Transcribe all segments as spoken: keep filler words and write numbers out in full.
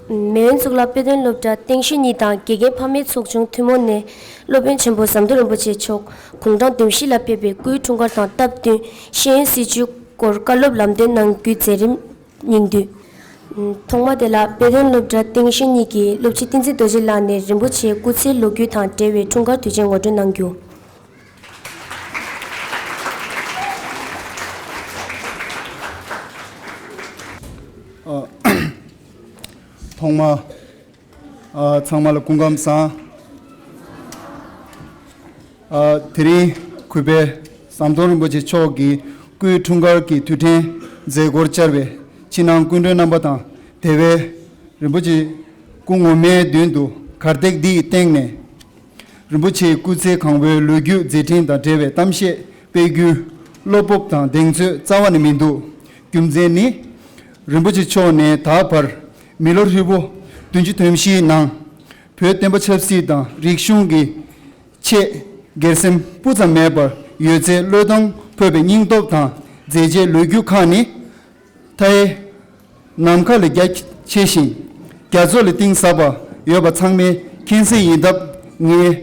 མེས་དབོན་གཙུག་ལག་དཔེ་སྟོན་སློབ་གྲྭ་སྟེང་ཤོད་གཉིས་དང་དགེ་རྒན་ཕ་མའི་ཚོགས་ཆུང་ཐུན་མོང་ནས་སློབ་དཔོན་ཆེན་པོ་ཟམ་གདོང་རིན་པོ་ཆེ་མཆོག་དགུང་གྲངས་བདུན་བཞི་ལ་ཕེབས་པའི་སྐུའི་འཁྲུངས་སྐར་དང་སྟབས་བསྟུན་ཤེས་ཡོན་སྲིད་བྱུས་སྐོར་བཀའ་སློབ་ལམ་སྟོན་གནང་རྒྱུའི་མཛད་རིམ་སྙིང་བསྡུས། ཐོག་མ་དེ་ལ་དཔེ་སྟོན་སློབ་གྲྭ་སྟེང་ཤོད་གཉིས་ཀྱི་སློབ་སྤྱི་བསྟན་འཛིན་རྡོ་རྗེ་ལགས་ནས་རིན་པོ་ཆེའི་སྐུ་ཚེའི་ལོ་རྒྱུས་དང་འབྲེལ་བའི་འཁྲུངས་སྐར་དུས་ཆེན་ངོ་སྤྲོད་གནང་རྒྱུ། ཐོག་མ། ཨ། ཚང་མ་ལ་སྐུ་ཁམས་བཟང་། ཨ། དེ་རིང་གུས་པས་ཟམ་གདོང་རིན་པོ་ཆེ་མཆོག་གི་སྐུའི་འཁྲུངས་སྐར་གྱི་དུས་དྲན་མཛད་སྒོར་བཅར་བའི་ཕྱི་ནང་སྐུ་མགྲོན་རྣམ་པ་དང་། དེ་བས་རིན་པོ་ཆེ་སྐུ་ངོ་མའི་མདུན་དུ་གར་སྟེགས་འདིའི་སྟེང་ནས་རིན་པོ་ཆེའི་སྐུ་ཚེ་གང་བོའི་ལོ་རྒྱུས་མཛད་འཕྲིན་དང་འབྲེལ་བའི་གཏམ་བཤད་སྤེལ་རྒྱུའི་བློ་སྤོབས་དང་གདེང་ཚོད་རྩ་བ་ནས་མི་འདུག་རྒྱུ་མཚན་ནི། རིན་པོ་ཆེ་མཆོག་ནས་ད་བར་མི་ལོ་ཧྲིལ་པོ་བདུན་ཅུ་དོན་བཞིའི་ནང་བོད་བསྟན་པ་ཆབ་སྲིད་དང་རིག་གཞུང་གི་ཆེད་སྒེར་སེམས་སྤུ་ཙམ་མེད་པར་ཡོད་ཚད་བློས་གཏོང་ཕོད་པའི་སྙིང་སྟོབས་དང་མཛད་རྗེས་ལོ་རྒྱུས་ཁག་ནི། མཐའི་ནམ་མཁའ་ལས་རྒྱ་ཆེ་ཞིང་རྒྱ་མཚོ་ལས་གཏིང་ཟབ་པ་ཡོད་པ་ཚང་མས་མཁྱེན་གསལ་ཡིན་སྟབས། ངས་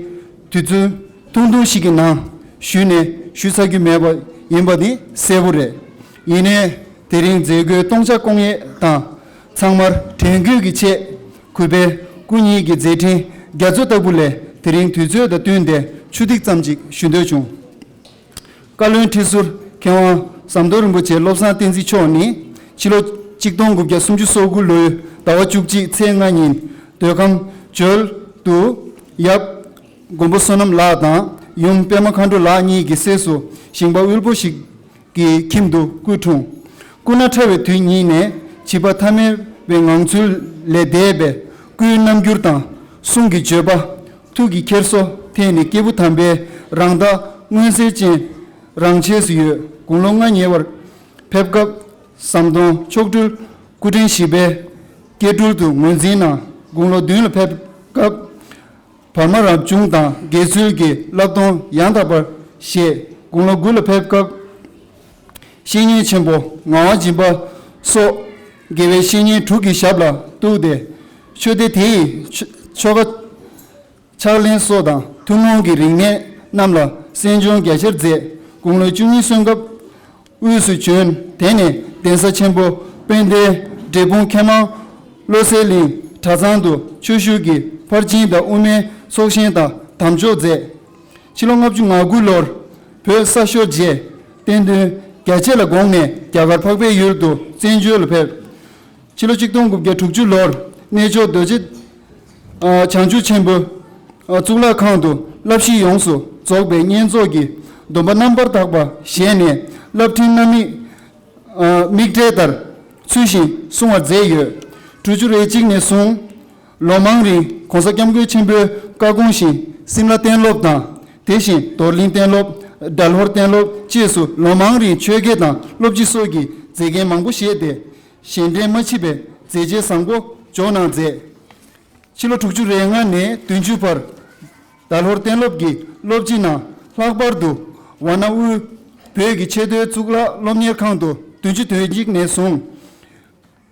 དུས་ཚོད་ཐུང་ཐུང་ཞིག་གི་ནང་ཞུས་ནས་ཞུ་ཚར་རྒྱུ་མེད་པ་ཡིན་པ་ནི་གསལ་པོ་རེད། ཡིན་ནའི་དེ་རིང་མཛད་སྒོའི་སྟོང་ཆ་སྐོང་ཡས་དང་། ཚང་མར་དྲན་སྐུལ་གྱི་ཆེད་གུས་པས་སྐུ་ཉིད་ཀྱི་མཛད་འཕྲིན་རྒྱ་མཚོ་ལྟ་བུ་ལས་དེ་རིང་དུས་ཚོད་དང་བསྟུན་ཏེ་ཆུ་ཐིགས་ཙམ་ཅིག་ཞུ་འདོད་བྱུང་། བཀའ་བློན་ཁྲི་ཟུར་མཁས་དབང་ཟམ་གདོང་རིན་པོ་ཆེ་བློ་བཟང་བསྟན་འཛིན་མཆོག་ནི། ཕྱི་ལོ་གཅིག་སྟོང་དགུ་བརྒྱ་སུམ་ཅུ་སོ་དགུ་ལོའི་ཟླ་བ་བཅུ་གཅིག་ཚེས་ལྔ་ཉིན་མདོ་ཁམས་ཇོལ་དུ་ཡབ་མགོན་པོ་བསོད་ནམས་ལགས་དང་ཡུམ་པད་མ་མཁའ་འགྲོ་ལགས་གཉིས་ཀྱི་སྲས་སུ་ཞིང་པ་དབུལ་པོ་ཞིག་གི་ཁྱིམ་དུ་སྐུ་འཁྲུངས། སྐུ་ན་ཕྲ་བའི་དུས་ཉིད་ནས་བྱིས་པ་ཐ་མལ་པའི་ངང་ཚུལ་ལས་འདས་པའི་སྐུའི་རྣམ་འགྱུར་དང་གསུང་གི་བརྗོད་པ། ཐུགས་ཀྱི་འཁྱེར་སོ་ཐད་ནས་སྐྱེས་བུ་དམ་པའི་རང་རྟགས་མངོན་གསལ་ཅན་རང་ཆས་སུ་ཡོད། དགུང་ལོ་ལྔ་ཉེ་བར་ཕེབས་སྐབས་ཟམ་གདོང་མཆོག་སྤྲུལ་སྐུ་ཕྲེང་བཞི་པའི་སྐྱེས་སྤྲུལ་དུ་ངོས་འཛིན་གནང་། དགུང་ལོ་བདུན་ལ་ཕེབས་སྐབས་བར་མ་རབ་བྱུང་དང་དགེ་ཚུལ་གྱི་བསླབ་སྡོམ་ཡང་དག་པར་བཞེས། དགུང་ལོ་དགུ་ལ་ཕེབས་སྐབས་བཤེས་གཉེན་ཆེན་པོ་ངག་དབང་སྦྱིན་པ་སོགས་དགེ་བའི་བཤེས་གཉེན་དྲུག་གི་ཞབས་ལ་གཏུགས་ཏེ། ཆོས་སྡེ་དེ་ཡི་ཆོ་ཆོ་ག་ཕྱག་ལེན་སོགས་དང་ཐུན་མོང་གི་རིག་གནས་རྣམས་ལ་གསན་སྦྱོང་རྒྱ་ཆེར་མཛད། དགུང་ལོ་བཅུ་གཉིས་སོན་སྐབས་དབུས་སུ་བྱོན། དེ་ནས་གདན་ས་ཆེན་པོ་དཔལ་ལྡན་འབྲས་སྤུངས་མཁས་མང་བློ་གསལ་གླིང་གྲྭ་ཚང་དུ་ཆོས་ཞུགས་ཀྱིས་ཕར་ཕྱིན་དང་དབུ་མའི་ཚོགས་ཞེངས་དང་དམ་འཇོག་མཛད། ཕྱི་ལོ་ལྔ་བཅུ་ང་དགུ་ལོར་བོད་ས་ཤོར་རྗེས་བསྟན་དོན་རྒྱ་ཆེ་ལ་དགོངས་ནས་རྒྱ་གར་འཕགས་པའི་ཡུལ་དུ་བཙན་བྱོལ་ལ་ཕེབས། ཕྱི་ལོ་གཅིག་སྟོང་དགུ་བརྒྱ་དྲུག་ཅུ་ལོར་གནས་མཆོག་རྡོ་རྗེ་ཨ་བྱང་ཆུབ་ཆེན་པོའི་ཨ་གཙུག་ལག་ཁང་དུ་བསླབ་གཞི་ཡོངས་སུ་རྫོགས་པའི་བསྙེན་རྫོགས་ཀྱི་སྡོམ་པ་རྣམ་པར་དག་པ་བཞེས་ནས་བསླབ་ཁྲིམས་རྣམ་སྨིན་ཨ་མིག་འབྲས་ལྟར་ཚུལ་བཞིན་བསྲུང་བར་མཛད་ཡོད། དྲུག་ཅུ་རེ་གཅིག་ནས་བཟུང་ལོ་མང་རིང་༸གོང་ས་༸སྐྱབས་མགོན་ཆེན་པོའི་བཀའ་དགོངས་བཞིན་སིམ་ལ་གཏན་སློབ་དང་། དེ་བཞིན་རྡོར་གླིང་གཏན་སློབ། སྦྲ་ལྷོར་གཏན་སློབ་བཅས་སུ་ལོ་མང་རིང་ཆོས་དགེ་དང་སློབ་སྤྱི་སོགས་ཀྱི་མཛད་འགན་མང་པོ་བཞེས་ཏེ། གཞན་འདྲེན་མ་མཆིས་པའི་མཛད་རྗེས་བཟང་པོ་འཇོག་གནང་མཛད། ཕྱི་ལོ་དྲུག་ཅུ་རེ་ལྔ་ནས་བདུན་ཅུ་བར་སྦྲ་ལྷོར་གཏན་སློབ་ཀྱི་སློབ་སྤྱི་ནང་ལྷག་པར་དུ་ཝཱ་ཎ་དབུས་བོད་ཀྱི་ཆེས་མཐོའི་གཙུག་ལག་སློབ་གཉེར་ཁང་དུ་བདུན་ཅུ་དོན་གཅིག་ནས་བཟུང་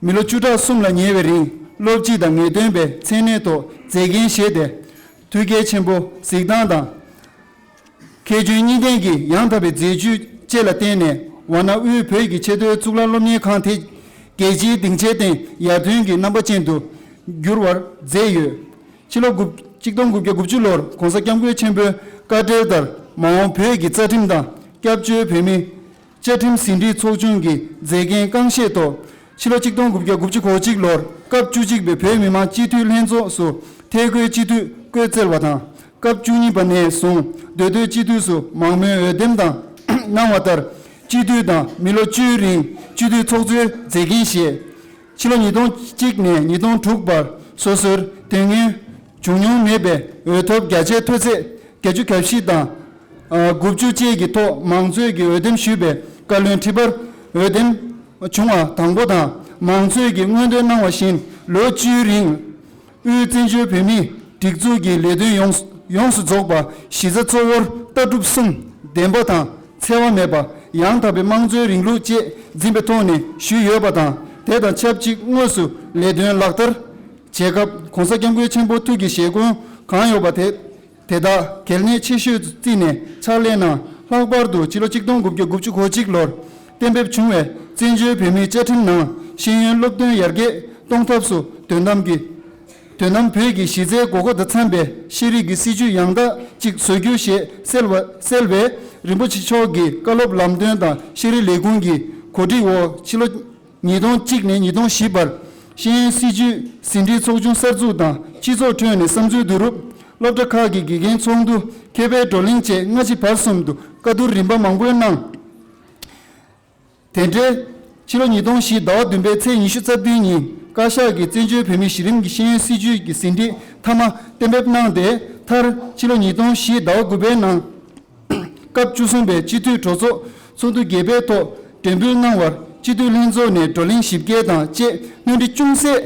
མི་ལོ་བཅུ་ཕྲག་གསུམ་ལ་ཉེ་བའི་རིང་སློབ་སྤྱི་དང་ངེས་སྟོན་པའི་མཚན་གནས་ཐོག་མཛད་འགན་བཞེས་ཏེ། ཐོད་རྒལ་ཆེན་པོ་གཟིགས་སྟངས་དང་། མཁས་བཙུན་གཉིས་ལྡན་གྱི་ཡང་དག་པའི་མཛད་བཅུས་བཅས་ལ་བརྟེན་ནས་ཝཱ་ཎ་དབུས་བོད་ཀྱི་ཆེས་མཐོའི་གཙུག་ལག་སློབ་གཉེར་ཁང་དེ་རྒྱལ་སྤྱིའི་སྡིངས་ཆའི་སྟེང་ཡར་ཐོན་གྱི་རྣམ་པ་ཅན་དུ་འགྱུར་བར་མཛད་ཡོད། ཕྱི་ལོ་དགུ་གཅིག་སྟོང་དགུ་བརྒྱ་དགུ་བཅུ་ལོར་༸གོང་ས་༸སྐྱབས་མགོན་ཆེན་པོའི་བཀའ་འབྲེལ་ལྟར་མ་འོངས་བོད་ཀྱི་རྩ་ཁྲིམས་དང་སྐྱབས་བཅོལ་བོད་མིའི་བཅའ་ཁྲིམས་ཟིན་བྲིས་ཚོགས་ཆུང་གི་མཛད་འགན་རྐང་བཞེས་ཐོག་ཕྱི་ལོ་གཅིག་སྟོང་དགུ་བརྒྱ་དགུ་བཅུ་གོ་གཅིག་ལོར་སྐབས་བཅུ་གཅིག་པའི་བོད་མི་མང་སྤྱི་འཐུས་ལྷན་ཚོགས་སུ་ཐད་བསྐོའི་སྤྱི་འཐུས་བསྐོས་སྩལ་བ་དང་། སྐབས་བཅུ་གཉིས་པ་ནས་བཟུང་མདོ་སྟོད་སྤྱི་འཐུས་སུ་མང་མོས་འོས་འདེམས་དང་གནང་བ་ལྟར་སྤྱི་འཐུས་དང་མི་ལོ་བཅུའི་རིང་སྤྱི་འཐུས་ཚོགས་གཙོའི་མཛད་འགན་བཞེས། ཕྱི་ལོ་ཉིས་སྟོང་གཅིག་ནས་ཉིས་སྟོང་དྲུག་བར་སོ་སོར་དོན་གཉེར་བྱུང་མྱོང་མེད་པའི་འོས་ཐོབ་བརྒྱ་ཆའི་མཐོ་ཚད་བརྒྱད་ཅུ་གྱ་བཞི་དང་། ཨ་དགུ་བཅུ་བཅས་ཀྱི་ཐོག་མང་གཙོས་ཀྱི་འོས་འདེམས་ཞུས་པའི་བཀའ་བློན་ཁྲི་པར་འོས་འདེམས་བྱུང་བ་དང་པོ་དང་། མང་གཙོས་ཀྱི་སྔོན་འདོན་གནང་བ་བཞིན་ལོ་བཅུའི་རིང་དབུས་བཙན་བྱོལ་བོད་མིའི་སྒྲིག་འཛུགས་ཀྱི་ལས་དོན་ཡོངས་ཡོངས་སུ་རྫོགས་པ་གཞི་རྩ་གཙོ་བོར་ལྟ་གྲུབ་གསུམ་བདེན་པ་དང་འཚེ་བ་མེད་པ་ཡང་དག་པའི་དམངས་གཙོའི་རིང་ལུགས་བཅས་འཛིན་པའི་ཐོག་ནས་ཞུས་ཡོད་པ་དང་། དེ་དང་ཆབས་ཅིག་དངོས་སུ་ལས་དོན་ལག་བསྟར་ བྱེད་སྐབས་༸གོང་ས་༸སྐྱབས་མགོན་ཆེན་པོ་ཐུགས་ཀྱི་བཞེད་དགོངས་གང་ཡོད་པ་དེ་དེ་དག་གལ་གནད་ཆེ་ཤོས་སུ་བརྩིས་ནས་ཕྱག་ལས་གནང་། ལྷག་པར་དུ་ཕྱི་ལོ་ཆིག་སྟོང་དགུ་བརྒྱ་དགུ་བཅུ་གོ་གཅིག་ལོར་གཏན་འབེབས་བྱུང་བའི་བཙན་བྱོལ་བོད་མིའི་བཅའ་ཁྲིམས་ནང་ཤེས་ཡོན་སློབ་སྟོན་ཡར་རྒྱས་གཏོང་ཐབས་སུ་དོན་དམ་གྱི་དོན་དམ་བོད་ཀྱི་གཞི་རྩའི་དགོས་མཁོ་དང་འཚམ་པའི་ཤེས་རིག་གི་སྲིད་བྱུས་ཡང་དག་ཅིག་བཟོ་རྒྱུ་ཞེས་གསལ་བ་གསལ་བས། རིན་པོ་ཆེ་མཆོག་གིས་བཀའ་སློབ་ལམ་སྟོན་དང་ཤེས་རིག་ལས་ཁུངས་ཀྱི་གོ་སྒྲིག་འོག་ཕྱི་ལོ་ཉིས་སྟོང་གཅིག་ནས་ཉིས་སྟོང་བཞི་བར་ཤེས་ཡོན་སྲིད་བྱུས་ཟིན་བྲིས་ཚོགས་ཆུང་གསར་འཛུགས་དང་སྤྱི་ཚོགས་ཁྲོད་ནས་བསམ་ཚུལ་བསྡུ་རུབ། སློབ་གྲྭ་ཁག་གི་དགེ་རྒན་ཚོགས་འདུ། མཁས་པའི་བགྲོ་གླེང་བཅས་སྔ་ཕྱི་བར་གསུམ་དུ་བཀའ་བསྡུར་རིམ་པ་མང་པོ་གནང་། དེ་འབྲེལ་ཕྱི་ལོ་ཉིས་སྟོང་བཞི་ཟླ་བ་བདུན་པའི་ཚེས་ཉི་ཤུ་རྩ་བདུན་ཉིན་བཀའ་ཤག་གིས་བཙན་བྱོལ་བོད་མིའི་གཞི་རིམ་གྱི་ཤེས་ཡོན་སྲིད་བྱུས་ཀྱི་ཟིན་བྲིས་མཐའ་མ་གཏན་འབེབས་གནང་སྟེ། མཐར་ཕྱི་ལོ་ཉིས་སྟོང་བཞི་ཟླ་བ་དགུ་པའི་ནང་སྐབས་བཅུ་གསུམ་པའི་སྤྱི་འཐུས་གྲོས་ཚོགས་ཚོགས་འདུ་བརྒྱད་པའི་ཐོག་འབྲེལ་འབུལ་གནང་བར་སྤྱི་འཐུས་ལྷན་ཚོགས་ནས་བགྲོ་གླེང་ཞིབ་བསྐྱལ་དང་བཅས་སྣོན་འཕྲི་ཅུང་ཟད་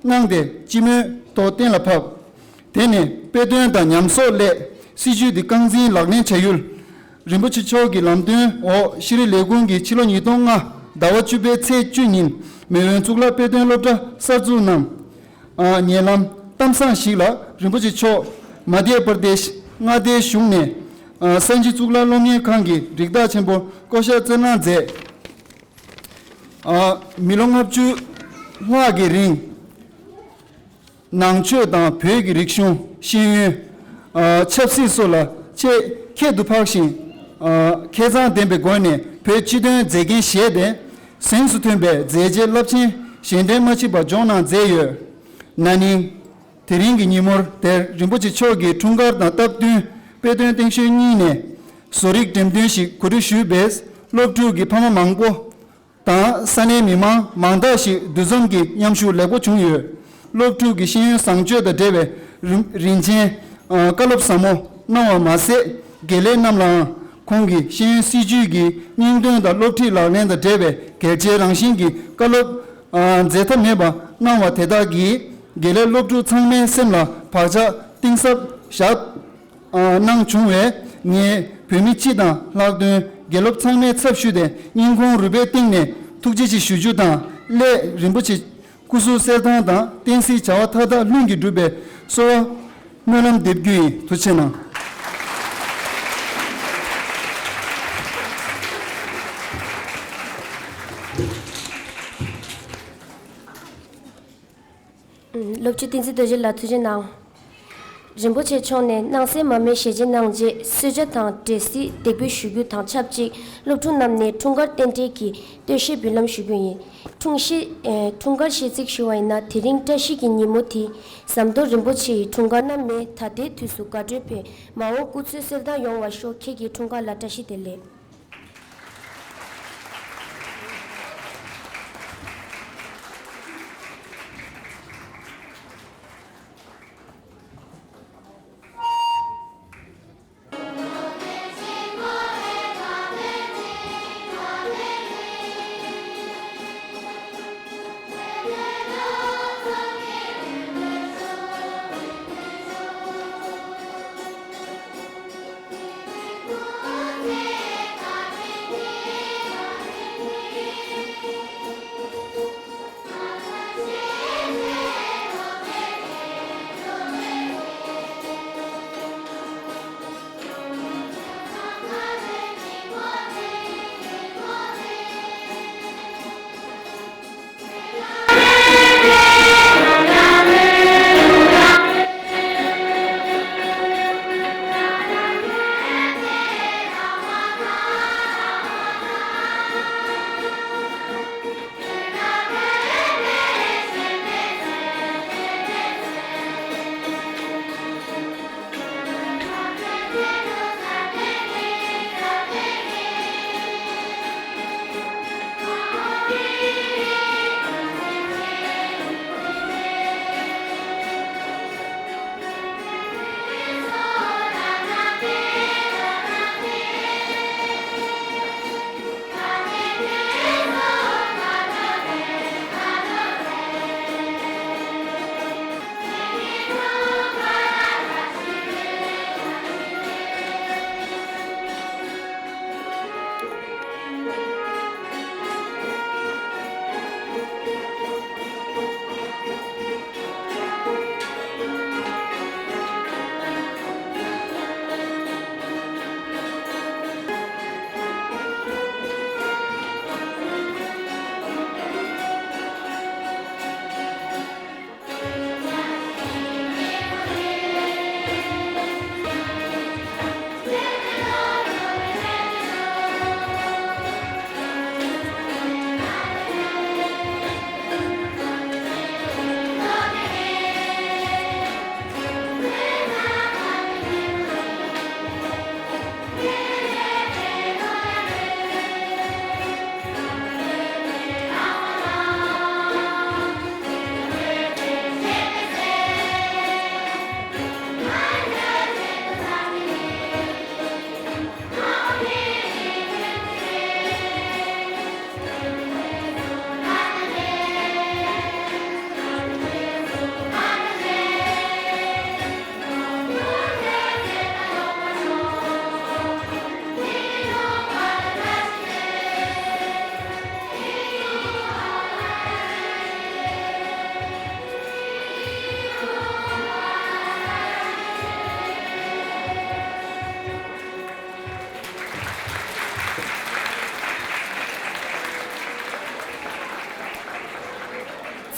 གནང་སྟེ་སྤྱི་མོས་ཐོག་གཏན་ལ་ཕབ། དེ་ནས་དཔེ་སྟོན་དང་ཉམས་གསོག་སླད་སྲིད་བྱུས་འདི་རྐང་འཛིན་ལག་ལེན་བྱ་ཡུལ། རིན་པོ་ཆེ་མཆོག་གི་ལམ་སྟོན་འོག་ཤེས་རིག་ལས་ཁུངས་ཀྱིས་ཕྱི་ལོ་ཉིས་སྟོང་ལྔ་ཟླ་བ་བཅུ་པའི་ཚེས་བཅུ་ཉིན་མེས་དབོན་གཙུག་ལག་དཔེ་སྟོན་སློབ་གྲྭ་གསར་འཛུགས་གནང་། ཨ། ཉེ་ལམ་གཏམ་བཟང་ཞིག་ལ་རིན་པོ་ཆེ་མཆོག་མ་དྷྱ་པར་དེཤ་མངའ་སྡེའི་གཞུང་ནས། ཨ། ས་འཇིགས་གཙུག་ལག་སློབ་གཉེར་ཁང་གི་རིགས་བདག་ཆེན་པོར་བསྐོ་གཞག་བསྩལ་གནང་མཛད། ཨ། མི་ལོ་ལྔ་བཅུ་ལྷག་གི་རིང་ནང་ཆོས་དང་བོད་ཀྱི་རིག་གཞུང་། ཤེས་ཡོན། ཨ། ཆབ་སྲིད་སོགས་ལ་ཆེས་ཁྱད་དུ་འཕགས་ཤིང་། ཨ། མཁས་མཛངས་ལྡན་པའི་སྒོ་ནས་བོད་སྤྱི་དོན་མཛད་འགན་བཞེས་ཏེ། གཟེངས་སུ་ཐོན་པའི་མཛད་རྗེས་རླབས་ཆེན་གཞན་དྲན་མ་མཆིས་པ་འཇོག་གནང་མཛད་ཡོད། ན་ནིང་དེ་རིང་གི་ཉིན་མོར་དེར་རིན་པོ་ཆེ་མཆོག་གི་འཁྲུངས་སྐར་དང་སྟབས་བསྟུན་དཔེ་སྟོན་སྟེང་ཤོད་གཉིས་ནས་བཟོ་རིག་འགྲེམས་སྟོན་ཞིག་གོ་སྒྲིག་ཞུས་པས། སློབ་ཕྲུག་གི་ཕ་མ་མང་པོ་དང་ས་གནས་མི་མང་མང་དག་ཞིག་འདུ་འཛོམས་ཀྱི་མཉམ་ཞུགས་ལེགས་པོ་བྱུང་ཡོད། སློབ་ཕྲུག་གི་ཤེས་ཡོན་བཟང་སྤྱོད་དང་འབྲེལ་བའི་རིན་རིན་ཆེན་བཀའ་སློབ་ཟབ་མོ་གནང་བ་མ་ཟད། དགེ་ལས་རྣམས་ལའང་ཁོང་གིས་ཤེས་ཡོན་སྲིད་བྱུས་ཀྱི་སྙིང་དོན་དང་སློབ་ཁྲིད་ལག་ལེན་དང་འབྲེལ་བའི་གལ་ཆེའི་རང་བཞིན་གྱི་བཀའ་སློབ་འཛད་མཐའ་མེད་པ་གནང་བ་དེ་དག་གིས་དགེ་ལས་སློབ་ཕྲུག་ཚང་མའི་སེམས་ལ་བག་ཆགས་གཏིང་ཟབ་བཞག་གནང་བྱུང་བས། ངས་བོད་མི་སྤྱི་དང་ལྷག་དོན་དགེ་སློབ་ཚང་མའི་ཚབ་ཞུས་ཏེ་སྙིང་ཁོང་རུས་པའི་གཏིང་ནས་ཐུགས་རྗེ་ཆེ་ཞུ་རྒྱུ་དང་། སླད་རིན་པོ་ཆེ་སྐུ་གཟུགས་གསལ་ཐང་དང་བསྟན་སྲིད་བྱ་བ་མཐའ་དག་ལྷུན་གྱིས་འགྲུབ་པའི་གསོལ་བ་སྨོན་ལམ་འདེབས་རྒྱུ་ཡིན། ཐུགས་རྗེ་གནང་། སློབ་སྤྱི་བསྟན་འཛིན་རྡོ་རྗེ་ལགས་ཐུགས་རྗེ་གནང་། རིན་པོ་ཆེ་མཆོག་ནས་སྣང་གསལ་མ་སྨད་ཞལ་འཛོམས་གནང་རྗེས་གསོལ་ཇ་དང་འབྲས་སིལ་འདེགས་འབུལ་ཞུ་རྒྱུ་དང་ཆབས་ཅིག་སློབ་ཕྲུག་རྣམས་ནས་འཁྲུངས་སྐར་རྟེན་འབྲེལ་གྱི་སྟོད་གཞས་འབུལ་ལམ་ཞུ་རྒྱུ་ཡིན། འཁྲུངས་གཞས། ཨེ། འཁྲུངས་སྐར་གཞས་ཚིག་ཞུ་བ་ཡིན་ན། དེ་རིང་བཀྲ་ཤིས་ཀྱི་ཉིན་མོ་དེ། ཟམ་གདོང་རིན་པོ་ཆེ་ཡི་འཁྲུངས་སྐར་ན་མེད། ད་ལྟའི་དུས་སུ་དགའ་སྤྲོའི་བོད། མ་འོངས་སྐུ་ཚེ་གསལ་ཐང་ཡོང་བར་ཤོག་ཁྱེད་ཀྱི་འཁྲུངས་སྐར་ལ་བཀྲ་ཤིས་བདེ་ལེགས།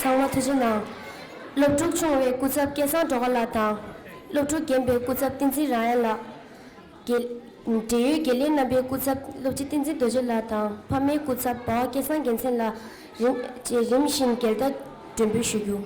ཚང་མ་ཐུགས་རྗེ་གནང་། སློབ་ཕྲུག་ཆུང་བའི་སྐུ་ཚབ་སྐལ་བཟང་སྒྲོལ་དཀར་ལགས་དང་། སློབ་ཕྲུག་རྒན་པའི་སྐུ་ཚབ་བསྟན་འཛིན་རང་ཡན་ལགས། དགེ་འབྲེལ་ཡོད་དགེ་ལས་རྣམ་པའི་སྐུ་ཚབ་སློབ་སྤྱི་བསྟན་འཛིན་རྡོ་རྗེ་ལགས་དང་ཕ་མའི་སྐུ་ཚབ་འབའ་བ་སྐལ་བཟང་རྒྱལ་མཚན་ལགས་རིམ་བཞིན་རྒྱལ་དར་སྒྲེང་འབུལ་ཞུ་རྒྱུ།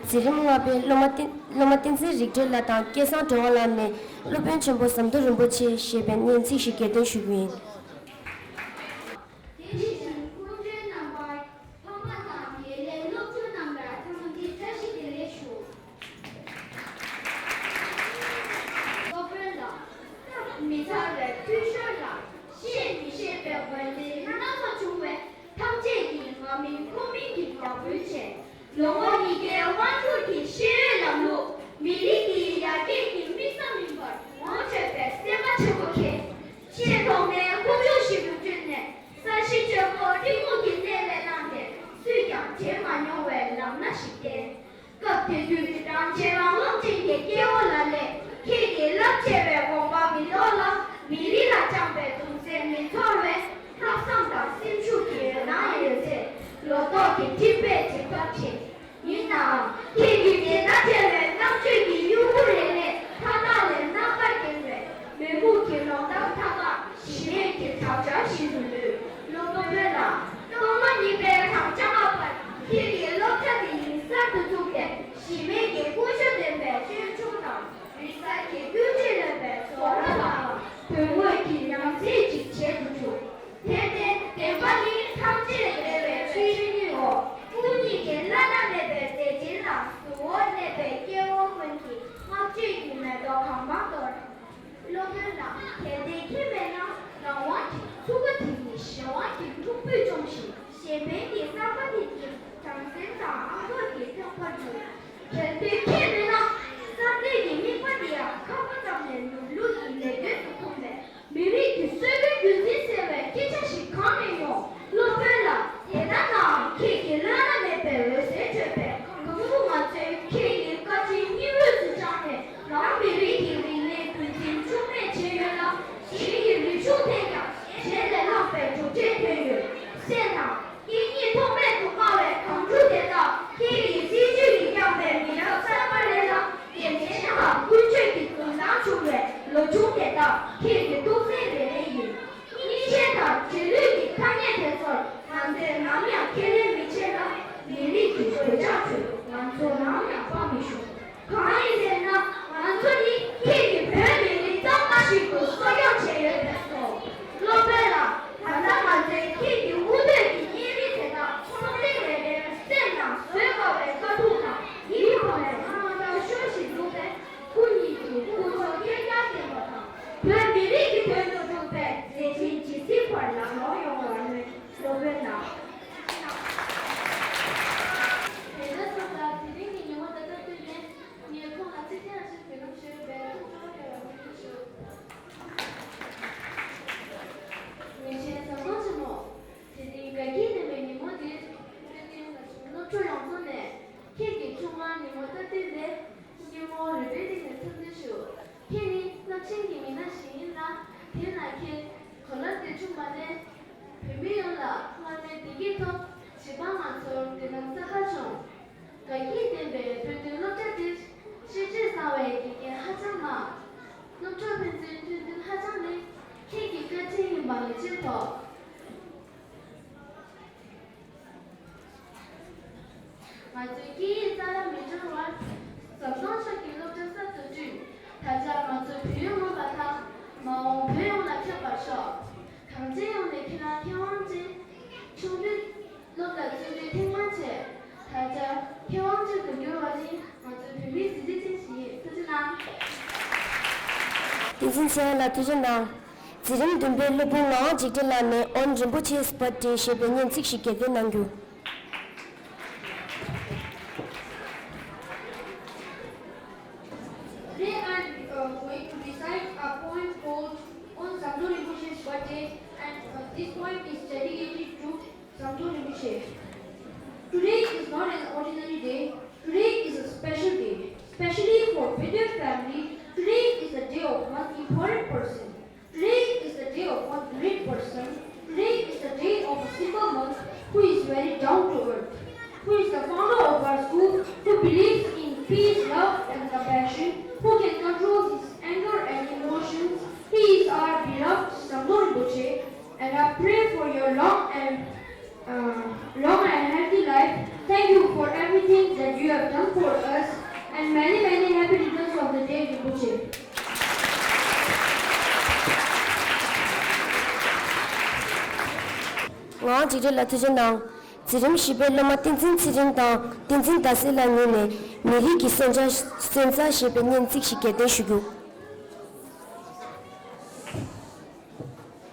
འཛིན་རིམ་ལྔ་པའི་སློབ་མ་བསྟན་སློབ་མ་བསྟན་འཛིན་རིག་གྲོལ་ལགས་དང་སྐལ་བཟང་སྒྲོལ་དཀར་ལགས་ནས་སློབ་དཔོན་ཆེན་པོ་ཟམ་གདོང་རིན་པོ་ཆེ་ཞེས་པའི་སྙན་ཚིག་ཞིག་གྱེར་འདོན་ཞུ་རྒྱུ་ཡིན། དེ་བཞིན་སྐུ་མགྲོན་རྣམ་པ། ཕ་མ་དང་དགེ་ལས་སློབ་ཕྲུག་རྣམ་པར་ཐུགས་རྗེ་བཀྲ་ཤིས་བདེ་ལེགས་ཞུ། སློབ་དཔོན་ལགས། བསམ་མི་ཚར་བའི་འཐུས་ཤོར་དང་བཤད་མི་ཤེས་པའི་འོན་ཏེ་སྣ་ཚོགས་བྱུང་བས་ཐམས་ཅད་ཀྱིས་ང་མིན་ཁོ་མིན་གྱི་བདག་པོ་བྱས། ལོ་ངོ་ཉིས་བརྒྱའི་དབང་སྒྱུར་གྱི་ཤེས་ཡོན་ལམ་ལུགས་མི་རིགས་འདིའི་ཡར་རྒྱས་ཀྱི་དམིགས་ས་མིན་པར་ངོ་འཕྲོད་པའི་སེམས་པ་ཆེན་པོ་མཁྱེན། ཆེས་ཐོག་མའི་དབུ་ཕྱུག་ཞིག་ཏུ་བསྐྲུན་ནས་ས་གཞི་ཆོས་འཁོར་གཏི་མུག་གི་གནས་ལས་བླངས་ཏེ་སུས་ཀྱང་བྱེད་མ་མྱོང་བའི་ལམ་སྣ་ཞིག་བསྟན། སྐབས་དེ་དུས་རང་ཆེ་རང་རློམ་ཅན་གྱི་སྐྱེ་བོ་ལ་ལས་ཁྱེད་ཀྱི་རླབས་ཆེ་བའི་དགོངས་པ་མི་རྟོགས་ལ་མི་རིགས་ལ་བཅངས་པའི་གདུང་སེམས་མི་ཚོར་བས་ལྷག་བསམ་དང་སེམས་ཤུགས་ཀྱི་འོད་སྣང་ཡོད་ཚད་ལོ་ཏོག་གི་འཕྲིན་པས་འཇིགས་པར་བྱེད། ཡིན་ནའང་ཁྱེད་ཀྱི་དེ་ལྟར་བྱས་པའི་རྣམ་དཔྱོད་ཀྱི་གཡོ་འགུལ་རེ་ལས་མཐའ་དག་ལས་རྣམ་པར་རྒྱལ་བའི་མེ་མུར་གྱི་ལོ་འདབ་མཐའ་དག་གཞི་མེད་ཀྱི་བྲག་ཅར་ཞིག་ཏུ་ལུས། སློབ་དཔོན་ལགས། སྟོང་ལོ་གཉིས་པའི་གྲངས་ལྔ་པར་ཁྱེད་ཀྱི་སློབ་གྲྭ་འདི་ཡིན་གསར་དུ་བཙུགས་ཏེ་གཞི་མེད་ཀྱི་ཀུན་སྤྱོད་ལྡན་པའི་སྤྱོད་ཆུང་དང་རིག་གསར་གྱི་ཀུན་སྤྱོད་ལོན་པའི་བཟོ་གྲྭ་ལའང་དོན་དངོས་ཀྱི་ཉམས་ཚིག་ཅིག་བྱེད་དུ་བཅུག་དེར་བརྟེན་བདེན་པ་ནི་ཐམས་ཅད་བདེ་བའི་ཆོས་ཉིད་འོ། སྐུ་ཉིད་ཀྱི་བླ་ན་མེད་པའི་མཛད་འཕྲིན་ལ་གཟུ་བོར་གནས་པའི་སྐྱེ་བོ་ཀུན་གྱིས་བསྔགས་བརྗོད་ཀྱི་མེ་ཏོག་གང་མང་གཏོར། སློབ་དཔོན་ལགས། གལ་ཏེ་ཁྱེད་མེད་ན་རང་དབང་གི་ཚུགས་ཀ་དེ་ཉིད་གཞན་དབང་གི་འཁྲུག་པས་བཅོམ་ཞིང་། གཞན་ཕན་གྱི་བསམ་པ་དེ་ཉིད་བྱང་སེམས་དང་ཨ་རྟག་གི་ཐེག་པར་འགྱུར། གལ་ཏེ་ཁྱེད་མེད་ན་བསམ་གཏན་གྱི་དམིགས་པ་དེ་ཡང་ཁ་བ་ཙམ་ལས་ནོར་ལུག་གི་ལས་དོན་དུ་འཁུམས་པས། མི་རིགས་ཀྱི་གསོན་པོའི་རྒྱུ་འཛིན་ཟེར་བའི་སྐད་ཆ་ཞིག་གང་ནས་ཡོང་། སློབ་དཔོན་ལགས། དེ་ལྟ་ནའང་ཁྱེད་ཀྱི་བླ་ན་མེད་པའི་འོད་ཟེར་འཕྲོས་པས་གང་ཟག་ང་ཚོས་ཁྱེད་ཀྱི་བཀའ་དྲིན་སྙིང་དབུས་སུ་བཅངས་ནས་རང་མི་རིགས་ཀྱི་རིག་གནས་རྒྱུན་འཛིན་འཁྲུལ་མེད་བྱས་ཡོད་ལ། གཞན་གྱི་རིག་གཞུང་འཐེན་ཀྱང་གཞན་ལས་ལྷག་པའི་གྲུབ་འབྲས་ཐོན་ཡོད། སེམས་དང་། སྐད་གཉིས་ཐོགས་མེད་དུ་སྨྲ་བའི་གངས་ཕྲུག་དེ་དག་ཁྱེད་ཀྱི་སྲིད་ཇུས་ཀྱིས་བསྐྱངས་པའི་མི་རབས་གསར་པ་རེད་ལ། དགེ་མཚན་དང་ཀུན་སྤྱོད་ཀྱི་འཛུམ་མདངས་འཁྱུག་པའི་ལོ་ཆུང་དེ་དག་ཁྱེད་ཀྱི་གཏུག་སེམས་རེ་རེ་ཡིན། གཉིས་ཆེན་དང་རྗེས་ལུས་ཀྱི་ཐ་སྙད་དེ་ཚོར་ང་ཚོས་ནམ་ཡང་ཁས་ལེན་མི་བྱེད་ལ། མི་རིགས་ཀྱི་གོད་ཆག་ཁྲོད་ང་ཚོ་ནམ་ཡང་དཔའ་མི་ཤོང་། གང་ཡིན་ཟེར་ན། ང་ཚོ་ནི་ཁྱེད་ཀྱི་བོད་མི་རིགས་གཙང་མ་ཞིག་ཏུ་གསོ་སྐྱོང་བྱས་ཡོད་པས་སོ། སློབ་དཔོན་ལགས། ད་ལྟ་ང་ཚོས་ཁྱེད་ཀྱི་དབུ་སྟོད་ཀྱི་བརྙན་རིས་དེ་དག་ཚོང་ལས་རེ་རེར་སེམས་ནང་བཟོད་དཀའ་བའི་དཀའ་སྡུག་དང་ཡིད་ཕངས་པའི་དངངས་སྐྲག་ཤོར་བཞིན་འདུག་པས། སྐུ་ཉིད་ཀྱི་སྐུ་ཚོགས་བསྐྱར་བསྐྱར་བསྟེན་པ་དང་བོད་མི་རིགས་ཀྱི་དོན་དུ་སྒྲུབ་པའི་མཛད་འཕྲིན་ཇི་སྲིད་བར་ལམ་ལྷོང་ཡོང་བར་སྨོན། སློབ་དཔོན་ལགས། དེ་འདྲ་སོང་ཙང་དེ་རིང་གི་ཉིན་མོ་དང་སྟབས་བསྟུན་ནས་ངས་ཁོང་ལ་ཚིག་ཐེངས་ཤིག་དོ་སྣང་ཞུས་པའི་ཐུགས་སྤྲོ་བ་སྐྱེ་བར་སྨོན་འདུན་ཞུ། ངའི་ཆེ་ཟམ་གདོང་ཆེན་མོ། དེ་རིང་དགའ་སྐྱིད་ལྡན་པའི་ཉིན་མོ་འདིར་སློབ་ཕྲུག་ཡོངས་རྫོགས་ནས་ཁྱེད་ཀྱི་ཆུང་མ་ཉིན་མོ་སྟབས་བསྟུན་ཏེ་སྙིང་རླུང་རིང་པོའི་སྟེང་ནས་འཚམས་འདྲི་ཞུ། ཁྱེད་ནི་རླབས་ཆེན་གྱི་མི་སྣ་ཞིག་ཡིན་ལ། དེས་ན་ཁྱེད་གོ་ལ་འདིར་བྱུང་མ་ནས་བོད་མི་ཡོངས་ལ་སྔར་མེད་བདེ་སྐྱིད་ཐོབ། བྱེད་པ་ང་ཚོར་དེ་ལ་ས་ཁ་བྱུང་། དགའ་སྐྱིད་ལྡན་པའི་བོད་དོན་སློབ་གྲྭ་འདིར་ཤེས་བྱས་བཟང་བའི་དགེ་རྒན་ཧ་ཅང་མང་། སློབ་གྲོགས་ཕན་ཚུན་མཐུན་མཐུན་ཧ་ཅང་ལེགས། ཁྱེད་ཀྱི་བཀའ་དྲིན་ཡིན་པ་ངེས་ཤེས་ཐོབ། ང་ཚོའི་སྐད་ཡིག་རྩ་བརླག་མི་འགྲོ་བར། ཟམ་གདོང་ཕྱོགས་ཀྱི་སློབ་གྲྭ་གསར་དུ་བསྐྲུན། ད་ཆ་ང་ཚོའི་བོད་ཡིག་མངོན་པ་དང་། མ་འོངས་བོད་ཡོངས་ལ་ཁྱབ་པར་ཤོག་གངས་ཅན་ཡོངས་ནས་ཁྱེད་རང་མཁས་དབང་ཅན། ཆུང་དུས་སློབ་ལ་བརྩོན་འགྲུས་ཐེངས་མང་བྱས། ད་ཆ་མཁས་དབང་ཅན་དུ་འགྱུར་བ་ནི་ང་ཚོའི་བོད་མིའི་གཟི་བརྗིད་ཅན་ཞིག་ཡིན། ཐུགས་རྗེ་གནང་། བསྟན་འཛིན་ཚེ་དབང་ལགས་ཐུགས་རྗེ་གནང་། འཛིན་རིམ་བདུན་པའི་སློབ་དཔོན་ངག་དབང་འཇིགས་བྲལ་ལགས་ནས་On Rinpoche's Birthday ཞེས་པའི་སྙན་ཚིག་ཞིག་གྱེར་འདོན་གནང་རྒྱུ། Today I am uh, going to recite a poem called On Samdho Rinpoche's Birthday, and uh, this poem is dedicated to Samdho Rinpoche. Today is not an ordinary day. Today is a special day, especially for Bedouin family. Today is the day of one important person. Today is the day of one great person. Today is the day of a simple monk who is very down to earth, who is the founder of our school, who believes in peace, love, and compassion, who can control his anger and emotions. He is our beloved Samdho Rinpoche, and I pray for your long and uh, long and healthy life. Thank you for everything that you have done for us, and many, many happy returns of the day, Rinpoche. ངག་དབང་འཇིགས་བྲལ་ལགས་ཐུགས་རྗེ་གནང་། འཛིན་རིམ་བཞི་པའི་སློབ་མ་བསྟན་འཛིན་ཚེ་རིང་དང་བསྟན་འཛིན་ཟླ་གསལ་ལགས་གཉིས་ནས་མི་རིགས་ཀྱི་སོན་རྩ་སོན་རྩ་ཞེས་པའི་སྙན་ཚིག་ཞིག་གྱེར་འདོན་ཞུ་རྒྱུ།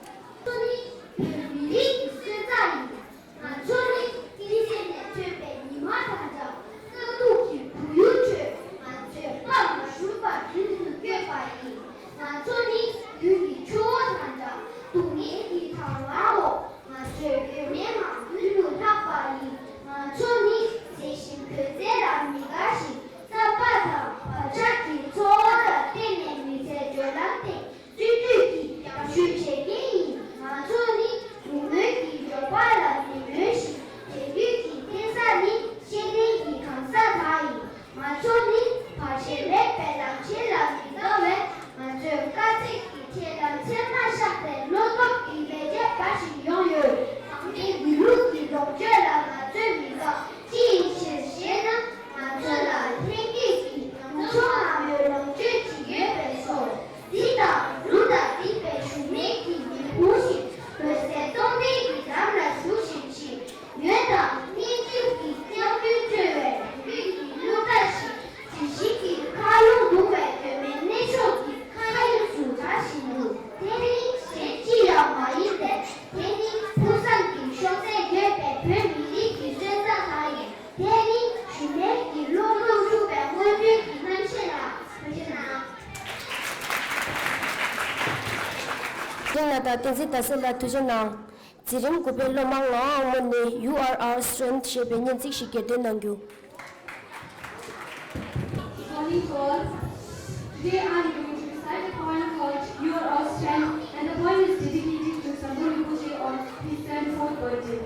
ང་ཚོ་ནི་བོད་མི་རིགས་ཀྱི་སོན་རྩ་ཡིན། ང་ཚོ་ནི་སྐྱེ་ཚེ་ནས་ཐོན་པའི་ཉི་མ་དང་འདྲ། དཀའ་སྡུག་གི་བུ་ཡུག་ཁྲོད་ང་ཚོས་པར་མ་ཞུམ་པར་མདུན་དུ་བསྐྱོད་པ་ཡིན། ང་ཚོ་ནི་དུས་ཀྱི་ཆུ་བོ་དང་འདྲ། སྡུག་བསྔལ་གྱི་གངས་བར་འོག་ང་ཚོས་གཡོ་མེད་ངང་མདུན་དུ་ལྷགས་པ་ཡིན། ང་ཚོ་ནི་ཟས་ཞིམ་གོས་རྩེ་ལ་མི་དགའ་ཞིང་། རྩམ་པ་དང་བག་ཆགས་ཀྱི་ཚོར་བ་ལ་བརྟེན་ནས་མི་ཚེའི་བགྲོད་ལམ་སྟེང་བརྩོན་འགྲུས་ཀྱི་རྒྱང་ཤུད་བྱེད་མཁན་ཡིན། ང་ཚོ་ནི་བུ་མོའི་གི་འབྱོར་པ་ལ་མི་མོས་ཤིང་། དེང་དུས་ཀྱི་བརྟེན་ས་ནི་ཤེས་ལྡན་གྱི་གང་ཟག་དག་ཡིན། ང་ཚོ་ནི་བར་ཆད་མེད་པའི་ལམ་ཆེན་ལ་མི་དགའ་བས། ང་ཚོས་དཀའ་ཚེགས་ཀྱི་འཕྲིན་ལམ་ཚེར་མ་ཤར་ཏེ་བློ་སྟོབས་ཀྱི་མེ་ལྕེ་འབར་བཞིན་ཡོང་ཡོད། གང་ལྟར་དགེ་ལུགས་ཀྱི་ལོངས་སྤྱོད་ལ་ང་ཚོས་མི་དགའ། ཅི་ཡིན་ཕྱིར་ཞེ་ན། ང་ཚོ་ལ་ལྷན་སྐྱེས་ཀྱི་ངང་ཚུལ་ལ་མོས་ལོངས་སྤྱོད་ཅིག་ཡོད་པས་སོ། རྫི་དང་རུ་དང་རྫིག་པའི་ཞུམ་མེད་ཀྱི་མེ་ཕུང་བཞིན། འོད་གསལ་སྟོང་ལྡན་གྱི་ལམ་ལ་ཞུགས་བཞིན་མཆིས། ངོས་དང་སྙན་འཇེབས་ཀྱི་སྐྱབས་འགྲོས་བཅོལ་བའི་རྒྱུད་ཀྱི་གླུ་སྒྲ་ཞིག་ཇི་ཞིག་གི་མཁའ་རླུང་གདུང་བའི་གདོད་མའི་གནས་མཆོག་གི་མཁའ་དབྱིངས་སུ་གྲགས་བཞིན་དུ། དེ་ནི་གཞན་ཅི་ཡང་མ་ཡིན་པས། དེ་ནི་ཕུགས་བསམ་གྱི་གཤོག་རྩལ་རྒྱས་པའི་བོད་མི་རིགས་ཀྱི་སོན་རྩ་དག་ཡིན། དེ་ནི་ཞུམ་མེད་ཀྱི་བློ་སྟོབས་འཁྲུགས་པའི་སྔོན་ཐོན་གྱི་རྣམ་ཤེས་ལ་ཐུགས་རྗེ་གནང་། ཐུགས་རྗེ་གནང་དང་བསྟན་འཛིན་ཟླ་གསལ་ལགས་ཐུགས་རྗེ་གནང་། འཛིན་རིམ་དགུ་པའི་སློབ་མ་ངག་དབང་དབང་མོ་ནས་You Are Our Strength ཞེས་པའི་སྙན་ཚིག་ཞིག་གྱེར་འདོན་གནང་རྒྱུ། Morning all. Today I am going to recite a poem called You Are Our Strength, and the poem is dedicated to Samdho Rinpoche on his seventy-fourth birthday.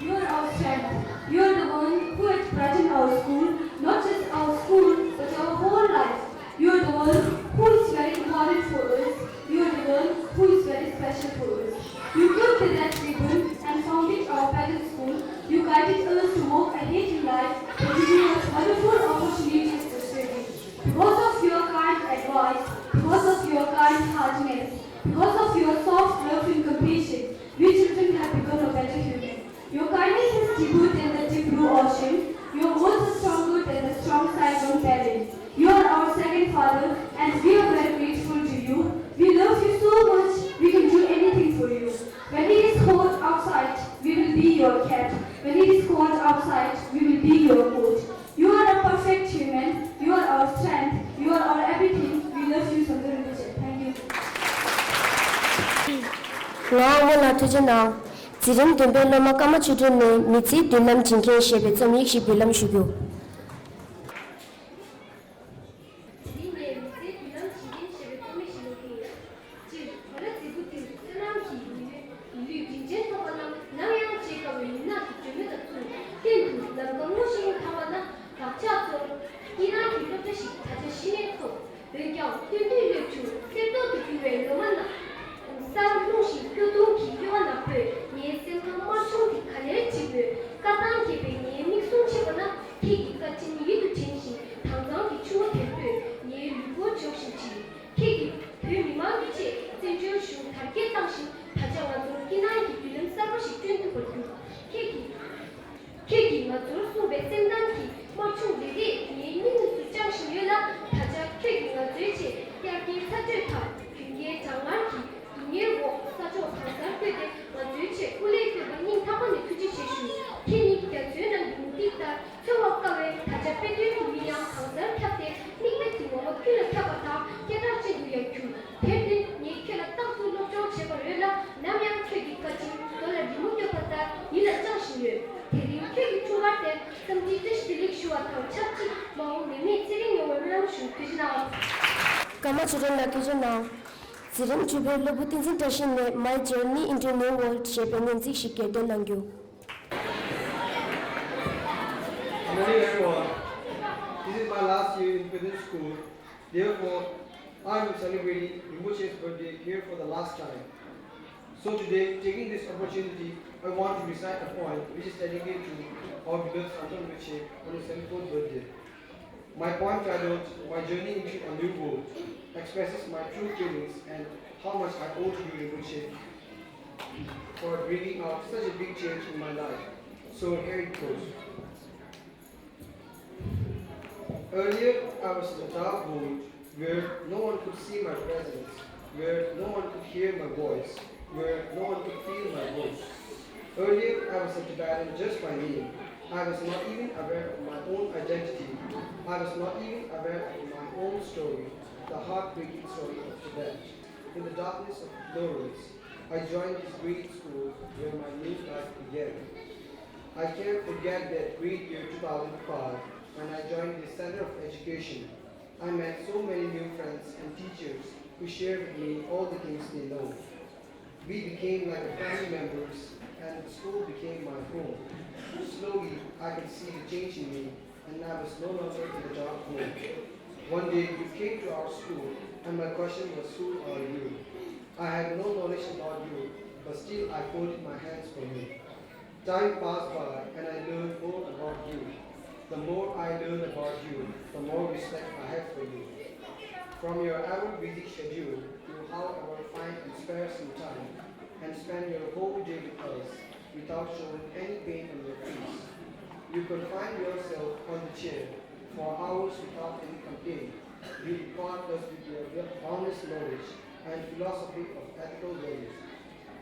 You are our strength. You are the one who has brightened our school, not just our school, but our whole life. You are the one who is very important for us. You are the one who is very special for us. You took the red ribbon and founded our pageant school. You guided us to walk ahead in life by giving us wonderful opportunities for study. Because of your kind advice, because of your kind heartedness, because of your soft love and compassion, we children have become a better human. Your kindness is deeper than the deep blue ocean. Your words are stronger than the strong cyclone barrel. You are our second father, and we are very grateful to you. We love you so much, we can do anything for you. When it is cold outside, we will be your cap. When it is cold outside, we will be your coat. You are a perfect human. You are our strength. You are our everything. We love you, Samdho Rinpoche. Thank you. ངག་དབང་མོ་ལགས་ཐུགས་རྗེ་གནང་། འཛིན་རིམ་བདུན་པའི་སློབ་མ་ཀརྨ་ཆོས་སྒྲོན་ནས་མི་ཚེའི་མདུན་ལམ་སྦྱིན་མཁན་ཞེས་པའི་རྩོམ་ཡིག་ཞིག་འབུལ་ལམ་ཞུ་རྒྱུ། འདི་ནས་མི་ཚེའི་མདུན་ལམ་སྦྱིན་མཁན་ཞེས་པའི་རྩོམ་ཡིག་ཞིག་ཀློག་གི་ཡིན། སྤྱིར་གོ་ལ་རྫིག་པོ་འདིར་བསོད་ནམས་ཀྱི་ཡིད་ལུས་ཡིད་ལུས་དྲིན་ཅན་ཐོབ་པ་རྣམས་ནམ་ཡང་བརྗེད་དཀའ་བའི་མུན་ནག་གི་སྒྲོན་ ཆེད་སྐུ་ལས་བསྐྱོན་པར་སྙིང་ཐག་པ་ནས་ཐུགས་རྗེ་ཆེ་ཞུ། ཁྱེད་ཉིད་ཀྱི་རྒྱ་མཚོའི་ནང་གི་མུ་ཏིག་ལྟར་འཚོལ་བར་དཀའ་བའི་ད་ཆ་དཔེ་སྟོན་གྱི་མིག་ཡང་གང་སར་ཁྱབ་སྟེ། མིག་དཔེ་གྱི་ངོ་བོ་ཀུན་ལ་ཁྱབ་པ་དང་སྐད་གྲགས་ཅན་དུ་ཡང་གྱུར། དེར་བརྟེན་ངས་ཁྱེད་ལ་རྟག་ཏུ་སློབ་སྦྱོང་བྱེད་པར་འོས་ལ། ནམ་ཡང་ཁྱོད་ཀྱི་བཀའ་དྲིན་རྡོ་ལ་རི་མོ་བརྐོས་པ་ལྟར་ཡིད་ལ་བཅངས་བཞིན་ཡོད། དེ་རིང་ཁྱོད་ཀྱི་འཁྲུངས་སྐར་དེར་བསམ་འཕྲིན་བཀྲ་ཤིས་བདེ་ལེགས་ཞུ་བ་དང་ཆབས་ཅིག་མ་འོངས་ནད་མེད་ཚེ་རིང་ཡོང་བའི་སྨོན་ལམ་ཞུ། ཐུགས་རྗེ་གནང་། ཀརྨ་ཆོས་སྒྲོན་ལགས་ཐུགས་རྗེ་གནང་། འཛིན་རིམ་བཅུ་པའི་སློབ་བུ་བསྟན་འཛིན་བཀྲ་ཤིས་ནས་My Journey into New World ཞེས་པའི་སྙན་ཚིག་ཞིག་སྒེར་འདོན་གནང་རྒྱུ། Good morning, everyone. This is my last year in Peten School. Therefore, I am celebrating Rinpoche's birthday here for the last time. So today, taking this opportunity, I want to recite a poem which is dedicated to our beloved Samdhar Rinpoche on his seventy-fourth birthday. My poem titled My Journey into a New World expresses my true feelings and how much I owe to you, Rinpoche, for bringing out such a big change in my life. So here it goes. Earlier, I was in a dark world where no one could see my presence, where no one could hear my voice, where no one could feel my voice. Earlier, I was a Tibetan just by name. I was not even aware of my own identity. I was not even aware of my own story, the heartbreaking story of Tibet. In the darkness of ignorance, I joined this great school where my new life began. I can't forget that great year two thousand five when I joined the Center of Education. I met so many new friends and teachers who shared with me all the things they know. We became like a family members, and the school became my home. Slowly, I could see the change in me, and I was no longer in the dark hole. One day, you came to our school, and my question was, "Who are you?" I had no knowledge about you, but still I folded my hands for you. Time passed by and I learned more about you. The more I learn about you, the more respect I have for you. From your ever busy schedule, you, however, find and spare some time and spend your whole day with us without showing any pain on your face. You confine yourself on the chair for hours without any complaint. You impart us with your boundless knowledge and philosophy of ethical values.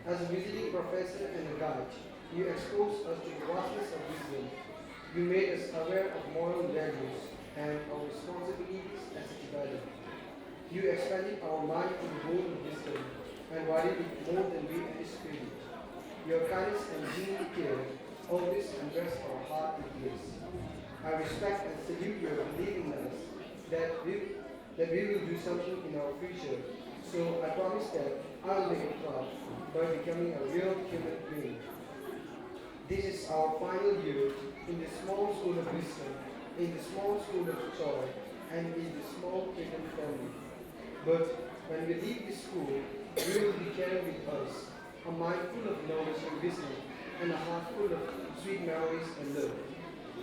As a visiting professor and a guide, you exposed us to the vastness of wisdom. You made us aware of moral values and our responsibilities as a Tibetan. You expanded our mind to the world of wisdom and widened it more than we anticipated. Your kindness and genuine care always impressed our heart with bliss. I respect and salute your belief in us that we that we will do something in our future. So I promise that I will make a part by becoming a real human being. This is our final year in the small school of wisdom, in the small school of joy, and in the small kingdom family. But when we leave this school, we will be carrying with us a mind full of knowledge and wisdom, and a heart full of sweet memories and love.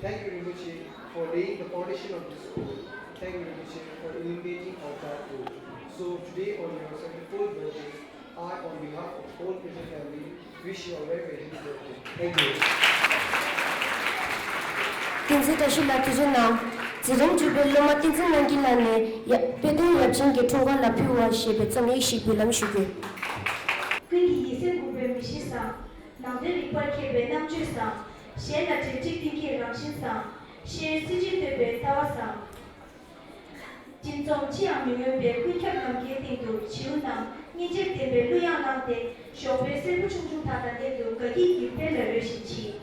Thank you, Rinpoche, for laying the foundation of this school. Thank you, Rinpoche, for illuminating our path forward. So today, on your seventy-fourth birthday, I, on behalf of the whole Peten family, wish you a very, very happy birthday. Thank you. བསྟན་འཛིན་བཀྲ་ཤིས་ལགས་ཐུགས་རྗེ་གནང་། འཛིན་རིམ་བཅུ་པའི་སློབ་མ་བསྟན་འཛིན་རྣམ་རྒྱལ་ལགས་ནས་ཡ་དཔལ་ལྡན་ཡབ་ཆེན་གྱི་འཁྲུངས་སྐར་ལ་ཕུལ་བ་ཞེས་པའི་རྩོམ་ཡིག་ཞིག་འབུལ་ལམ་ཞུ་རྒྱུ། ཀུན་གྱི་ཡིད་སེམས་འགུག་པའི་མི་གཤིས་བཟང་། ནང་དོན་རིག་པར་མཁས་པའི་རྣམ་དཔྱོད་བཟང་། གཞན་ལ་འབྲེལ་འདྲིས་བསྟེན་མཁས་རང་བཞིན་བཟང་། ཤེས་ཡོན་སྲིད་ཇུས་བཏོད་པའི་རྩ་བ་བཟང་། སྦྱིན་སོགས་ཅི་ཡང་མི་མངོན་པའི་ཀུན་ཁྱབ་ནམ་མཁའི་སྟེང་དུ་བྱིའུ་རྣམས་སྙིང་རྗེར་ལྡན་པའི་གླུ་དབྱངས་བླངས་ཏེ་ཞོགས་པའི་སེར་པོ་ཆུང་ཆུང་དག་དང་ལྷན་དུ་དགའ་སྐྱིད་ཀྱི་དཔལ་ལ་རོལ་བཞིན་མཆིས།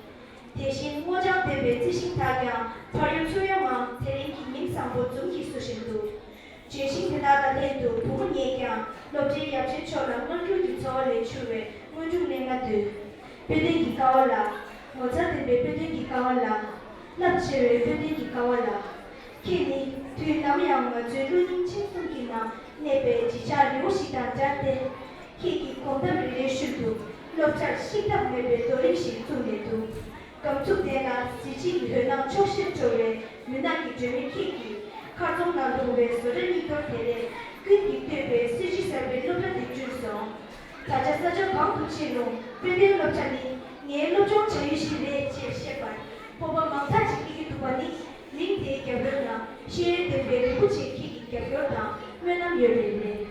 དེ་བཞིན་སྔོ་ལྗང་ལྡན་པའི་རྩི་ཤིང་དག་ཀྱང་ཕ་ཡུལ་ཚུར་གཡུག་ངང་ཚེ་རིང་གི་ཉིམ་བཟང་པོ་འཛུམ་གྱིས་བསུ་བཞིན་འདུག་ལྗོན་ཤིང་དེ་དག་དང་ལྷན་དུ་བུ་མོ་ངས་ཀྱང་སློབ་གྲྭའི་ཡབ་ཆེན་མཆོག་ལ་སྔ་འགྱུར་གྱི་འཚོ་བ་ལས་འཕྱུར་བའི་དངོས་གྲུབ་གནང་ང་འདོད། དཔལ་ལྡན་གྱི་ཀ་བ་ལ། ངོ་མཚར་ལྡན་པའི་དཔལ་ལྡན་གྱི་ཀ་བ་ལ། རླབས་ཆེ་བའི་དཔལ་ལྡན་གྱི་ཀ་བ་ལ། ཁྱེད་ནི་དུས་ནམ་ཡང་ང་ཚོའི་གློ་སྙིང་མཆིན་གསུམ་གྱི་ནང་གནས་པའི་བརྗིད་ཆགས་རི་བོ་ཞིག་དང་འདྲ་སྟེ། ཁྱེད་ཀྱི་གོམ་སྟབས་རེ་རེའི་ཤུལ་དུ་སློབ་གྲྭར་ཤིང་ཐབས་མེད་པའི་རྡོ་རིང་ཞིག་བཙུགས་ནས་འདུག་སྐམ་ཚུགས་ལྡན་ལ་གཟི་བརྗིད་ཀྱི་འོད་སྣང་ཕྱོགས་བཞིར་འཕྲོ་བའི་མུན་ནག་གི་སྒྲོན་མེ་ཁྱེད་ཀྱིས་མཁར་རྫོང་ནང་ལྷུང་བའི་བཟོ་གྲྭ་སྙིགས་དོར་དེ་ལས་ཀུན་གྱིས་བསྟོད་པའི་སྲིད་ཇུས་གསར་པའི་སློབ་གྲྭ་འདི་བསྐྲུན་སོང་། ད་ཆ་ས་ཆ་གང་དུ་ཕྱིན་རུང་དཔེ་སྟོན་སློབ་གྲྭ་ནི་ངའི་སློབ་སྦྱོང་བྱ་ཡུལ་ཞིག་རེད་ཅེས་བཤད་པར་སྤོབས་པ་མང་དག་ཅིག་སྐྱེ་གི་འདུག་པ་ནི་མིང་དེའི་རྒྱབ་ཡོལ་ན་ཤེས་ཡོན་ལྡན་པའི་རིན་པོ་ཆེ་ཁྱེད་ཀྱི་རྒྱབ་སྐྱོར་དང་སྨོན་ལམ་ཡོད་པས་རེད།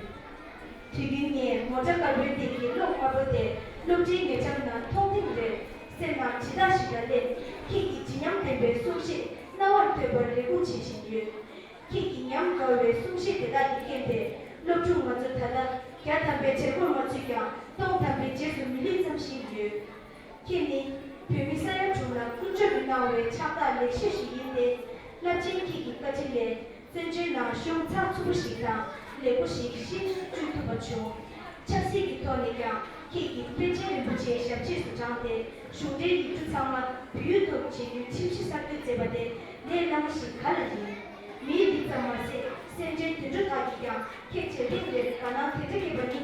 དུས་རྒྱུན་ངས་ངོ་སྤྲོད་དཀར་པོའི་སྟེང་གི་གློག་དམར་པོ་དེ་སློབ་གྲྭའི་ཉེ་འགྲམ་ན་ པར་རེ་སྒུག་བྱེད་བཞིན་ཡོད། ཁྱེད་ཀྱི་ཉམས་དགའ་བའི་གསུང་བཤད་དེ་དག་གི་རྐྱེན་པས་སློབ་ཕྲུག་ང་ཚོ་ད་ལྟ་བརྒྱ་ཐམ་པའི་གྲལ་སྐོར་མ་ཚུད་ཀྱང་སྟོང་ཐམ་པའི་རྗེས་སུ་མི་སླེབས་ཙམ་ཞིག་ཡོད། ཁྱེད་ནི་བོད་མི་ས་ཡ་དྲུག་ལ་ཀུན་སྤྱོད་དུ་གནང་བའི་ཕྱག་རྟགས་ལེགས་ཤོས་ཤིག་ཡིན་ཏེ། རླབས་ཆེན་ཁྱེད་ཀྱི་བཀའ་དྲིན་ལས་བཙན་བྱོལ་ནང་གཞུང་ཚགས་ཚུད་པོ་ཞིག་དང་ལེགས་པོ་ཞིག་ཤེས་སྐྱོང་ཐུབ་པ་བྱུང་། ཆབ་སྲིད་ཀྱི་ཐོག་ནས་ཀྱང་ཁྱེད་ཀྱིས་པཎ་ཆེན་རིན་པོ་ཆེའི་ཞབས་རྗེས་སུ་འབྲངས་ཏེ་གཞུང་འབྲེལ་ཡིག་འབྲུ་ཚང་མ་བོད་ཡིག་ཐོག་བྱེད་རྒྱུའི་ཁྲིམས་གཞི་གསར་གཏོད་མཛད་པ་དེ་ལས་སླ་མོ་ཞིག་ག་ལ་ཡིན། མིའི་ལུས་ཙམ་མ་ཟད་སེམས་ཅན་དུད་འགྲོ་དག་གིས་ཀྱང་ཁྱེད་བྱེད་ཐེངས་རེར་དགའ་སྣང་དེ་འདྲ་སྐྱེས་པ་ནི་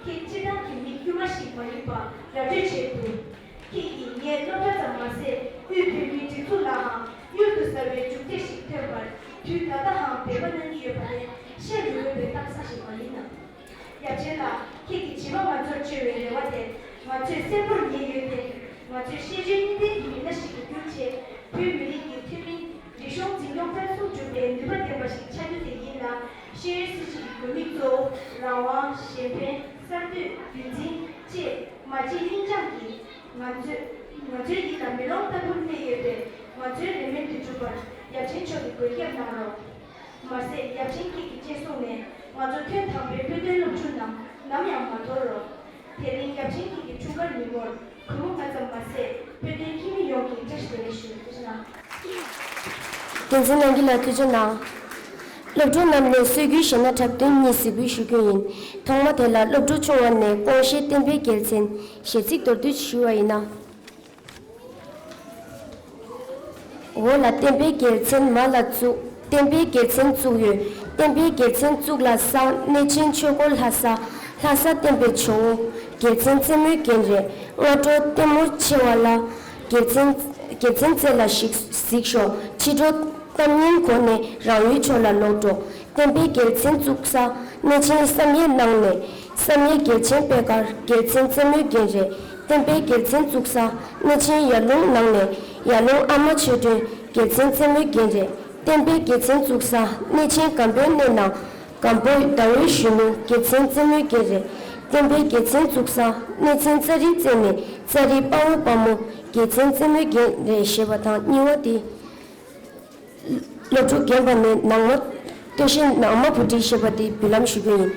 ཁྱེད་སྤྱིར་བཏང་གི་མི་དཀྱུས་མ་ཞིག་མ་ཡིན་པ་ར་སྤྲོད་བྱས་འདུག་ཁྱེད་ཀྱིས་ངས་སློབ་གྲྭ་ཙམ་མ་ཟད་དབུས་བོད་མིའི་སྒྲིག་འཛུགས་ལའང་གཡུར་དུ་ཟ་བའི་མཇུག་འབྲས་ཤིག་ཐོན་པར་དུས་ད་ལྟའང་འབད་པ་གནང་གི་ཡོད་པ་དེ་བཤད་མི་འོས་པའི་རྟགས་མཚན་ཞིག་མ་ཡིན་ནམ། ཡབ་ཆེན་ལགས། ཁྱེད་ཀྱིས་བྱིས་པ་ང་ཚོར་བཅོལ་བའི་རེ་བ་དེ་ང་ཚོས་གསལ་པོར་ངེས་ཡོད་དེ། ང་ཚོས་ཤེས་བྱའི་གཉིས་ལྡན་གྱི་མི་སྣ་ཞིག་ཏུ་གྱུར་ཆེད་བོད་མི་རིགས་ཀྱི་ཐུན་མིན་རིག་གཞུང་འཛིན་སྐྱོང་སྤེལ་གསུམ་སྒྲུབ་པའི་ནུས་པ་ལྡན་པ་ཞིག་ཆགས་རྒྱུ་དེ་ཡིན་ལ། ཤེས་ཡོན་སྲིད་བྱུས་ཀྱི་དགོས་དམིགས་གཙོ་བོ་རང་དབང་། གཞན་ཕན། གསར་གཏོད། རྒྱུན་འཛིན་བཅས་མ་གཅིག་གཉིས་ཆར་གྱིས་ང་ཚོས་ང་ཚོའི་ཡིད་ལ་མེ་ལོང་ལྟ་བུར་གནས་ཡོད་པས། ང་ཚོའི་རེ་སྨོན་དེ་འགྲུབ་པར་ཡབ་ཆེན་མཆོག་གིས་མགོན་སྐྱབས་གནང་རོགས། མ་ཟད་ཡབ་ཆེན་ཁྱེད་ཀྱི་སྤྱན་ཟུང་ནས་ང་ཚོ་ཐོན་དང་པོའི་དཔེ་སྟོན་སློབ་ཕྲུག་རྣམས་ནམ་ཡང་མ་དོར་རོགས། དེ་རིང་ཡབ་ཆེན་ཁྱེད་ཀྱི་འཁྲུངས་སྐར་ཉིན་མོར་གུས་མོ་ང་ཙམ་མ་ཟད་དཔེ་སྟོན་ཁྱིམ་མི་ཡོངས་ཀྱིས་བཀྲ་ཤིས་བདེ་ལེགས་ཞུ། བཀྲ་ཤིས་བདེ་ལེགས། བསྟན་འཛིན་རྣམ་རྒྱལ་ལགས་ཐུགས་རྗེ་གནང་། སློབ་ཕྲུག་རྣམས་ནས་སྲོལ་རྒྱུན་གཞས་སྣ་འཁྲབ་སྟོན་གཉིས་གཟིགས་འབུལ་ཞུ་རྒྱུ་ཡིན། ཐོག་མ་དེ་ལ་སློབ་ཕྲུག་ཆུང་བ་ནས་ཀོང་ཞེ་བསྟན་པའི་རྒྱལ་མཚན་གཞས་ཚིག་མདོར་བསྡུས་ཞུ་བ་ཡིན་ན། འོ་ལ་བསྟན་པའི་རྒྱལ་མཚན་མ་ལ་བཙུགས། བསྟན་པའི་རྒྱལ་མཚན་བཙུགས་ཡོད། བསྟན་པའི་རྒྱལ་མཚན་བཙུགས་ལ་གསང་། གནས་ཆེན་ཆོས་འཁོར་ལྷ་ས། ལྷ་ས་བསྟན་པའི་ཇོ་བོ། རྒྱལ་མཚན་རྩེ་མོའི་རྒྱན་རེད། སྔ་དྲོ་ལྟད་མོ་ཆེ་བ་ལ། རྒྱལ་མཚན། རྒྱལ་མཚན་རྩེ་ལ་ཞིག་གཟིགས་ཤོག་ཕྱི་དྲོ་གཏམ་ངན་གོ་ནས་རང་ཡུལ་ཕྱོགས་ལ་ལོག་འགྲོ། བསྟན་པའི་རྒྱལ་མཚན་བཙུགས་ས་གནས་ཆེན་བསམ་ཡས་གནང་ནས། བསམ་ཡས་རྒྱལ་ཆེན་པད་དཀར་རྒྱལ་མཚན་རྩེ་མོའི་རྒྱན་རེད། བསྟན་པའི་རྒྱལ་མཚན་བཙུགས་ས་གནས་ཆེན་ཡར་ཀླུང་གནང་ནས། ཡར་ཀླུང་ཨ་མ་ཆོས་སྒྲོན་རྒྱལ་མཚན་རྩེ་མོའི་རྒྱན་རེད། བསྟན་པའི་རྒྱལ་མཚན་བཙུགས་ས་གནས་ཆེན་སྒམ་པོའི་གནས་ནང་། སྒམ་པོ་ཟླ་འོད་གཞོན་ནུ་རྒྱལ་མཚན་རྩེ་མོའི་རྒྱན་རེད། བསྟན་པའི་རྒྱལ་མཚན་བཙུགས་ས་གནས་ཆེན་ཙཱ་རི་རྩེ་ནས་ཙཱ་རི་དཔའ་བོ་དཔའ་མོ་རྒྱལ་མཚན་རྩེ་མོའི་རྒྱན་རེད་ཞེས་པ་དང་གཉིས་པ་དེ། སློབ་ཕྲུག་རྒན་པ་ནས་ནང་མ། སྟོད་གཞས་ནང་མ་བུ་ཁྲིད་ཞེས་པ་དེ་འབུལ་ལམ་ཞུ་རྒྱུ་ཡིན།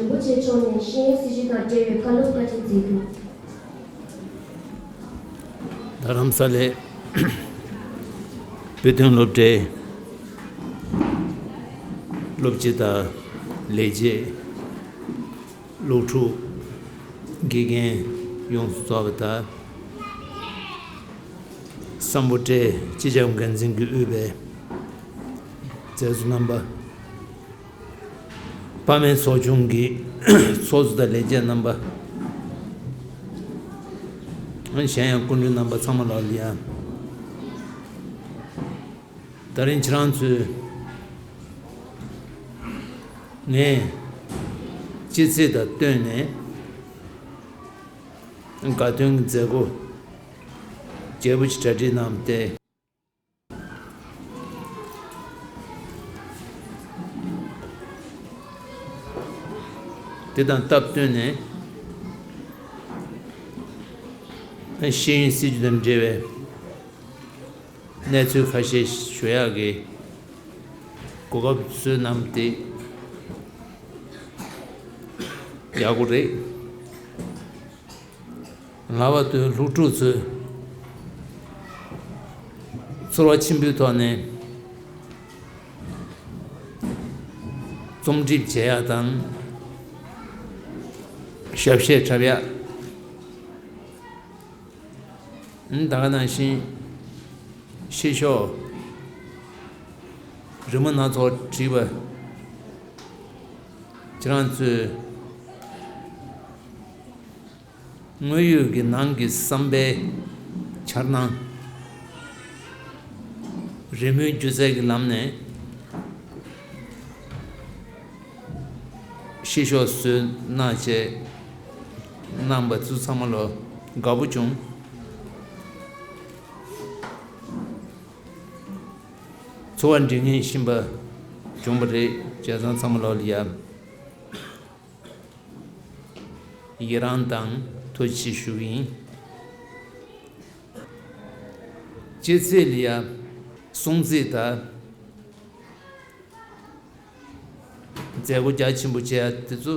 རིན་པོ་ཆེ་མཆོག་ནས་ཤེས་ཡོན་སྲིད་བྱུས་དང་འབྲེལ་བའི་བཀའ་སློབ་བཀའ་འཁྲོལ་མཛད་འདུག་རྡ་རམ་ས་ལའི་བོད་དོན་སློབ་གྲྭའི་སློབ་སྤྱི་དང་ལས་བྱེད། སློབ་ཕྲུག་དགེ་རྒན་ཡོངས་སུ་རྫོགས་པ་དང་ སམ་བྷོ་ཊའི་སྤྱི་ཁྱབ་འགན་འཛིན་གྱིས་དབུས་པའི་མཛད་གཙོ་རྣམ་པ། དཔག་མེད་ཚོགས་ཆུང་གི་ཚོགས་གཙོ་དང་ལས་བྱེད་རྣམ་པ། གཞན་ཡང་སྐུ་མགྲོན་རྣམ་པ་ཚང་མ་ལོག་ལ་ཡ། ད་རིང་ཁྱེད་རང་ཚོས་ངས་སྤྱི་ཚིག་དང་བསྟུན་ནས་དགའ་སྟོན་གྱི་མཛད་སྒོ་རྒྱས་པོ་ཞིག་གྲ་སྒྲིག་གནང་སྟེ། དེ་དང་སྟབས་བསྟུན་ནས་ཤེས་ཡོན་སྲིད་བྱུས་དང་འབྲེལ་བའི་གནས་ཚུལ་ཁ་ཤས་ཞུ་ཡག་གི་གོ་སྐབས་བཟོས་གནང་སྟེ་ཡག་པོ་རེད། ལྷག་པར་དུ་སློབ་ཕྲུག་ཚོས་ཚོར་བ་ཆེན་པོའི་ཐོག་ནས་རྩོམ་སྒྲིག་བྱེད་ཡག་དང་ཞབས་གཞས་འཁྲབ་ཡག་ད་ག་ནང་བཞིན་ཤེས་ཤོག་རི་མོ་སྣ་ཚོགས་བྲིས་པ། ཁྱེད་རང་ཚོས་དངོས་ཡོད་ཀྱི་ནང་གི་བསམ་པའི་འཆར་སྣང་རི་མོའི་སྒྱུ་རྩལ་གྱི་ལམ་ནས་ཤེས་ཤོག་བཟོས་གནང་བྱས་གནང་པ་ཚོ་ཚང་མ་ལོ་དགའ་པོ་བྱུང་། ཚོར་བ་འདྲེན་མཁན་ཤེས་པ་བྱུང་བ་རེད། བྱས་ཙང་ཚང་མ་ལོ་ལ་ཡ། ཡི་རང་དང་ཐུགས་རྗེ་ཆེ་ཞུ་གི་ཡིན། སྤྱི་ཚེས་ལ་ཡ་སྲུང་བརྩི་དང་མཛད་སྒོ་རྒྱ་ཆེན་པོ་བྱས་ཡ་དེ་ཚོ་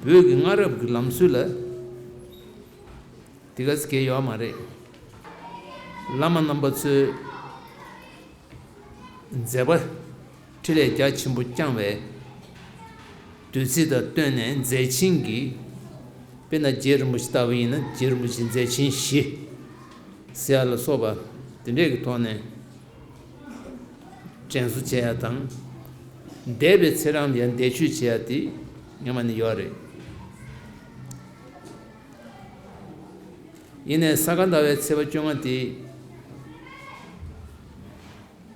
བོད་ཀྱི་སྔ་རབས་ཀྱི་ལམ་སྲོལ་ལ་དེ་ག་ཙམ་གས་ཡོད་མ་རེད། བླ་མ་རྣམ་པ་ཚོས་མཛད་པ་འཕྲིན་ལས་རྒྱ་ཆེན་པོ་བསྐྱངས་པའི་བདུད་རྩི་དང་བསྟུན་ནས་མཛད་ཆེན་གྱི། དཔེར་ན་རྗེ་རིན་པོ་ཆེ་ལྟ་བུ་ཡིན་ན་རྗེ་རིན་པོ་ཆེ་མཛད་ཆེན་བཞི་ཟེར་ཡ་ལ་སོགས་པ་དེ་འདྲས་ཀྱི་ཐོག་ནས་དྲན་གསོ་བྱེད་ཡ་དང་། འདས་པའི་ཚེ་རིང་ལ་ཡང་འདས་མཆོད་བྱེད་ཡ་དེ་སྔོན་མ་ནས་ཡོད་རེད། ཡིན་ནའི་ས་ག་ཟླ་བའི་ཚེས་པ་བཅོ་ལྔ་དེ།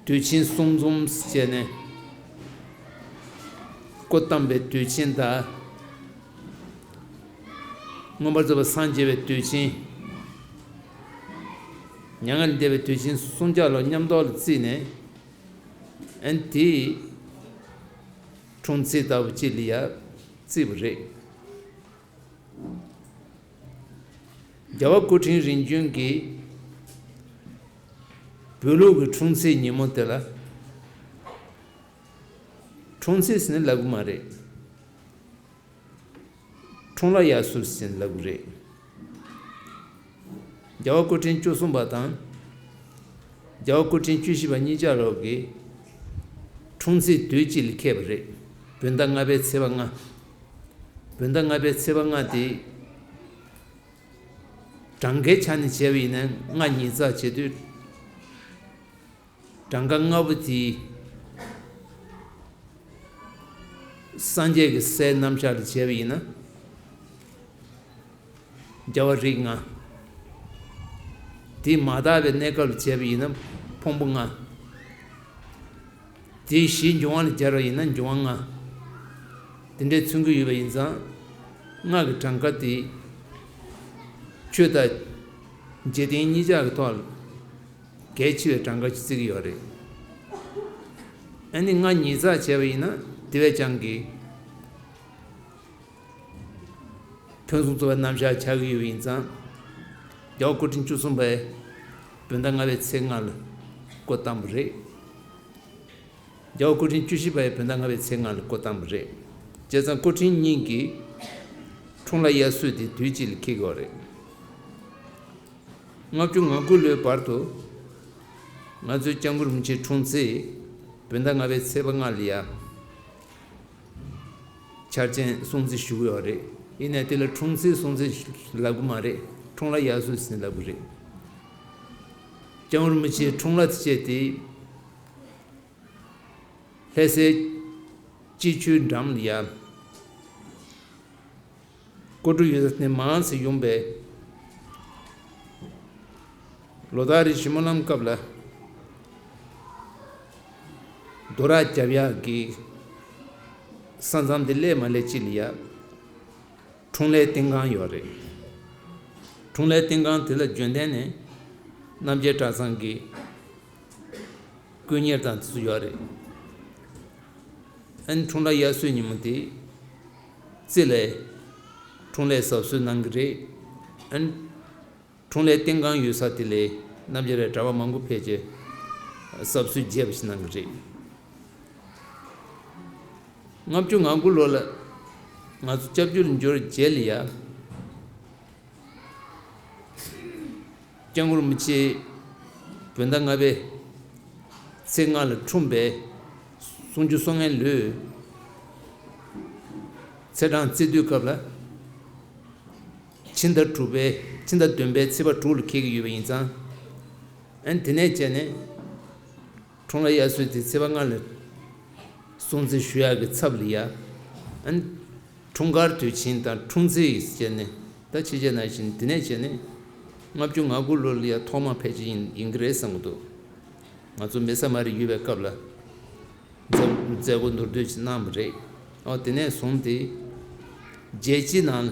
དུས་ཆེན་གསུམ་འཛོམས་བྱས་ནས་སྐུ་བལྟམས་པའི་དུས་ཆེན་དང་། མངོན་པར་རྫོགས་པར་སངས་རྒྱས་པའི་དུས་ཆེན། མྱ་ངན་ལས་འདས་པའི་དུས་ཆེན་གསུམ་ཆར་ལ་མཉམ་དུ་ལ་བརྩིས་ནས། ཨན་དེ་འཁྲུངས་ཚེས་ལྟ་བུ་གཅིག་ལ་ཡ་བརྩིས་པ་རེད། རྒྱལ་བ་སྐུ་ཕྲེང་རིམ་བྱོན་གྱི་བོད་ལུགས་ཀྱི་འཁྲུངས་ཚེས་ཉིན་མོ་དེ་ལ་འཁྲུངས་ཚེས་ཟེར་ནས་ལབ་གི་མ་རེད། འཁྲུངས་ལྷ་དབྱར་གསོལ་ཟེར་ནས་ལབ་གི་རེད། རྒྱལ་བ་སྐུ་ཕྲེང་བཅུ་གསུམ་པ་དང་རྒྱལ་བ་སྐུ་ཕྲེང་བཅུ་བཞི་པ་གཉིས་ཆ་ལོག་གི་འཁྲུངས་ཚེས་དུས་གཅིག་ལ་འཁེལ་བ་རེད། བོད་ཟླ་ལྔ་པའི་ཚེས་པ་ལྔ། བོད་ཟླ་ལྔ་པའི་ཚེས་པ་ལྔ་དེ། གྲངས་ཀའི་ཆ་ནས་བྱས་པ་ཡིན་ན་ལྔ་ཉིས་བརྩེགས་བྱེད་དུས། གྲངས་ཀ་ལྔ་པོ་དེའི་སངས་རྒྱས་ཀྱི་སའི་རྣམ་གཞག་ལ་བྱས་པ་ཡིན་ན། རྒྱལ་བ་རིགས་ལྔ། དེ་མ་དག་པའི་གནས་སྐབས་ལ་བྱས་པ་ཡིན་ན་ཕུང་པོ་ལྔ། དེ་བཞི་འབྱུང་བ་ལ་སྦྱར་བ་ཡིན་ན་འབྱུང་བ་ལྔ། དེ་འདྲའི་མཚོན་གྱི་ཡོད་པ་ཡིན་ཙང་། ལྔ་གི་གྲངས་ཀ་དེ་ཆོས་དང་འཇིག་རྟེན་གཉིས་ཆར་གྱི་ཐོག་ལ་གལ་ཆེ་བའི་གྲངས་ཀ་ཞིག་བརྩི་གི་ཡོད་རེད། ཨ་ནི་ལྔ་ཉིས་བརྩེགས་བྱས་པ་ཡིན་ན་དེ་བས་ཀྱང་གི་ཕུན་སུམ་ཚོགས་པའི་རྣམ་གཞག་ཆགས་ཀྱི་ཡོད་པ་ཡིན་ཙང་། རྒྱལ་བ་སྐུ་ཕྲེང་བཅུ་གསུམ་པས་བོད་ཟླ་ལྔ་པའི་ཚེས་ལྔ་ལ་སྐུ་བལྟམས་པ་རེད། རྒྱལ་བ་སྐུ་ཕྲེང་བཅུ་བཞི་པ་ཡང་བོད་ཟླ་ལྔ་པའི་ཚེས་ལྔ་ལ་སྐུ་བལྟམས་པ་རེད། བྱས་ཙང་སྐུ་ཕྲེང་གཉིས་ཀྱི་འཁྲུངས་ལྷ་དབྱར་གསོལ་དེ་དུས་གཅིག་ལ་འཁེལ་དགོས་རེད། ལྔ་བཅུ་ང་དགུ་ལོའི་བར་དུ་ང་ཚོའི་སྐྱབས་མགོན་རིན་པོ་ཆེའི་འཁྲུངས་ཚེས་བོད་ཟླ་ལྔ་པའི་ཚེས་པ་ལྔ་ལ་ཡ། འཆར་ཅན་སྲུང་བརྩི་ཞུ་གི་ཡོད་རེད། ཡིན་ནའི་དེ་ལ་འཁྲུངས་ཚེས་སྲུང་བརྩི་ལབ་གི་མ་རེད། འཁྲུངས་ལྷ་དབྱར་གསོལ་ཟེར་ནས་ལབ་གི་རེད། སྐྱབས་མགོན་རིན་པོ་ཆེའི་འཁྲུངས་ལྷ་དེ་བྱས་ཏེ། ལྷ་སའི་སྐྱིད་ཆུའི་འགྲམ་ལ་ཡ། སྐུ་འཁྲུངས་ཡུལ་ནས་མང་ཙམ་ཡོང་པའི། ལོ་ལྟར་རེ་ཞིབ་མོ་ལམ་སྐབས་ལ། རྡོ་རག་རྒྱབ་ཡག་གི་ས་མཚམས་དེ་སླེབས་མ་སླེབས་ཅིག་ལ་ཡ། འཁྲུངས་ལྷའི་རྟེན་ཁང་ཡོད་རེད། འཁྲུངས་ལྷའི་རྟེན་ཁང་དེ་ལ་རྒྱུན་ལྡན་ནས་རྣམ་རྒྱལ་གྲྭ་ཚང་གི་དཀོན་གཉེར་དང་དེ་ཚོ་ཡོད་རེད། ཨན་འཁྲུངས་ལྷ་དབྱར་གསོལ་ཉིན་མོ་དེ་རྩེ་ལ་འཁྲུངས་ལྷའི་གཟབ་གསོལ་གནང་གི་རེད། ཨན། འཁྲུངས་ལྷའི་རྟེན་ཁང་ཡོད་ས་དེ་ལས་རྣམ་རྒྱལ་རས་གྲྭ་པ་མང་པོ་ཕེབས་རྗེས་གཟབ་གསོལ་རྒྱས་པ་ཞིག་གནང་གི་རེད། ལྔ་བཅུ་ང་དགུ་ལོ་ལ་ང་ཚོ་སྐྱབས་བཅོལ་འབྱོར་རྗེས་ལ་ཡ། སྐྱབས་མགོན་རིན་པོ་ཆེ་བོད་ཟླ་ལྔ་པའི་ཚེས་ལྔ་ལ་འཁྲུངས་པའི་སུམ་ཅུ་སོ་ལྔའི་ལོའི་ཚེས་གྲངས་བརྩི་དུས་སྐབས་ལ། ཕྱི་ཟླ་དྲུག་པའི་ཕྱི་ཟླ་བདུན་པའི་ཚེས་པ་དྲུག་ལ་འཁེལ་གྱི་ཡོད་པ་ཡིན་ཙང་། ཨན་དེ་ནས་བྱས་ནས་འཁྲུངས་ལྷ་དབྱར་གསོལ་དེ་ཚེས་པ་ལྔ་ལ་སྲུང་བརྩི་ཞུ་ཡག་གི་ཚབ་ལ་ཡ། ཨན་འཁྲུངས་སྐར་དུས་ཆེན་དང་འཁྲུངས་ཚེས་བྱས་ནས་ད་ཕྱི་རྒྱལ་ནང་བཞིན་དེ་ནས་བྱས་ནས་ལྔ་བཅུ་ང་དགུ་ལོ་ལ་ཡ་ཐོག་མ་ཕལ་ཆེར་ཡིན་ཡིན་གྱི་རེད་བསམ་གྱི་འདུག་ང་ཚོ་མེ་བཟའ་མ་རི་ཡོད་པའི་སྐབས་ལ། མཛད་མཛད་སྒོ་མདོར་བསྡུས་ཤིག་གནང་བ་རེད། ཨོ་དེ་ནས་བཟུང་སྟེ་རྒྱལ་སྤྱིའི་ནང་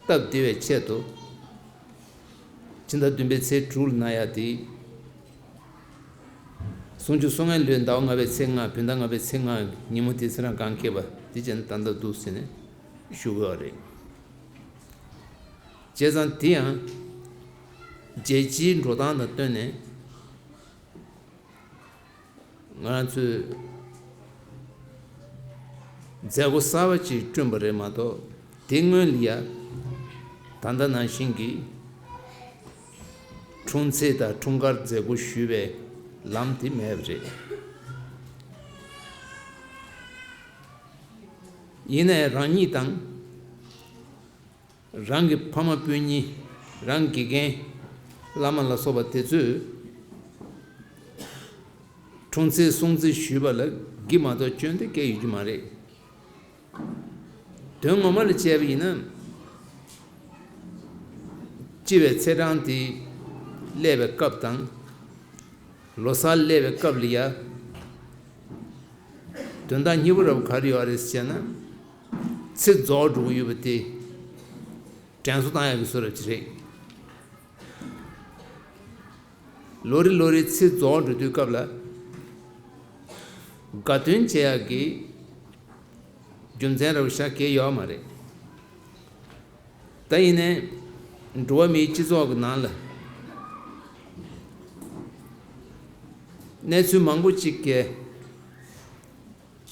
སྟབས་བདེ་བའི་ཆེད་དུ་ཕྱི་ཟླ་བདུན་པའི་ཚེས་དྲུག་ལ་གནང་ཡག་དེ་སུམ་ཅུ་སོ་ལྔའི་ལོའི་ཟླ་བ་ལྔ་པའི་ཚེས་ལྔ་བོད་ཟླ་ལྔ་པའི་ཚེས་ལྔ་ཉིན་མོ་དེ་ཚེ་རང་གང་འཁེལ་བ་དེ་བྱས་ན་ད་ལྟ་འདུག་ཟེར་ནས་ཞུ་དགོས་པ་རེད། བྱས་ཙང་དེ་ཡང་རྒྱལ་སྤྱིའི་འགྲོ་སྟངས་དང་བསྟུན་ནས། ང་ཚོས་མཛད་སྒོ་གསར་བ་ཅིག་བསྐྲུན་པ་རེད་མ་གཏོགས་དེ་སྔོན་ལ་ཡ་ད་ལྟ་ནང་བཞིན་གྱི་འཁྲུངས་ཚེས་དང་འཁྲུངས་སྐར་མཛད་སྒོ་ཞུ་བའི་ལམ་དེ་མེད་པ་རེད། ཡིན་ནའི་རང་ཉིད་དང་། རང་གི་ཕ་མ་སྤུན་ཉེ། རང་དགེ་རྒན། བླ་མ་ལ་སོགས་པ་དེ་ཚོས་འཁྲུངས་ཚེས་སྲུང་བརྩི་ཞུས་པ་ལ་གི་མ་གཏོགས་སྐྱོན་དེ་སྐྱེ་ཡོད་རྒྱུ་མ་རེད། དོན་ངོ་མ་ལ་བྱས་པ་ཡིན་ན། སྤྱི་བའི་ཚེས་གྲངས་དེ་སླེབས་པའི་སྐབས་དང་། ལོ་གསར་སླེབས་པའི་སྐབས་ལ་ཡ། དོན་དག་སྙིང་པོ་རབ་ག་རེ་ཡོད་རེད་ཟེར་ན། ཚེ་རྫོགས་འགྲོ་གི་ཡོད་པ་དེ། དྲན་གསོ་བཏང་ཡག་གི་བཟོ་འདྲ་ཅིག་རེད། ལོ་རེ་ལོ་རེ་ཚེ་རྫོགས་འགྲོ་དུས་སྐབས་ལ། དགའ་སྟོན་བྱེད་ཡག་གི་རྒྱུ་མཚན་རབ་ཤ་གས་ཡོད་མ་རེད། ད་ཡིན་ནའི་འགྲོ་བ་མིའི་སྤྱི་ཚོགས་ཀྱི་ནང་ལ་གནས་ཚུལ་མང་པོ་ཅིག་གིས་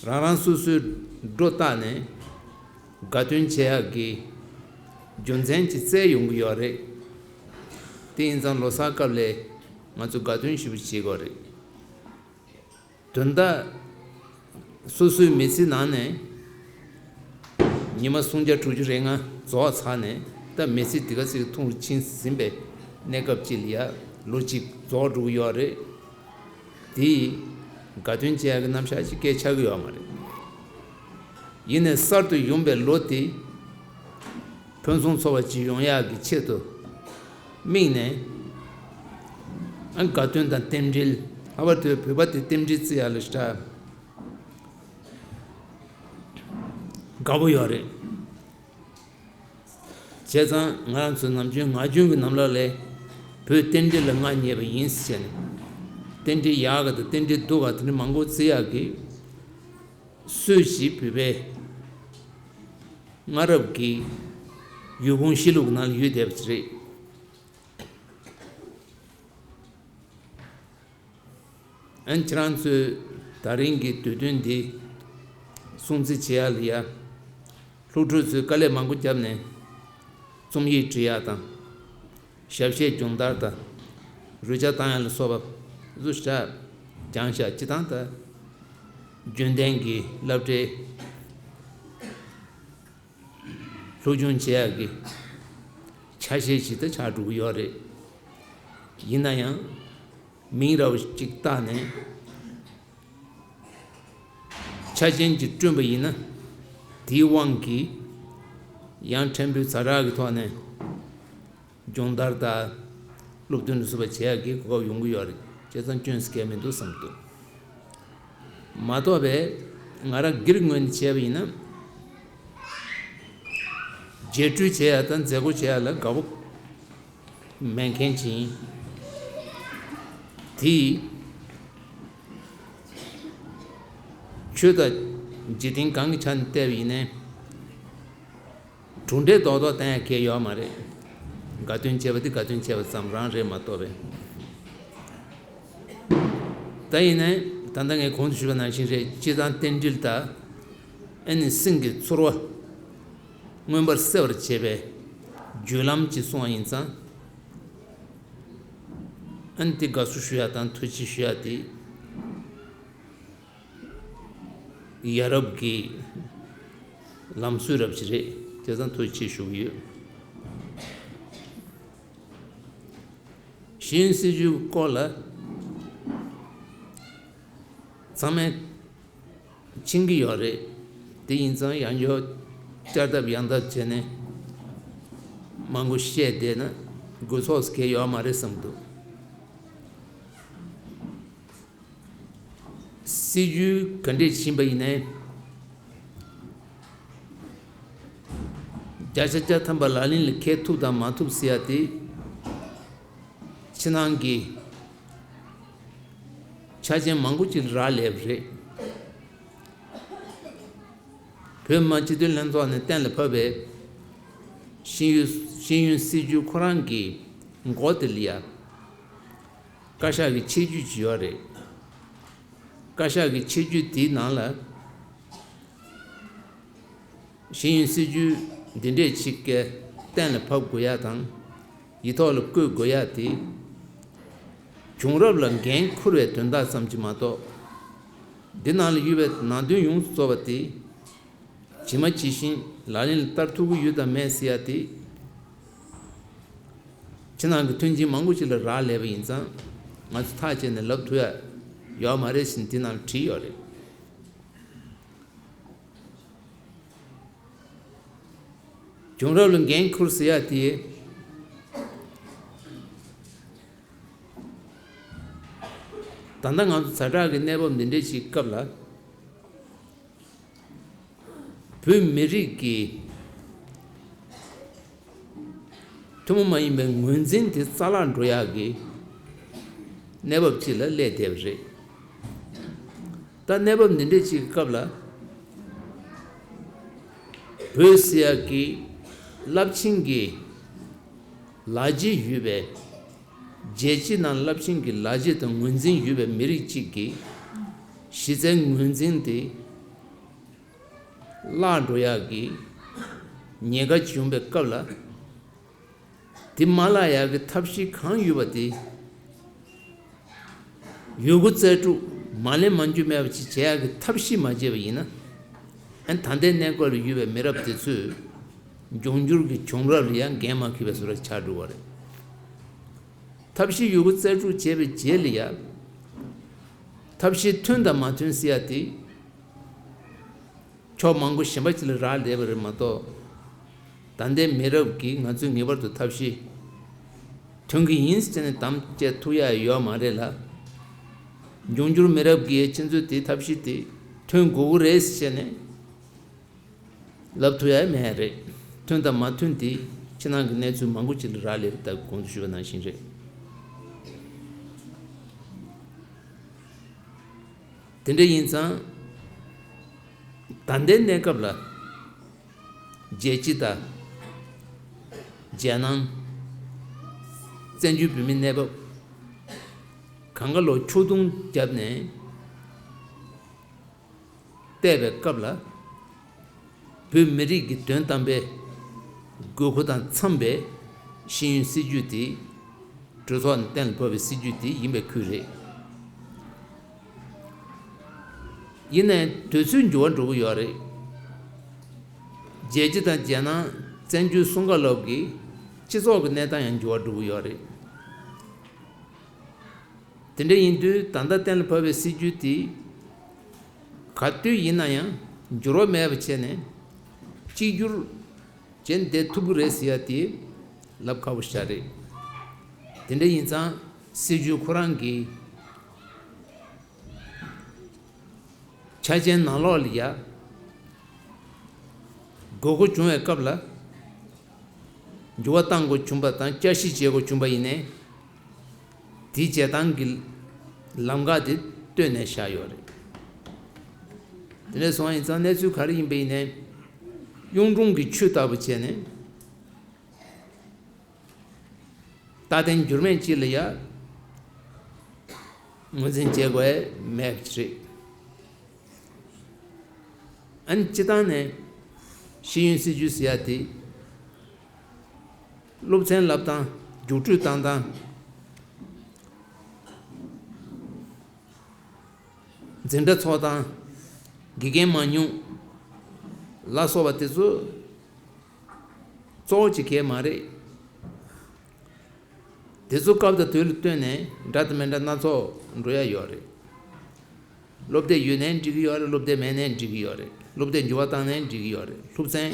རང་རང་སོ་སོའི་སྒྲོ་བཏགས་ནས་དགའ་སྟོན་བྱེད་ཡག་གི་རྒྱུ་མཚན་ཅིག་བཙལ་ཡོང་གི་ཡོད་རེད། དེ་ཡིན་ཙང་ལོ་གསར་སྐབས་ལ་ང་ཚོ་དགའ་སྟོན་ཞེ་པོ་བྱེད་དགོས་རེད། དོན་དག་སོ་སོའི་མི་ཚེ་ནང་ནས་ཉི་མ་སུམ་བརྒྱ་དྲུག་ཅུ་རེ་ལྔ་རྫོགས་ཚར་ནས་ད་མི་ཚེ་འདི་ག་ཚོད་ཐུང་རུ་ཕྱིན་ཟིན་པའི་གནས་སྐབས་ཅིག་ལ་ཡ་ལོ་གཅིག་རྫོགས་འགྲོ་གི་ཡོད་རེད། དེ་ཡིས་དགའ་སྟོན་བྱེད་ཡག་གི་རྣམ་གཞག་ཅིག་སྐད་ཆགས་ཀྱི་ཡོད་མ་རེད། ཡིན་ནའི་གསར་དུ་ཡོང་པའི་ལོ་དེ་ཕུན་སུམ་ཚོགས་པ་ཅིག་ཡོང་ཡག་གི་ཆེད་དུ་དམིགས་ནས་ཨ་དགའ་སྟོན་དང་རྟེན་འབྲེལ། ལྷག་པར་དུ་བོད་པ་དེ་རྟེན་འབྲེལ་བརྩི་ཡག་ལ་ཞེ་དྲག་དགའ་པོ་ཡོད་རེད། བྱས་ཙང་ང་རང་ཚོ་ནམ་རྒྱུན་ངག་རྒྱུན་གྱི་ནང་ལོགས་ལ་བོད་རྟེན་འབྲེལ་ལ་མངའ་བརྙེས་པ་ཡིན་ཟེར་ནས། རྟེན་འབྲེལ་ཡག་ག་དང་རྟེན་འབྲེལ་སྡུག་ག་དེ་འདྲ་མང་པོ་བརྩི་ཡག་གི་སྲོལ་ཞིག་བོད་པའི་སྔ་རབས་ཀྱི་ཡུལ་གོམས་གཤིས་ལུགས་ནང་ལ་ཡོད་བསྡད་པ་ཞིག་རེད། ཨན་ཁྱེད་རང་ཚོས་ད་རིང་གི་དུས་སྟོན་འདི་སྲུང་བརྩི་བྱེད་ཡག་ལ་ཡ། སློབ་ཕྲུག་ཚོས་དཀའ་ལས་མང་པོ་བརྒྱབ་ནས་རྩོམ་ཡིག་འབྲི་ཡག་དང་། ཞབས་གཞས་སྦྱོང་བརྡར་དང་། རོལ་ཆ་བཏང་ཡག་ལ་སོགས་པ་བཟོ་ཞིག་སྦྱངས་ཤག་སྤྱི་བཏང་ད་རྒྱུན་ལྡན་གྱི་སློབ་གྲྭའི་སློབ་སྦྱོང་བྱེད་ཡག་གི་ཆ་ཤས་ཤིག་ཏུ་ཆགས་འགྲོ་གི་ཡོད་རེད། ཡིན་ན་ཡང་ མིང་ར་བ་ཅིག་བཏགས་ནས་ཆ་ཅན་ཅིག་བསྐྲུན་པ་ཡིན་ན། དེའི་དབང་གིས་ཡང་ཕྲན་བུ་ཛ་དྲག་གི་ཐོག་ནས་སྦྱོང་བརྡར་དང་སློབ་སྟོན་ལ་སོགས་པ་བྱེད་ཡག་གི་གོ་སྐབས་ཡོང་གི་ཡོད་རེད། བྱས་ཙང་སྐྱོན་ཟེར་མཁན་མི་འདུག་བསམ་འདུག། མ་གཏོགས་པའི་ང་རང་སྒེར་ངོས་ནས་བྱས་པ་ཡིན་ན། རྗེས་སྤྲོད་བྱེད་ཡག་དང་མཛད་སྒོ་བྱེད་ཡག་ལ་དགའ་པོ་མེད་མཁན་ཅིག་ཡིན། དེས་ཆོས་དང་འཇིག་རྟེན་གང་གི་ཆ་ནས་བལྟས་པ་ཡིན་ནའི། གྲུབ་འབྲས་རྡོག་རྡོག་བསྟན་ཡག་གང་ཡང་ཡོད་མ་རེད། དགའ་སྟོན་བྱས་པ་དེ་དགའ་སྟོན་བྱས་པ་ཙམ་རང་རེད་མ་གཏོགས་པས། ད་ཡིན་ནའི་ད་ལྟ་ངས་གོང་དུ་ཞུས་པ་ནང་བཞིན་རེད། སྤྱིར་བཏང་རྟེན་འབྲེལ་དང་། ཨ་ནི་སེམས་ཀྱི་ཚོར་བ་མངོན་པར་གསལ་བར་བྱེད་པའི་བརྒྱུད་ལམ་ཅིག་སོང་བ་ཡིན་ཙང་། ཨ་ནི་དེ་དགའ་བསུ་ཞུ་ཡག་དང་ཐུགས་རྗེ་ཆེ་ཞུ་ཡག་དེ། ཡ་རབས་ཀྱི་ལམ་སྲོལ་རབ་ཅིག་རེད། བྱས་ཙང་ཐུགས་རྗེ་ཆེ་ཞུ་གི་ཡོད། ཤེས་ཡོན་སྲིད་བྱུས་སྐོར་ལ་ཚང་མས་མཁྱེན་གྱི་ཡོད་རེད། དེ་ཡིན་ཙང་ཡང་བསྐྱར་བསྐྱར་ལྡབ་ཡང་ལྡབ་བྱས་ནས་མང་པོ་བཤད་བསྡད་ན་དགོས་ཚོགས་གང་ཡང་ཡོད་མ་རེད་བསམ་འདུག། སྲིད་བྱུས་ག་འདྲས་ཕྱིན་པ་ཡིན་ནའི། བརྒྱ་ཆ་བརྒྱ་ཐམ་པ་ལག་ལེན་ལ་འཁེལ་ཐུབ་དང་མ་ཐུབ་ཟེར་ཡ་དེ། ཕྱི་ནང་གི་ཆ་རྐྱེན་མང་པོ་ཅིག་ལ་རག་ལས་པ་རེད། བོད་མི་མང་སྤྱི་འཐུས་ལྷན་ཚོགས་ནས་གཏན་ལ་ཕབ་པའི་ཤེས་ཡོན་ཤེས་ཡོན་སྲིད་བྱུས་ཁོ་རང་གི་མགོ་དེ་ལ་ཡ། བཀའ་ཤག་གི་ཆེད་བརྗོད་ཅིག་ཡོད་རེད། བཀའ་ཤག་གི་ཆེད་བརྗོད་དེའི་ནང་ལ། ཤེས་ཡོན་སྲིད་བྱུས་འདི་འདྲས་ཅིག་གི་གཏན་ལ་ཕབ་དགོས་ཡ་དང་། ཡིག་ཐོག་ལ་བཀོད་དགོས་ཡ་དེ། བྱུང་རབས་ལ་འགན་འཁུར་བའི་དོན་དག་ཙམ་གྱིས་མ་གཏོགས། འདི་ནང་ལ་ཡོད་པའི་ནང་དོན་ཡོངས་སུ་རྫོགས་པ་དེ། ཇི་མ་ཇི་བཞིན་ལག་ལེན་ལ་བསྟར་ཐུབ་ཀྱི་ཡོད་དམ་མེད་ཟེར་ཡ་དེ། ཕྱི་ནང་གི་མཐུན་རྐྱེན་མང་པོ་ཅིག་ལ་རག་ལས་པ་ཡིན་ཙང་། ང་ཚོ་ཐག་བཅད་ནས་ལབ་ཐུབ་ཡ་ཡོད་མ་རེད་ཟེར་ནས་འདི་ནང་ལ་བྲིས་ཡོད་རེད། བྱུང་རབས་ལ་འགན་འཁུར་ཟེར་ཡ་དེ། ད་ལྟ་ང་ཚོ་ཛ་དྲག་གི་གནས་བབ་འདི་འདྲས་ཞིག་སྐབས་ལ། བོད་མི་རིགས་ཀྱི་ཐུན་མོང་མ་ཡིན་པའི་ངོས་འཛིན་དེ་རྩ་བརླག་འགྲོ་ཡག་གི་གནས་བབ་ཅིག་ལ་སླེབས་བསྡད་པ་རེད། ད་གནས་བབ་འདི་འདྲས་ཅིག་གི་སྐབས་ལ། བོད་ཟེར་ཡག་གི་རླབས་ཆེན་གྱི་ལ་རྒྱ་ཡོད་པའི། རྒྱལ་སྤྱི་ནང་རླབས་ཆེན་གྱི་ལ་རྒྱ་དང་ངོས་འཛིན་ཡོད་པའི་མི་རིགས་གཅིག་གི་གཞི་རྩའི་ངོས་འཛིན་དེ་བརླག་འགྲོ་ཡག་གི་ཉེན་ཁ་བྱུང་བའི་སྐབས་ལ། དེ་མ་བརླག་ཡག་གི་ཐབས་ཤེས་གང་ཡོད་པ་དེ། ཡོད་རྒུ་རྩལ་སྤྲུགས་མ་ལེན་མ་འཇུ་མེད་པ་ཅིག་བྱེད་ཡག་གི་ཐབས་ཤེས་མ་བྱས་པ་ཡིན་ན། ཨ་ནི་ད་ལྟའི་གནས་སྐབས་ལ་ཡོད་པའི་མི་རབས་དེ་ཚོས་འབྱུང་འགྱུར་གྱི་བྱུང་རབས་ལ་ཡང་འགན་མ་འཁུར་བའི་བཟོ་འདྲ་ཆགས་འགྲོ་བ་རེད། ཐབས་ཤེས་ཡོད་རྒུ་རྩལ་སྤྲུགས་བྱས་པའི་རྗེས་ལ་ཡང་། ཐབས་ཤེས་མཐུན་དང་མ་མཐུན་ཟེར་ཡ་དེ། ཕྱོགས་མང་པོ་གཞན་པ་ཅིག་ལ་རག་ལས་པ་རེད་མ་གཏོགས། ད་ལྟའི་མི་རབས་ཀྱིས་ང་ཚོས་ངེས་པར་དུ་ཐབས་ཤེས་མཐུན་གྱི་ཡིན་ཟེར་ནས་དམ་བཅས་ཐུབ་ཡ་ཡོད་མ་རེད་ལ། འབྱུང་འགྱུར་མི་རབས་ཀྱིས་ཁྱེད་ཚོས་དེ་ཐབས་ཤེས་དེ་མཐུན་དགོས་ཀྱི་རེད་ཟེར་ནས་ལབ་ཐུབ་ཡ་མེད་རེད། མཐུན་དང་མ་མཐུན་དེ་ཕྱི་ནང་གི་གནས་ཚུལ་མང་པོ་ཅིག་ལ་རག་ལས་པ་ད་གོང་དུ་ཞུས་པ་ནང་བཞིན་རེད། དེ་འདྲ་ཡིན་ཙང་། ད་ལྟའི་གནས་སྐབས་ལ་རྒྱལ་སྤྱི་དང་རྒྱལ་ནང་བཙན་བྱོལ་བོད་མིའི་གནས་བབ་གང་ག་ལོ་ཕྱོགས་བསྡོམས་བརྒྱབ་ནས་བལྟས་པའི་སྐབས་ལ། བོད་མི་རིགས་ཀྱི་དོན་དམ་པའི་དགོས་མཁོ་དང་འཚམས་པའི་ཤེས་ཡོན་སྲིད་བྱུས་དེ་གྲོས་ཚོགས་ནས་གཏན་ལ་ཕབ་པའི་སྲིད་བྱུས་དེ་ཡིན་པའི་ཁུལ་རེད། ཡིན་ནའི་དུས་ཚོད་འགྱུར་བ་འགྲོ་གི་ཡོད་རེད། རྒྱལ་སྤྱི་དང་རྒྱལ་ནང་བཙན་བྱོལ་གསུམ་ཀ་ལོག་གི་སྤྱི་ཚོགས་ཀྱི་གནས་སྟངས་ཡང་འགྱུར་བ་འགྲོ་གི་ཡོད་རེད། དེ་འདྲ་ཡིན་དུས་ད་ལྟ་གཏན་ལ་ཕབ་པའི་སྲིད་ཇུས་དེ་ག་དུས་ཡིན་ན་ཡང་འགྱུར་བ་མེད་པ་བྱས་ནས་གཅིག་གྱུར་བྱས་བསྡད་ཐུབ་ཀྱི་རེད་ཟེར་ཡ་དེ་ལབ་ཁག་པོ་ཞིག་རེད། དེ་འདྲ་ཡིན་ཙང་སྲིད་ཇུས་ཁོ་རང་གི་ཆ་རྐྱེན་ནང་ལོགས་ལ་ཡ་དགོས་མཁོ་བྱུང་བའི་སྐབས་ལ་འགྱུར་བ་གཏང་དགོས་བྱུང་པ་དང་བསྐྱར་ཞིབ་བྱེད་དགོས་བྱུང་པ་ཡིན་ནའི། དེའི་བྱེད་སྟངས་ཀྱི་ལམ་ཁ་དེ་བཏོད་ནས་བཞག་ཡོད་རེད། དེ་འདྲ་སོང་བ་ཡིན་ཙང་གནས་ཚུལ་ག་རེ་ཡིན་པ་ཡིན་ནའི། གཡུང་དྲུང་གི་ཆོས་ལྟ་བུ་བྱས་ནས་རྟག་བརྟན་འགྱུར་མེད་ཅིག་ལ་ཡ་ངོས་འཛིན་བྱེད་དགོས་མེད་པ་རེད། ཨ་ནི་སྤྱིར་བཏང་ནས་ཤེས་ཡོན་སྲིད་ཇུས་ཟེར་ཡ་དེ། སློབ་ཚན་བསླབ་སྟངས། རྒྱུགས་སྤྲོད་བཏང་སྟངས། འཛིན་གྲྭ་ཚོགས་སྟངས། དགེ་རྒན་མང་ཉུང་ལ་སོགས་པ་དེ་ཚོ་གཙོ་བོ་གཅིག་གས་མ་རེད། དེ་ཚོ་སྐབས་དང་དུས་ལ་བསྟུན་ནས་འདྲ་དང་མི་འདྲ་སྣ་ཚོགས་འགྲོ་ཡ་ཡོད་རེད། སློབ་དེབ་ཡོད་ནའི་འགྲིག་གི་ཡོད་རེད། སློབ་དེབ་མེད་ནའི་འགྲིག་གི་ཡོད་རེད། སློབ་དེབ་འགྱུར་བ་བཏང་ནའི་འགྲིག་གི་ཡོད་རེད། སློབ་ཚན་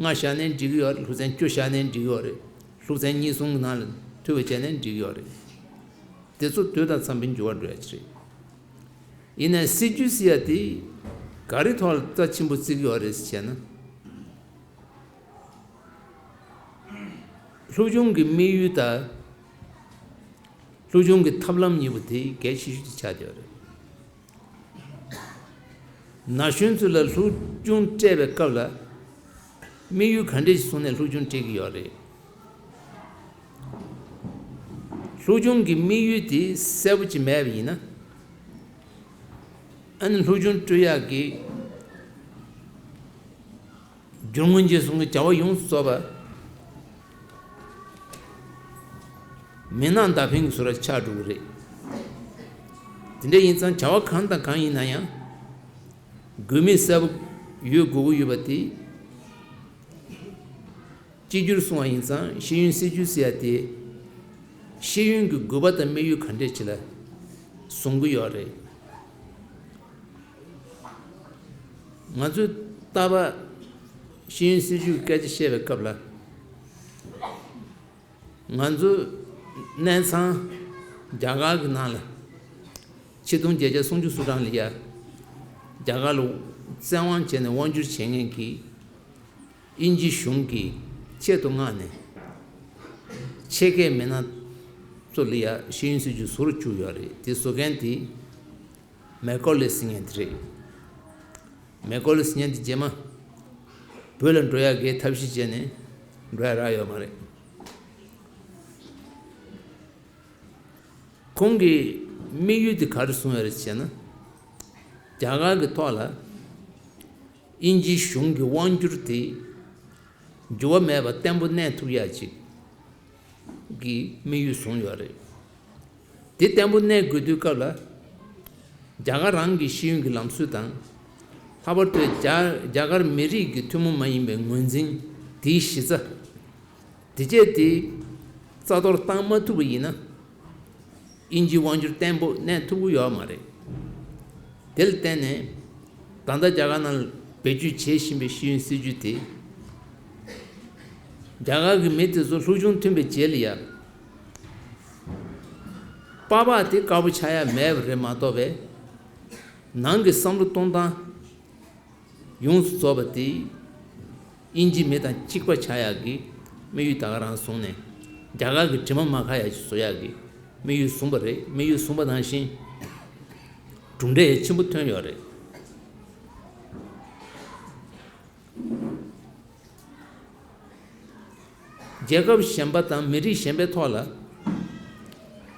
ལྔ་བཞག་ནའི་འགྲིག་གི་ཡོད་རེད། སློབ་ཚན་བཅུ་བཞག་ནའི་འགྲིག་གི་ཡོད་རེད། སློབ་ཚན་གཉིས་གསུམ་གྱི་ནང་ལ་མཐུད་པ་བྱས་ནའི་འགྲིག་གི་ཡོད་རེད། དེ་ཚོ་དུས་དང་འཚམ་པའི་འགྱུར་བ་འགྲོ་ཡ་ཅིག་རེད། ཡིན་ནའི་སྲིད་ཇུས་ཟེར་ཡ་དེ་ག་རེ་ཐོག་ལ་རྩ་ཆེན་པོ་བརྩི་གི་ཡོད་རེད་ཟེར་བྱས་ན། སློབ་སྦྱོང་གི་དམིགས་ཡུལ་དང་སློབ་སྦྱོང་གི་ཐབས་ལམ་གཉིས་པོ་དེ་གལ་ཆེ་ཤོས་དེ་ཆགས་བསྡད་ཡོད་རེད། ན་གཞོན་ཚོ་ལ་སློབ་སྦྱོང་སྤྲད་པའི་སྐབས་ལ་དམིགས་ཡུལ་ག་འདྲས་ཤིག་བཟུང་ནས་སློབ་སྦྱོང་སྤྲད་ཀྱི་ཡོད་རེད། སློབ་སྦྱོང་གི་དམིགས་ཡུལ་དེ་གསལ་པོ་ཅིག་མེད་པ་ཡིན་ན། ཨ་ནི་སློབ་སྦྱོང་སྤྲོད་ཡག་གི་རྒྱུར་མངོན་རྗེས་གསུམ་གྱི་བྱ་བ་ཡོངས་སུ་རྫོགས་པ་མུན་ནག་མདའ་འཕེན་གྱི་བཟོ་འདྲ་ཆགས་འགྲོ་གི་རེད། དེ་འདྲ་ཡིན་ཙང་བྱ་བ་གང་དང་གང་ཡིན་ན་ཡང་དགོས་དམིགས་གསལ་པོ་ཡོད་དགོས་ཀྱི་ཡོད་པ་དེ། གཅིག་གྱུར་གསུང་བ་ཡིན་ཙང་ཤེས་ཡོན་སྲིད་ཇུས་ཟེར་ཡ་དེ། ཤེས་ཡོན་གྱི་དགོས་པ་དང་དམིགས་ཡུལ་ག་འདྲས་ཅིག་ལ་བཟུང་གི་ཡོད་རེད། ང་ཚོས་རྟག་པར་ཤེས་ཡོན་སྲིད་ཇུས་ཀྱི་སྐད་ཆ་བཤད་པའི་སྐབས་ལ། ང་ཚོའི་གནས་ཚང་རྒྱ་གར་གྱི་ནང་ལ་ཆིག་སྟོང་བརྒྱད་བརྒྱ་སུམ་ཅུ་སོ་གྲངས་ལ་ཡ་རྒྱ་གར་ལ་བཙན་དབང་བྱས་ནས་དབང་བསྒྱུར་བྱེད་མཁན་གྱི་དབྱིན་ཇི་གཞུང་གིས་ཆེད་དུ་མངགས་ནས་ཕྱི་རྒྱལ་མི་སྣ་ཚོ་ལ་ཡ་ཤེས་ཡོན་སྲིད་ཇུས་བཟོ་རུ་བཅུག་ཡོད་རེད། དེ་བཟོ་མཁན་དེ། མེ་ཀོ་ལེ་ཟེར་མཁན་དེ་རེད། མེ་ཀོ་ལེ་ཟེར་མཁན་དེ་རྗེས་མ་བོད་ལ་འགྲོ་ཡག་གི་ཐབས་ཤེས་བྱས་ནས་འགྲོ་ཡག་རག་ཡོད་མ་རེད། ཁོང་གིས་དམིགས་ཡུལ་དེ་ག་རེ་བཟུང་ཡོད་རེད་ཟེར་ན། རྒྱ་གར་གྱི་ཐོག་ལ་དབྱིན་ཇིའི་གཞུང་གི་དབང་བསྒྱུར་དེ་འགྱུར་བ་མེད་པར་བརྟན་པོ་གནས་ཐུབ་ཡག་ཅིག་གི་དམིགས་ཡུལ་བཟུང་ཡོད་རེད། དེ་བརྟན་པོ་གནས་དགོས་དུས་སྐབས་ལ། རྒྱ་གར་རང་གི་ཤེས་ཡོན་གྱི་ལམ་སྲོལ་དང་། ལྷག་པར་དུ་རྒྱ་རྒྱ་གར་མི་རིགས་ཀྱི་ཐུན་མོང་མ་ཡིན་པའི་ངོས་འཛིན་དེའི་གཞི་རྩ། དེ་བྱས་ཏེ་རྩ་གཏོར་བཏང་མ་ཐུབ་པ་ཡིན་ན། དབྱིན་ཇིའི་དབང་བསྒྱུར་བརྟན་པོ་གནས་ཐུབ་ཀྱི་ཡོད་མ་རེད། དེ་ལ་བརྟེན་ནས། ད་ལྟ་རྒྱ་གར་ནང་ལ་བེད་སྤྱོད་བྱེད་བཞིན་པའི་ཤེས་ཡོན་སྲིད་ཇུས་དེ། རྒྱ་གར་གྱི་མི་དེ་ཚོ་སློབ་སྦྱོང་ཐོན་པའི་རྗེས་ལ་ཡ། པགས་པ་དེ་དཀར་པོ་ཆགས་ཡ་མེད་པ་རེད་མ་གཏོགས་པའི། ནང་གི་བསམ་བློ་གཏོང་སྟངས་ཡོངས་སུ་རྫོགས་པ་དེ་དབྱིན་ཇི་མི་དང་གཅིག་པ་ཆགས་ཡག་གི་དམིགས་ཡུལ་ད་ག་རང་བཟུང་ནས་རྒྱ་གར་གྱི་དྲི་མ་མ་ཁ་ཡག་ཅིག་བཟོ་ཡག་གི་དམིགས་ཡུལ་བཟུང་པ་རེད། དམིགས་ཡུལ་བཟུང་པ་ནང་བཞིན་གྲུབ་འབྲས་ཆེན་པོ་ཐོན་ཡོད་རེད། རྒྱལ་ཁབ་གཞན་པ་དང་མི་རིགས་གཞན་པའི་ཐོག་ལ་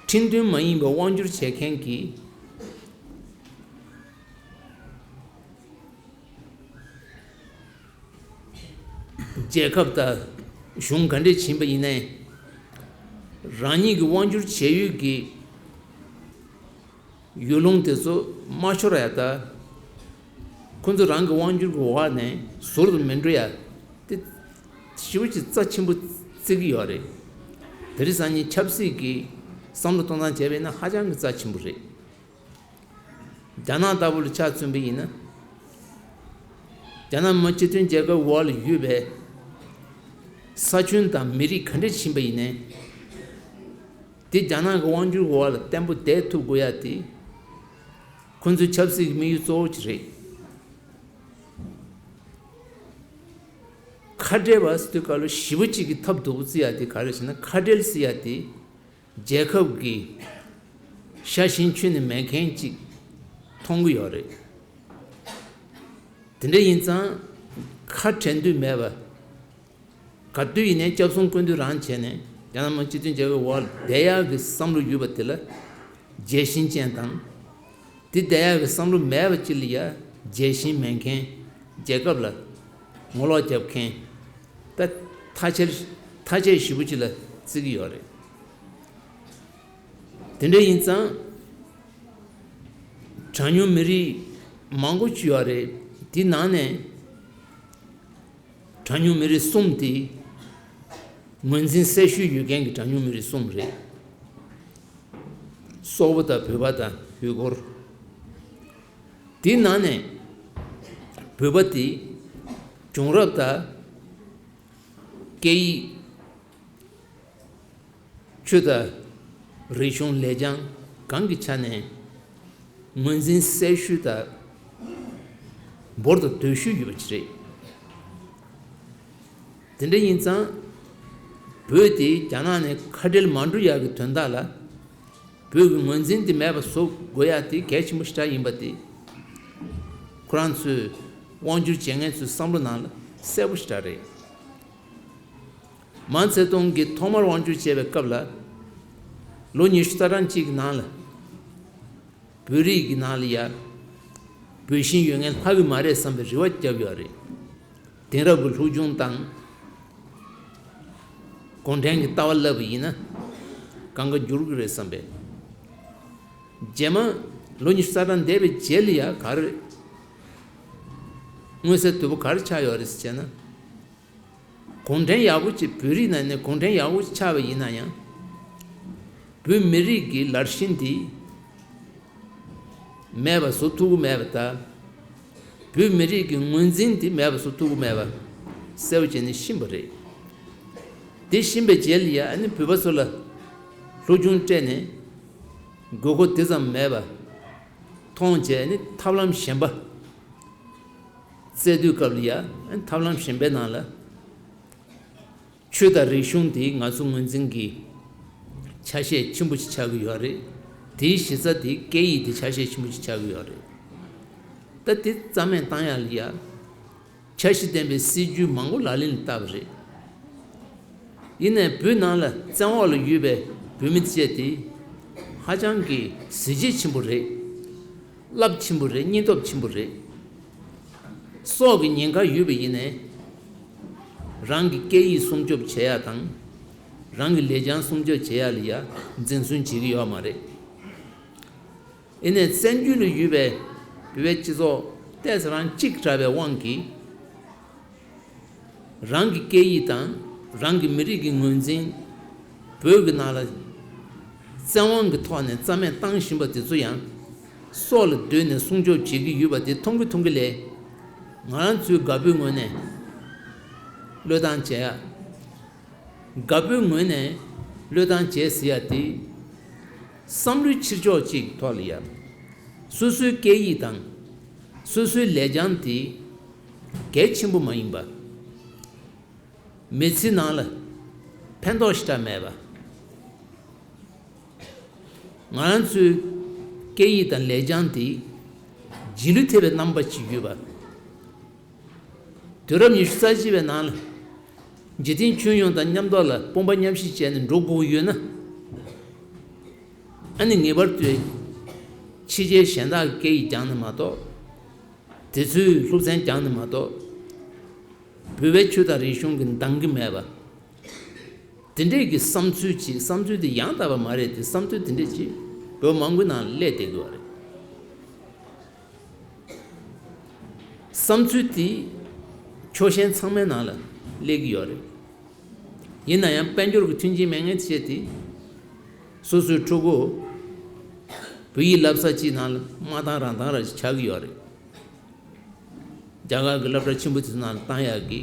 ཁྲིམས་མཐུན་མ་ཡིན་པའི་དབང་བསྒྱུར་བྱེད་མཁན་གྱི་རྒྱལ་ཁབ་དང་གཞུང་ག་འདྲས་ཕྱིན་པ་ཡིན་ནའི། རང་ཉིད་ཀྱི་དབང་བསྒྱུར་བྱེད་ཡུལ་གྱི་ཡུལ་ལུང་དེ་ཚོ་མ་ཤོར་ཡ་ད། ཁོ་ཚོ་རང་གི་དབང་བསྒྱུར་གྱི་འོག་ནས་ཟུར་དུ་མི་འགྲོ་ཡ་དེ་ཞེ་པོ་ཅིག་རྩ་ཆེན་པོ་བརྩི་གི་ཡོད་རེད། དེ་རིང་སང་ཉིན་ཆབ་སྲིད་ཀྱི་ བསམ་བློ་གཏོང་སྟངས་བྱས་པ་ཡིན་ན་ཧ་ཅང་གི་རྩ་ཆེན་པོ་རེད། རྒྱ་ནག་ལྟ་བུ་ལ་ཆ་མཚོན་པ་ཡིན་ན། རྒྱ་ནག་མི་སྤྱི་མཐུན་རྒྱལ་ཁབ་འོག་ལ་ཡོད་པའི་ས་ཁྱོན་དང་མི་རིགས་ག་འདྲ་ཕྱིན་པ་ཡིན་ནའི། དེ་རྒྱ་ནག་གི་དབང་སྒྱུར་འོག་ལ་བརྟན་པོ་བསྡད་ཐུབ་དགོས་ཡ་དེ། ཁོ་ཚོའི་ཆབ་སྲིད་ཀྱི་དམིགས་ཡུལ་གཙོ་བོ་ཅིག་རེད། ཁ་བྲལ་བ་ཟེར་དུས་སྐབས་ལ་ཞེ་པོ་ཅིག་གི་ཐབས་སྡུག་པོ་བརྩི་ཡ་དེ་ག་རེ་ཟེར་ན། ཁ་བྲལ་ཟེར་ཡ་དེ་རྒྱལ་ཁབ་ཀྱི་ཤ་ཞེན་ཁྱོན་ནས་མེད་མཁན་ཅིག་མཐོང་གི་ཡོད་རེད། དེ་འདྲ་ཡིན་ཙང་ཁ་བྲལ་འདོད་མེད་པ། ག་དུས་ཡིན་ནའི་སྐྱབས་སྲུང་སྐུ་མདུན་རང་བྱས་ནས་རྒྱ་ནག་མི་སྤྱི་མཐུན་རྒྱལ་ཁབ་འོག་ལ་བསྡད་ཡག་གི་བསམ་བློ་ཡོད་པ་དེ་ལ་རྒྱལ་ཞེན་ཅན་དང་། དེ་བསྡད་ཡག་གི་བསམ་བློ་མེད་པ་ཅིག་ལ་ཡ་རྒྱལ་ཞེན་མེད་མཁན། རྒྱལ་ཁབ་ལ་ངོ་ལོག་རྒྱབ་མཁན། ད་ཐ་ཆད་ཐ་ཆད་ཞེ་པོ་ཅིག་ལ་བརྩི་གི་ཡོད་རེད། དེ་འདྲ་ཡིན་ཙང་གྲངས་ཉུང་མི་རིགས་མང་པོ་ཅིག་ཡོད་རེད། དེ་ནང་ནས། གྲངས་ཉུང་མི་རིགས་གསུམ་དེ་ངོས་འཛིན་གསལ་ཤོས་ཡོད་མཁན་གྱི་གྲངས་ཉུང་མི་རིགས་གསུམ་རེད། སོག་པོ་དང་བོད་པ་དང་ཡུ་གུར། དེའི་ནང་ནས་བོད་པ་དེ་བྱུང་རབས་དང་སྐད་ཡིག་ཆོས་དང་རིག་གཞུང་ལེགས་བྱང་གང་གི་ཆ་ནས་ངོས་འཛིན་གསལ་ཤོས་དང་འབོར་དང་དོད་ཤོས་ཡོད་པ་ཅིག་རེད། དེ་འདྲ་ཡིན་ཙང་། བོད་དེ་རྒྱ་ནག་ནས་ཁ་བྲལ་མ་འགྲོ་ཡག་གི་དོན་དག་ལ། བོད་ཀྱི་ངོས་འཛིན་དེ་མེད་པ་བཟོ་དགོས་ཡག་དེ་གལ་ཆེན་པོ་ཞེ་དྲག་ཡིན་པ་དེ། ཁོ་རང་ཚོས་དབང་སྒྱུར་བྱེད་མཁན་ཚོའི་བསམ་བློ་ནང་ལ་གསལ་པོ་ཞེ་དྲག་རེད། མའོ་ཙེ་ཏུང་གིས་ཐོག་མར་དབང་སྒྱུར་བྱས་པའི་སྐབས་ལ། ལོ་ཉི་ཤུ་རྩ་གྲངས་གཅིག་གི་ནང་ལ། བོད་རིགས་ཀྱི་ནང་ལ་ཡ། བོད་ཞེན་ཡོད་མཁན་ལྷག་གི་མ་རེད་བསམ་པའི་རེ་བ་བརྒྱབ་ཡོད་རེད། དེང་རབས་ཀྱི་སློབ་སྦྱོང་དང་། གུང་ཁྲན་གྱི་ལྟ་བ་བསླབ་པ་ཡིན་ན། གང་ག་འགྱུར་གི་རེད་བསམ་པས། རྗེས་མ་ལོ་ཉི་ཤུ་རྩ་གྲངས་འདས་པའི་རྗེས་ལ་ཡ་ག་རེ། མངོན་གསལ་དོད་པོ་ག་རེ་ཆགས་ཡོད་རེད་ཟེར་བྱས་ན། གུང་ཁྲན་ཡག་པོ་ཅིག་བོད་རིགས་ནང་ནས་གུང་ཁྲན་ཡག་པོ་ཅིག་ཆགས་པ་ཡིན་ན་ཡང་། བོད་མི་རིགས་ཀྱི་ལར་ཞེན་འདི་མེད་པ་བཟོ་ཐུབ་ཀྱི་མེད་པ་དང་། བོད་མི་རིགས་ཀྱི་ངོས་འཛིན་འདི་མེད་པ་བཟོ་ཐུབ་ཀྱི་མེད་པ་གསལ་པོ་བྱས་ནས་ཤེས་པ་རེད། དེ་ཤེས་པའི་རྗེས་ལ་ཡ་ཨ་ནི་བོད་པ་ཚོ་ལ་སློབ་སྦྱོང་སྤྲད་ནས་དགོས་མཁོ་དེ་ཙམ་མེད་པ་མཐོང་བྱས་ནས་ཐབས་ལམ་གཞན་པ། བཙལ་དུས་སྐབས་ལ་ཡ་ཐབས་ལམ་གཞན་པའི་ནང་ལ། ཆོས་དང་རིག་གཞུང་དེ་ང་ཚོ་ངོས་འཛིན་གྱི་ཆ་ཤས་ཆེན་པོ་ཞིག་ཆགས་ཀྱི་ཡོད་རེད། དེའི་གཞི་རྩ་དེ་སྐད་ཡིག་དེ་ཆ་ཤས་ཆེན་པོ་ཞིག་ཆགས་ཀྱི་ཡོད་རེད། ད་དེ་རྩ་མེད་བཏང་ཡག་ལ་ཡ། འཆར་གཞི་ལྡན་པའི་སྲིད་ཇུས་མང་པོ་ལག་ལེན་ལ་བསྟར་བ་རེད། ཡིན་ནའི་བོད་ནང་ལ་བཙན་འོག་ལ་ཡོད་པའི་བོད་མི་བཅས་དེ་ཧ་ཅང་གི་གཟི་བརྗིད་ཆེན་པོ་རེད། རླབས་ཆེན་པོ་རེད། སྙིང་སྟོབས་ཆེན་པོ་རེད། སྲོག་གི་ཉེན་ཁ་ཡོད་པ་ཡིན་ནའི། རང་གི་སྐད་ཡིག་སྲུང་སྐྱོབ་བྱེད་ཡག་དང་། རང་གི་ལེགས་བྱང་སྲུང་སྐྱོབ་བྱེད་ཡག་ལ་ཡ་འཛེམ་ཟོན་བྱེད་ཀྱི་ཡོད་མ་རེད། ཡིན་ནའི་བཙན་བྱོལ་ལ་ཡོད་པའི་བོད་པའི་སྤྱི་ཚོགས་ཏོག་ཙམ་རང་གཅིག་དྲགས་པའི་དབང་གིས། རང་གི་སྐད་ཡིག་དང་རང་གི་མི་རིགས་ཀྱི་ངོས་འཛིན། བོད་ཀྱི་ནང་ལ་བཙན་དབང་གི་ཐོག་ནས་རྩ་མེད་བཏང་བཞིན་པ་དེ་ཚོ་ཡང་སྲོག་ལ་བསྡོས་ནས་སྲུང་སྐྱོབ་བྱེད་ཀྱི་ཡོད་པ་དེ་མཐོང་གི་མཐོང་གི་ལས། ང་རང་ཚོའི་དགའ་པོའི་ངོས་ནས་བློས་བཏང་བྱེད་ཡ། དགའ་པོའི་ངོས་ནས་བློས་བཏང་བྱེད་ཟེར་ཡ་དེ། བསམ་བློའི་ཕྱིར་ཕྱོགས་གཅིག་གི་ཐོག་ལ་ཡ། སོ་སོའི་སྐད་ཡིག་དང་། སོ་སོའི་ལེགས་བྱང་དེ་གལ་ཆེན་པོ་མ་ཡིན་པ། མི་ཚེའི་ནང་ལ་ཕན་ཐོགས་ཞེ་དྲག་མེད་པ། ང་རང་ཚོའི་སྐད་ཡིག་དང་ལེགས་བྱང་དེ་རྗེས་ལུས་ཐེབས་པའི་རྣམ་པ་ཅིག་ཡོད་པ། དུས་རབས་ཉི་ཤུ་རྩ་གཅིག་པའི་ནང་ལ་འཇིག་རྟེན་ཁྱོན་ཡོངས་དང་མཉམ་ཐོག་ལ་དཔུང་པ་མཉམ་གཤིབ་བྱས་ནས་འགྲོ་དགོས་ཀྱི་ཡོད་ན། ཨ་ནི་ངེས་པར་དུ་ཕྱི་རྒྱལ་གཞན་དག་གི་སྐད་ཡིག་སྦྱངས་ནས་མ་གཏོགས། དེ་ཚོའི་སློབ་ཚན་སྦྱངས་ནས་མ་གཏོགས། བོད་པའི་ཆོས་དང་རིག་གཞུང་གི་འདང་གི་མེད་པ། དེ་འདྲས་ཀྱི་བསམ་ཚུལ་ཅིག་བསམ་ཚུལ་དེ་ཡང་དག་པ་མ་རེད་དེ། བསམ་ཚུལ་དེ་འདྲས་ཅིག་བོད་མང་པོའི་ནང་སླེབས་བསྡད་ཀྱི་ཡོད་རེད། བསམ་ཚུལ་དེ་ཕྱོགས་ཞེན་ཚང་མའི་ནང་ལ་སླེབས་ཀྱི་ཡོད་རེད། ཡིན་ན་ཡང་དཔལ་འབྱོར་གྱི་མཐུན་རྐྱེན་མེད་མཁན་བྱས་ཏེ། སོ་སོའི་ཕྲུ་གུ་བོད་ཡིག་བསླབ་ས་གཅིག་ནང་ལ་མ་བཏང་རང་བཏང་ར་ཞིག་ཆགས་ཀྱི་ཡོད་རེད། རྒྱ་གར་གྱི་སློབ་གྲྭ་ཆེན་པོ་དེ་ཚོ་ནང་ལ་བཏང་ཡག་གི་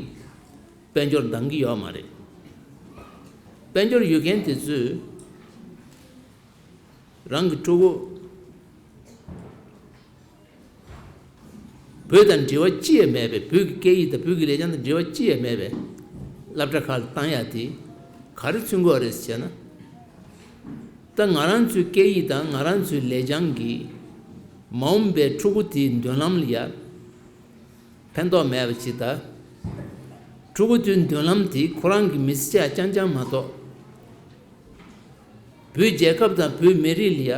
དཔལ་འབྱོར་འདང་གི་ཡོད་མ་རེད། དཔལ་འབྱོར་ཡོད་མཁན་དེ་ཚོས་རང་གི་ཕྲུ་གུ་བོད་དང་འབྲེལ་བ་ཅི་ཡང་མེད་པའི། བོད་ཀྱི་སྐད་ཡིག་དང་བོད་ཀྱི་ལེགས་བྱང་དང་འབྲེལ་བ་ཅི་ཡང་མེད་པའི་སློབ་གྲྭ་ཁག་ལ་བཏང་ཡག་དེ་ག་རེ་མཚོན་གྱི་ཡོད་རེད་ཟེར་ན། ད་ང་རང་ཚོའི་སྐད་ཡིག་དང་ང་རང་ཚོའི་ལེགས་བྱང་གིས་མ་འོངས་པའི་ཕྲུ་གུ་དེའི་མདུན་ལམ་ལ་ཡ་ཕན་ཐོགས་མེད་པ་ཅིག་དང་། ཕྲུ་གུ་དེའི་མདུན་ལམ་དེ་ཁོ་རང་གི་མི་ཚེ་ཆ་རྐྱང་རྐྱང་མ་གཏོགས། བོད་རྒྱལ་ཁབ་དང་བོད་མི་རིགས་ལ་ཡ་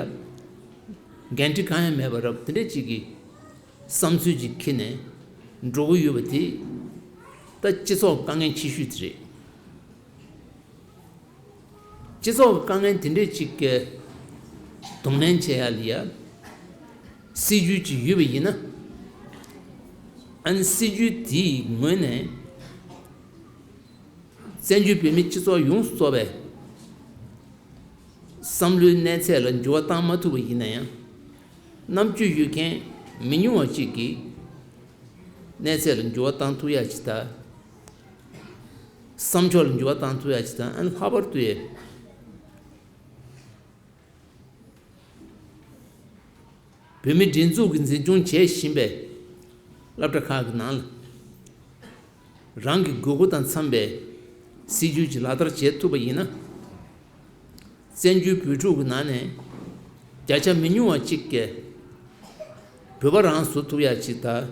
འགན་འཁྲི་གང་ཡང་མེད་པ་རབ་དེ་འདྲ་ཅིག་གི་བསམ་ཚུལ་ཅིག་འཁྱེར་ནས་འགྲོ་གི་ཡོད་པ་དེ། ད་སྤྱི་ཚོགས་དཀའ་ངལ་ཆེ་ཤོས་དེ་རེད། སྤྱི་ཚོགས་དཀའ་ངལ་དེ་འདྲ་ཅིག་གི་གདོང་ལེན་བྱེད་ཡ་ལ་ཡ་སྲིད་ཇུས་ཅིག་ཡོད་པ་ཡིན་ན། ཨ་ནི་སྲིད་ཇུས་དེའི་ངོས་ནས། བཙན་བྱོལ་བོད་མི་སྤྱི་ཚོགས་ཡོངས་སུ་རྫོགས་པའི་བསམ་བློའི་གནས་ཚད་ལ་འགྱུར་བ་བཏང་མ་ཐུབ་པ་ཡིན་ན་ཡང་། རྣམ་དཔྱོད་ཡོད་མཁན་མི་ཉུང་བ་གཅིག་གིས་གནས་ཚད་ལ་འགྱུར་བ་བཏང་ཐུབ་ཡ་ཅིག་དང་། བསམ་ཕྱོགས་ལ་འགྱུར་བ་བཏང་ཐུབ་ཡ་ཅིག་དང་། ཨ་ནི་ལྷག་པར་དུ་ཡ། བོད་མིའི་སྒྲིག་འཛུགས་ཀྱིས་འཛིན་སྐྱོང་བྱེད་བཞིན་པའི་སློབ་གྲྭ་ཁག་གི་ནང་ལ་རང་གི་དགོས་མཁོ་དང་འཚམ་པའི་སྲིད་ཇུས་ཀྱི་ལག་བསྟར་བྱེད་ཐུབ་པ་ཡིན་ན། བཙན་བྱོལ་བོད་ཕྲུག་གི་ནང་ནས་བརྒྱ་ཆ་མི་ཉུང་བ་གཅིག་གིས་བོད་པ་རང་བཟོ་ཐུབ་ཡ་གཅིག་དང་།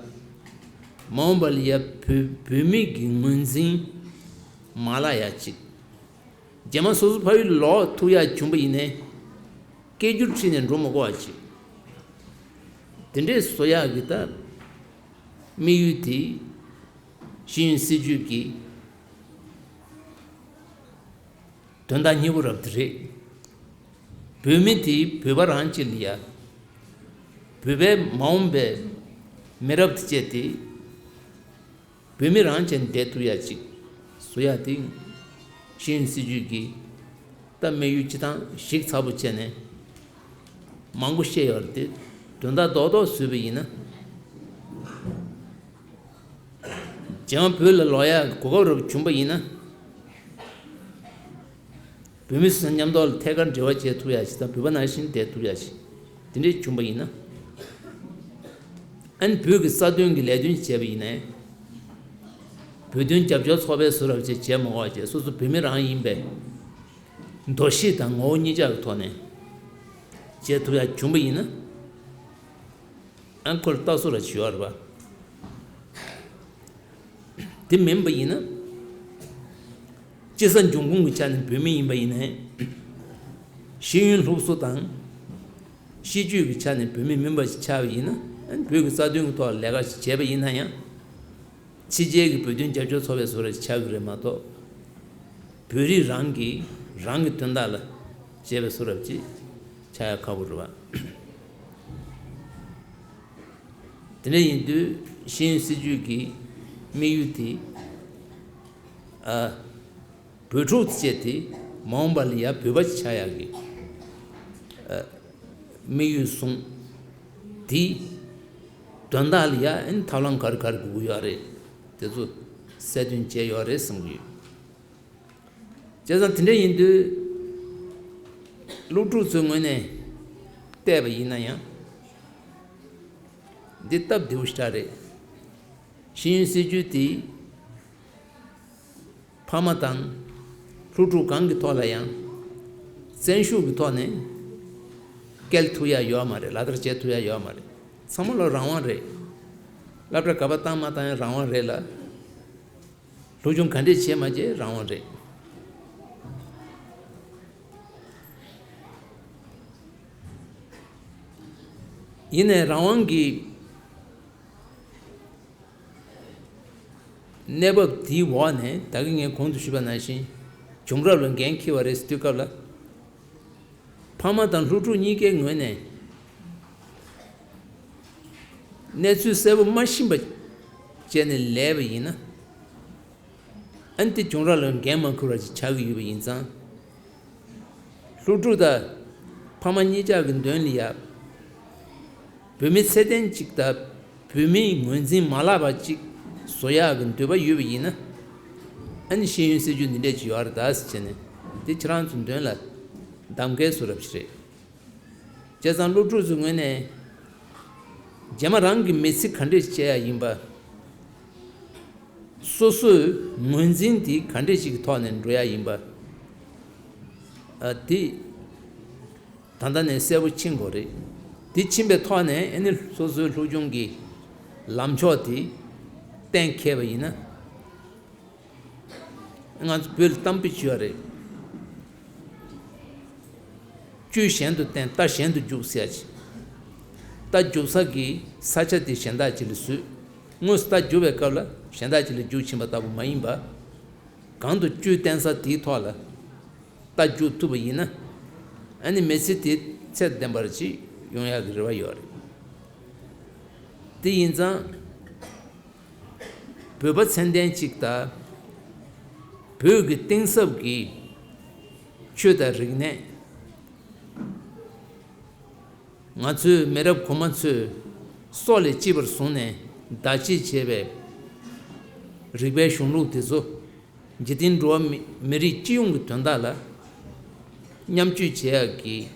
མ་འོངས་པ་ལ་ཡ་བོད་བོད་མི་གི་ངོས་འཛིན་མ་བརླག་ཡ་གཅིག་རྗེས་མ་སོ་སོ་ཕ་ཡུལ་ལོག་ཐུབ་ཡ་བྱུང་པ་ཡིན་ནའི་སྐད་སྒྱུར་ཁྲིད་ནས་འགྲོ་མ་དགོས་པ་བྱེད། དེ་འདྲས་བཟོ་ཡག་གི་ད་དམིགས་ཡུལ་དེ་ཤེས་ཡོན་སྲིད་ཇུས་ཀྱི་དོན་དག་གཉིས་པོ་རབ་དེ་རེད། བོད་མི་དེ་བོད་པ་རང་གཅིག་ལ་ཡ། བོད་པའི་མ་འོངས་པའི་མི་རབས་དེ་བཅས་དེ། བོད་མི་རང་བྱས་ནས་བསྡད་ཐུབ་ཡ་ཅིག་བཟོ་ཡ་དེ། ཤེས་ཡོན་སྲིད་ཇུས་ཀྱི་ད་དམིགས་ཡུལ་སྤྱི་བཏང་ཞིབ་ཚགས་པོ་བྱས་ནས་མང་པོ་བཤད་ཡོད་རེད་དེ། དོན་དག་རྡོག་རྡོག་བཟོས་པ་ཡིན་ན། རྗེས་མ་བོད་ལ་ལོག་ཡ་གོ་སྐབས་རབ་བྱུང་པ་ཡིན་ན། བོད་མི་སོ་སོ་མཉམ་ཐོག་ལ་ཐད་ཀར་འབྲེལ་བ་བྱེད་ཐུབ་ཡ་ཞིག་དང་། བོད་པ་ནང་བཞིན་བསྡད་ཐུབ་ཡ་ཞིག་དེ་འདྲས་བྱུང་པ་ཡིན་ན། ཨ་ནི་བོད་ཀྱི་རྩ་དོན་གྱི་ལས་དོན་བྱས་པ་ཡིན་ནའི། བོད་དོན་རྒྱབ་སྐྱོར་ཚོགས་པའི་བཟོ་འདྲ་བྱས་བྱས་མ་དགོས་པ་བྱས། སོ་སོ་བོད་མི་རང་ཡིན་པའི་འདུ་ཤེས་དང་ངོ་བོ་གཉིས་ཆ་གི་ཐོག་ནས་བྱེད་ཐུབ་ཡ་བྱུང་པ་ཡིན་ན། ཨ་ཁོ་ལ་ལྟ་སོ་ར་བྱེད་ཡོད་རེད་པ། དེ་མིན་པ་ཡིན་ན། སྤྱི་བསང་འབྱུང་ཁུངས་ཀྱི་ཆ་ནས་བོད་མི་ཡིན་པ་ཡིན་ནའི། ཤེས་ཡོན་སློབ་གསོ་དང་། ཤེས་སྤྱོད་ཀྱི་ཆ་ནས་བོད་མི་མིན་པ་ཞིག་ཆགས་པ་ཡིན་ན། ཨ་ནི་བོད་ཀྱི་རྩ་དོན་གྱི་ཐོག་ལ་ལས་ཀ་ཞིག་བྱས་པ་ཡིན་ན་ཡང་། ཕྱི་རྒྱལ་གྱི་བོད་དོན་རྒྱབ་སྐྱོར་ཚོགས་པའི་བཟོ་འདྲ་ཞིག་ཆགས་ཀྱི་རེད་མ་གཏོགས། བོད་རིགས་རང་གིས་རང་གི་དོན་དག་ལ་བྱས་པའི་བཟོ་འདྲ་ཅིག་ཆགས་ཡ་ཁག་པོ་རེད་པ། དེ་འདྲ་ཡིན་དུས་ཤེས་ཡོན་སྲིད་ཇུས་ཀྱི་དམིགས་ཡུལ་དེ། ཨ། བོད་ཕྲུག་བཅས་དེ་མ་འོངས་པ་ལ་ཡ་བོད་པ་ཆགས་ཡག་གི། ཨ། དམིགས་ཡུལ་བཟུང་། དེ་དོན་དག་ལ་ཡ་ཨ་ནི་ཐབས་ལམ་ག་རེ་ག་རེ་དགོས་ཀྱི་ཡོད་རེད། དེ་ཚོ་གསལ་སྟོན་བྱས་ཡོད་རེད་བསམ་གྱི་ཡོད། བྱས་ཙང་དེ་འདྲ་ཡིན་དུས། སློབ་ཕྲུག་ཚོའི་ངོས་ནས་བལྟས་པ་ཡིན་ན་ཡང་། འདི་སྟབས་བདེ་པོ་ཞེ་དྲག་རེད། ཤེས་ཡོན་སྲིད་ཇུས་དེ་ཕ་མ་དང་སློབ་ཕྲུག་གང་གི་ཐོག་ལ་ཡང་བཙན་ཤུགས་ཀྱི་ཐོག་ནས་བཀལ་ཐུབ་ཡ་ཡོད་མ་རེད། ལག་བསྟར་བྱེད་ཐུབ་ཡ་ཡོད་མ་རེད། ཚང་མ་ལ་རང་དབང་རེད། སློབ་གྲྭ་ག་པར་བཏང་མ་བཏང་ཡང་རང་དབང་རེད་ལ། སློབ་སྦྱོང་ག་འདྲས་བྱེད་མ་བྱེད་རང་དབང་རེད། ཡིན་ནའི་རང་དབང་གི་གནས་བབ་དེའི་འོག་ནས་ད་གིན་ངས་གོང་དུ་ཞུས་པ་ནང་བཞིན་བྱུང་རབས་ལ་འགན་འཁྱེར་བ་རེད་ཟེར་དུས་སྐབས་ལ། ཕ་མ་དང་སློབ་ཕྲུག་གཉིས་ཀའི་ངོས་ནས་གནས་ཚུལ་གསལ་པོ་མ་ཤེས་པ་བྱས་ནས་ལས་པ་ཡིན་ན། ཨ་ནི་དེ་བྱུང་རབས་ལ་འགན་མ་འཁུར་བ་ཞིག་ཆགས་ཀྱི་ཡོད་པ་ཡིན་ཙང་། སློབ་ཕྲུག་དང་ཕ་མ་གཉིས་ཆ་གི་མདུན་ལ་ཡ། བོད་མི་ཚད་ལྡན་གཅིག་དང་བོད་མིའི་ངོས་འཛིན་མ་བརླག་པ་གཅིག་བཟོ་ཡག་གི་འདོད་པ་ཡོད་པ་ཡིན་ན། ཨ་ནི་ཤེས་ཡོན་སྲིད་བྱུས་འདི་འདྲས་ཅིག་ཡོད་རེད་ད་ཟེར་བྱས་ནས་དེ་ཁྱེད་རང་ཚོའི་མདུན་ལ་གདམ་གའི་བཟོ་འདྲ་ཞིག་རེད། བྱས་ཙང་སློབ་ཕྲུག་ཚོའི་ངོས་ནས་རྗེས་མ་རང་གི་མི་ཚེ་ག་འདྲས་བྱེད་ཡག་ཡིན་པ། སོ་སོའི་ངོས་འཛིན་དེ་ག་འདྲས་ཞིག་གི་ཐོག་ནས་འགྲོ་ཡག་ཡིན་པ། ཨ། དེ་ད་ལྟ་ནས་གསལ་པོ་ཕྱིན་དགོས་རེད། དེ་ཕྱིན་པའི་ཐོག་ནས་ཨ་ནི་སོ་སོའི་སློབ་སྦྱོང་གི་ལམ་ཕྱོགས་དེ་གཏན་འཁེལ་བ་ཡིན་ན། ང་ཚོ་བོད་ལ་གཏམ་དཔེ་ཅིག་ཡོད་རེད། ཆུ་གཞན་དུ་བསྟན་རྟ་གཞན་དུ་རྒྱུག་ཟེར་ཡ་ཅིག་རྟ་རྒྱུག་ས་གི་ས་ཆ་དེ་གཞན་དག་ཅིག་ལ་བཟོས། དངོས་སུ་རྟ་རྒྱུག་པའི་སྐབས་ལ་གཞན་དག་ཅིག་ལ་རྒྱུག་ཕྱིན་པ་ལྟ་བུ་མ་ཡིན་པ། གང་དུ་ཆུ་བསྟན་ས་དེའི་ཐོག་ལ་རྟ་རྒྱུག་ཐུབ་པ་ཡིན་ན། ཨ་ནི་མི་ཚེ་དེ་ཚད་ལྡན་པར་ཅིག་ཡོང་ཡག་གི་རེ་བ་ཡོད་རེད། དེ་ཡིན་ཙང་། བོད་པ་ཚད་ལྡན་གཅིག་དང་། བོད་ཀྱི་གཏིང་ཟབ་ཀྱི་ཆོས་དང་རིག་གནས། ང་ཚོའི་མི་རབས་གོང་མ་ཚོས་སྲོག་ལས་གཅེས་པར་བཟུང་ནས་བདག་གཅེས་བྱས་པའི་རིག་པའི་གཞུང་ལུགས་དེ་ཚོ་འཇིག་རྟེན་འགྲོ་བ་མི་མི་རིགས་སྤྱི་ཡོངས་ཀྱི་དོན་དག་ལ་མཉམ་སྤྱོད་བྱེད་ཡག་གི་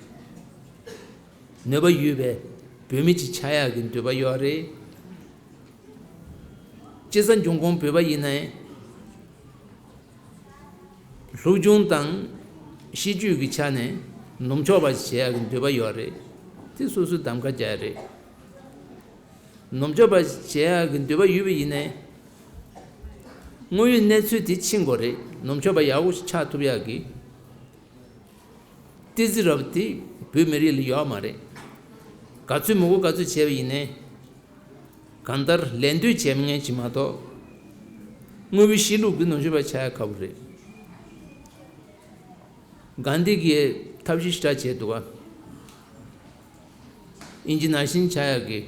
ནུས་པ་ཡོད་པའི་བོད་མི་ཅིག་ཆགས་ཡག་གི་འདོད་པ་ཡོད་རེད། སྤྱི་བཏང་འབྱུང་ཁུངས་བོད་པ་ཡིན་ནའི། སློབ་སྦྱོང་དང་ཤེས་སྤྱོད་ཀྱི་ཆ་ནས་ནུབ་ཕྱོགས་པ་ཞིག་བྱེད་ཡག་གི་འདོད་པ་ཡོད་རེད། དེ་སོ་སོའི་གདམ་ག་རྒྱག་ཡག་རེད། ནུབ་ཕྱོགས་པ་ཞིག་བྱེད་ཡག་གི་འདོད་པ་ཡོད་པ་ཡིན་ནའི། དངོས་ཡོད་གནས་ཚུལ་དེ་ཕྱིན་དགོས་རེད། ནུབ་ཕྱོགས་པ་ཡག་པོ་ཞིག་ཆགས་ཐུབ་ཡག་གི་ཏི་ཙི་རབ་དེ་བོད་མི་རིགས་ལ་ཡོད་མ་རེད། ག་ཚོད་མི་དགོས་ག་ཚོད་བྱས་པ་ཡིན་ནའི། གང་ལྟར་ལད་ཟློས་བྱེད་མཁན་ཅིག་མ་གཏོགས། དངོས་པོའི་གཤིས་ལུགས་ཀྱི་ནུབ་ཕྱོགས་པ་ཆགས་ཡག་ཁག་པོ་རེད། གྷན་དྷི་གིས་ཐབས་ཤེས་ཞེ་དྲག་བྱས་འདུག་ག་ཨིན་ཇི་ནང་བཞིན་ཆགས་ཡག་གི།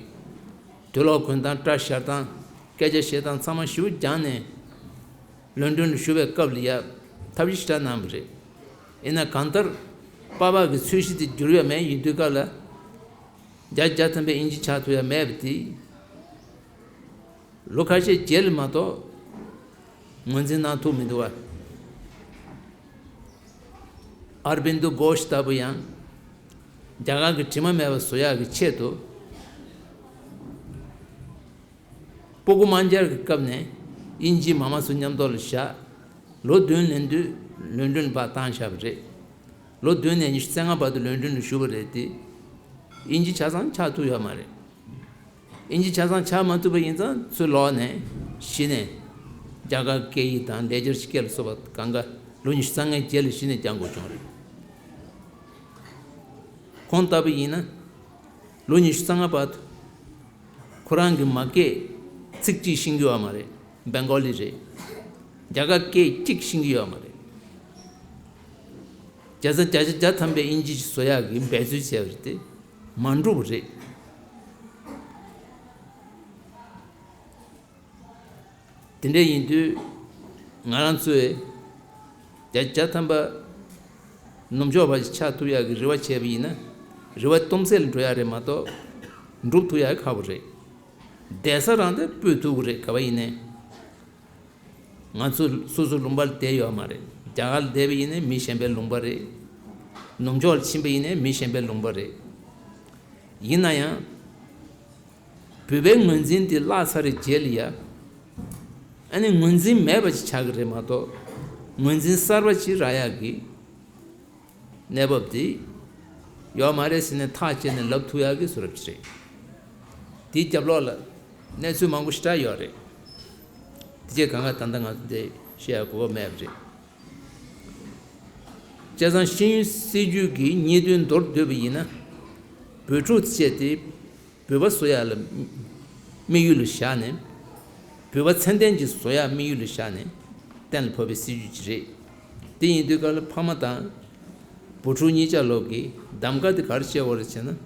དུག་ལོག་གོན་སྟངས། སྐྲ་བཞར་སྟངས། སྐད་ཆ་བཤད་སྟངས་ཚང་མ་ཞེ་པོ་སྦྱངས་ནས། ལོན་ཌོན་ལ་བཞུགས་པའི་སྐབས་ལ་ཡ་ཐབས་ཤེས་ཞེ་དྲག་གནང་བ་རེད། ཡིན་ན་གང་ལྟར་པ་ཕ་གི་ཚོས་གཞི་དེ་འགྱུར་ཡ་མེད། ཡིན་དུས་སྐབས་ལ་བརྒྱ་ཆ་བརྒྱ་ཐམ་པའི་ཨིན་ཇི་ཆགས་ཐུབ་ཡ་མེད་པ་དེ། ལོ་ཁ་ཤས་རྗེས་ལ་མ་གཏོགས་ངོས་འཛིན་གནང་ཐུབ་མི་འདུག་བ། ཨར་བིན་དུ་གྷོཤ་ལྟ་བུ་ཡང་རྒྱ་གར་གྱི་དྲི་མ་མེད་པ་བཟོ་ཡག་གི་ཆེད་དུ། སྤུ་གུ་དམར་འབྱར་གྱི་སྐབས་ནས་དབྱིན་ཇིའི་མ་མ་ཚོ་མཉམ་དུ་ལ་བཞག་ལོ་བདུན་ལོན་ཌོན་ལོན་ཌོན་ལ་ཕར་བཏང་བཞག་པ་རེད། ལོ་བདུན་ནས་ཉི་ཤུ་རྩ་ལྔ་བར་དུ་ལོན་ཌོན་ལ་བཞུགས་པ་རེད་དེ། དབྱིན་ཇི་ཆ་ཚང་ཆགས་ཐུབ་ཡོད་མ་རེད། དབྱིན་ཇི་ཆ་ཚང་ཆགས་མ་ཐུབ་པ་ཡིན་ཙང་ཚུར་ལོག་ནས་གཞི་ནས་རྒྱ་གར་སྐད་ཡིག་དང་ལེགས་སྦྱར་གྱི་སྐད་ལ་སོགས་པ་གང་ག་ལོ་ཉི་ཤུ་རྩ་ལྔའི་རྗེས་ལ་གཞི་ནས་སྦྱང་དགོས་བྱུང་རེད། ཁོང་ལྟ་བུ་ཡིན་ན། ལོ་ཉི་ཤུ་རྩ་ལྔ་བར་དུ་ཁོ་རང་གི་མ་སྐད་ཚིག་གཅིག་ཤེས་ཀྱི་ཡོད་མ་རེད། བེང་གོ་ལི་རེད། རྒྱ་གར་སྐད་གཅིག་ཤེས་ཀྱི་ཡོད་མ་རེད། བརྒྱ་ཆ་བརྒྱ་ཆ་བརྒྱ་ཐམ་པའི་དབྱིན་ཇི་ཞིག་བཟོ་ཡག་གི་འབད་རྩོལ་བྱས་པ་རེད་དེ། མ་འགྲུབ་པ་རེད། དེ་འདྲ་ཡིན་དུས་ང་རང་ཚོས་བརྒྱ་ཆ་བརྒྱ་ཐམ་པ་ནུབ་ཕྱོགས་པ་ཞིག་ཆགས་ཐུབ་ཡག་གི་རེ་བ་བྱས་པ་ཡིན་ན། རེ་བ་སྟོང་ཟད་ལ་འགྲོ་ཡག་རེད་མ་གཏོགས་འགྲུབ་ཐུབ་ཡག་ཁག་པོ་རེད། བསྡད་ས་རང་དེ་སྤོས་ཐུབ་ཀྱི་རེད། ག་པར་ཡིན་ནའི། ང་ཚོ་སོ་སོ་ལུང་པ་ལ་བསྡད་ཡོད་མ་རེད། རྒྱ་གར་ལ་བསྡད་པ་ཡིན་ནའི་མི་གཞན་པའི་ལུང་པ་རེད། ནུབ་ཕྱོགས་ལ་ཕྱིན་པ་ཡིན་ནའི་མི་གཞན་པའི་ལུང་པ་རེད། ཡིན་ན་ཡང་། བོད་པའི་ངོས་འཛིན་དེ་བརླག་ཚར་བའི་རྗེས་ལ་ཡ། ཨ་ནི་ངོས་འཛིན་མེད་པ་ཞིག་ཆགས་ཀྱི་རེད་མ་གཏོགས། ངོས་འཛིན་གསར་པ་ཞིག་རག་ཡག་གི་གནས་བབ་དེ་ཡོད་མ་རེད་ཟེར་ནས་ཐག་བཅད་ནས་ལབ་ཐུབ་ཡག་གི་བཟོ་འདྲ་ཅིག་རེད། དེའི་རྒྱབ་ལོགས་ལ་གནས་ཚུལ་མང་པོ་ཞེ་དྲག་ཡོད་རེད། དེ་རྗེས་གང་ག་ད་ལྟ་ང་ཚོ་འདི་བཤད་ཡག་གོ་སྐབས་མེད་པ་རེད། བྱས་ཙང་ཤེས་ཡོན་སྲིད་བྱུས་ཀྱི་སྙིང་དོན་མདོར་བསྡུས་པ་ཡིན་ན། བོད་ཕྲུག་བཅས་ཏེ་བོད་པ་བཟོ་ཡག་ལ་དམིགས་ཡུལ་ལ་བཞག་ནས། བོད་པ་ཚད་ལྡན་ཅིག་བཟོ་ཡག་དམིགས་ཡུལ་ལ་བཞག་ནས་གཏན་ལ་ཕབ་པའི་སྲིད་བྱུས་ཅིག་རེད། དེ་ཡིན་དུས་སྐབས་ལ་ཕ་མ་དང་བུ་ཕྲུག་གཉིས་ཆ་ལོག་གི་གདམ་ག་དེ་ག་རེ་བྱེད་དགོས་རེད་ཟེར་ན།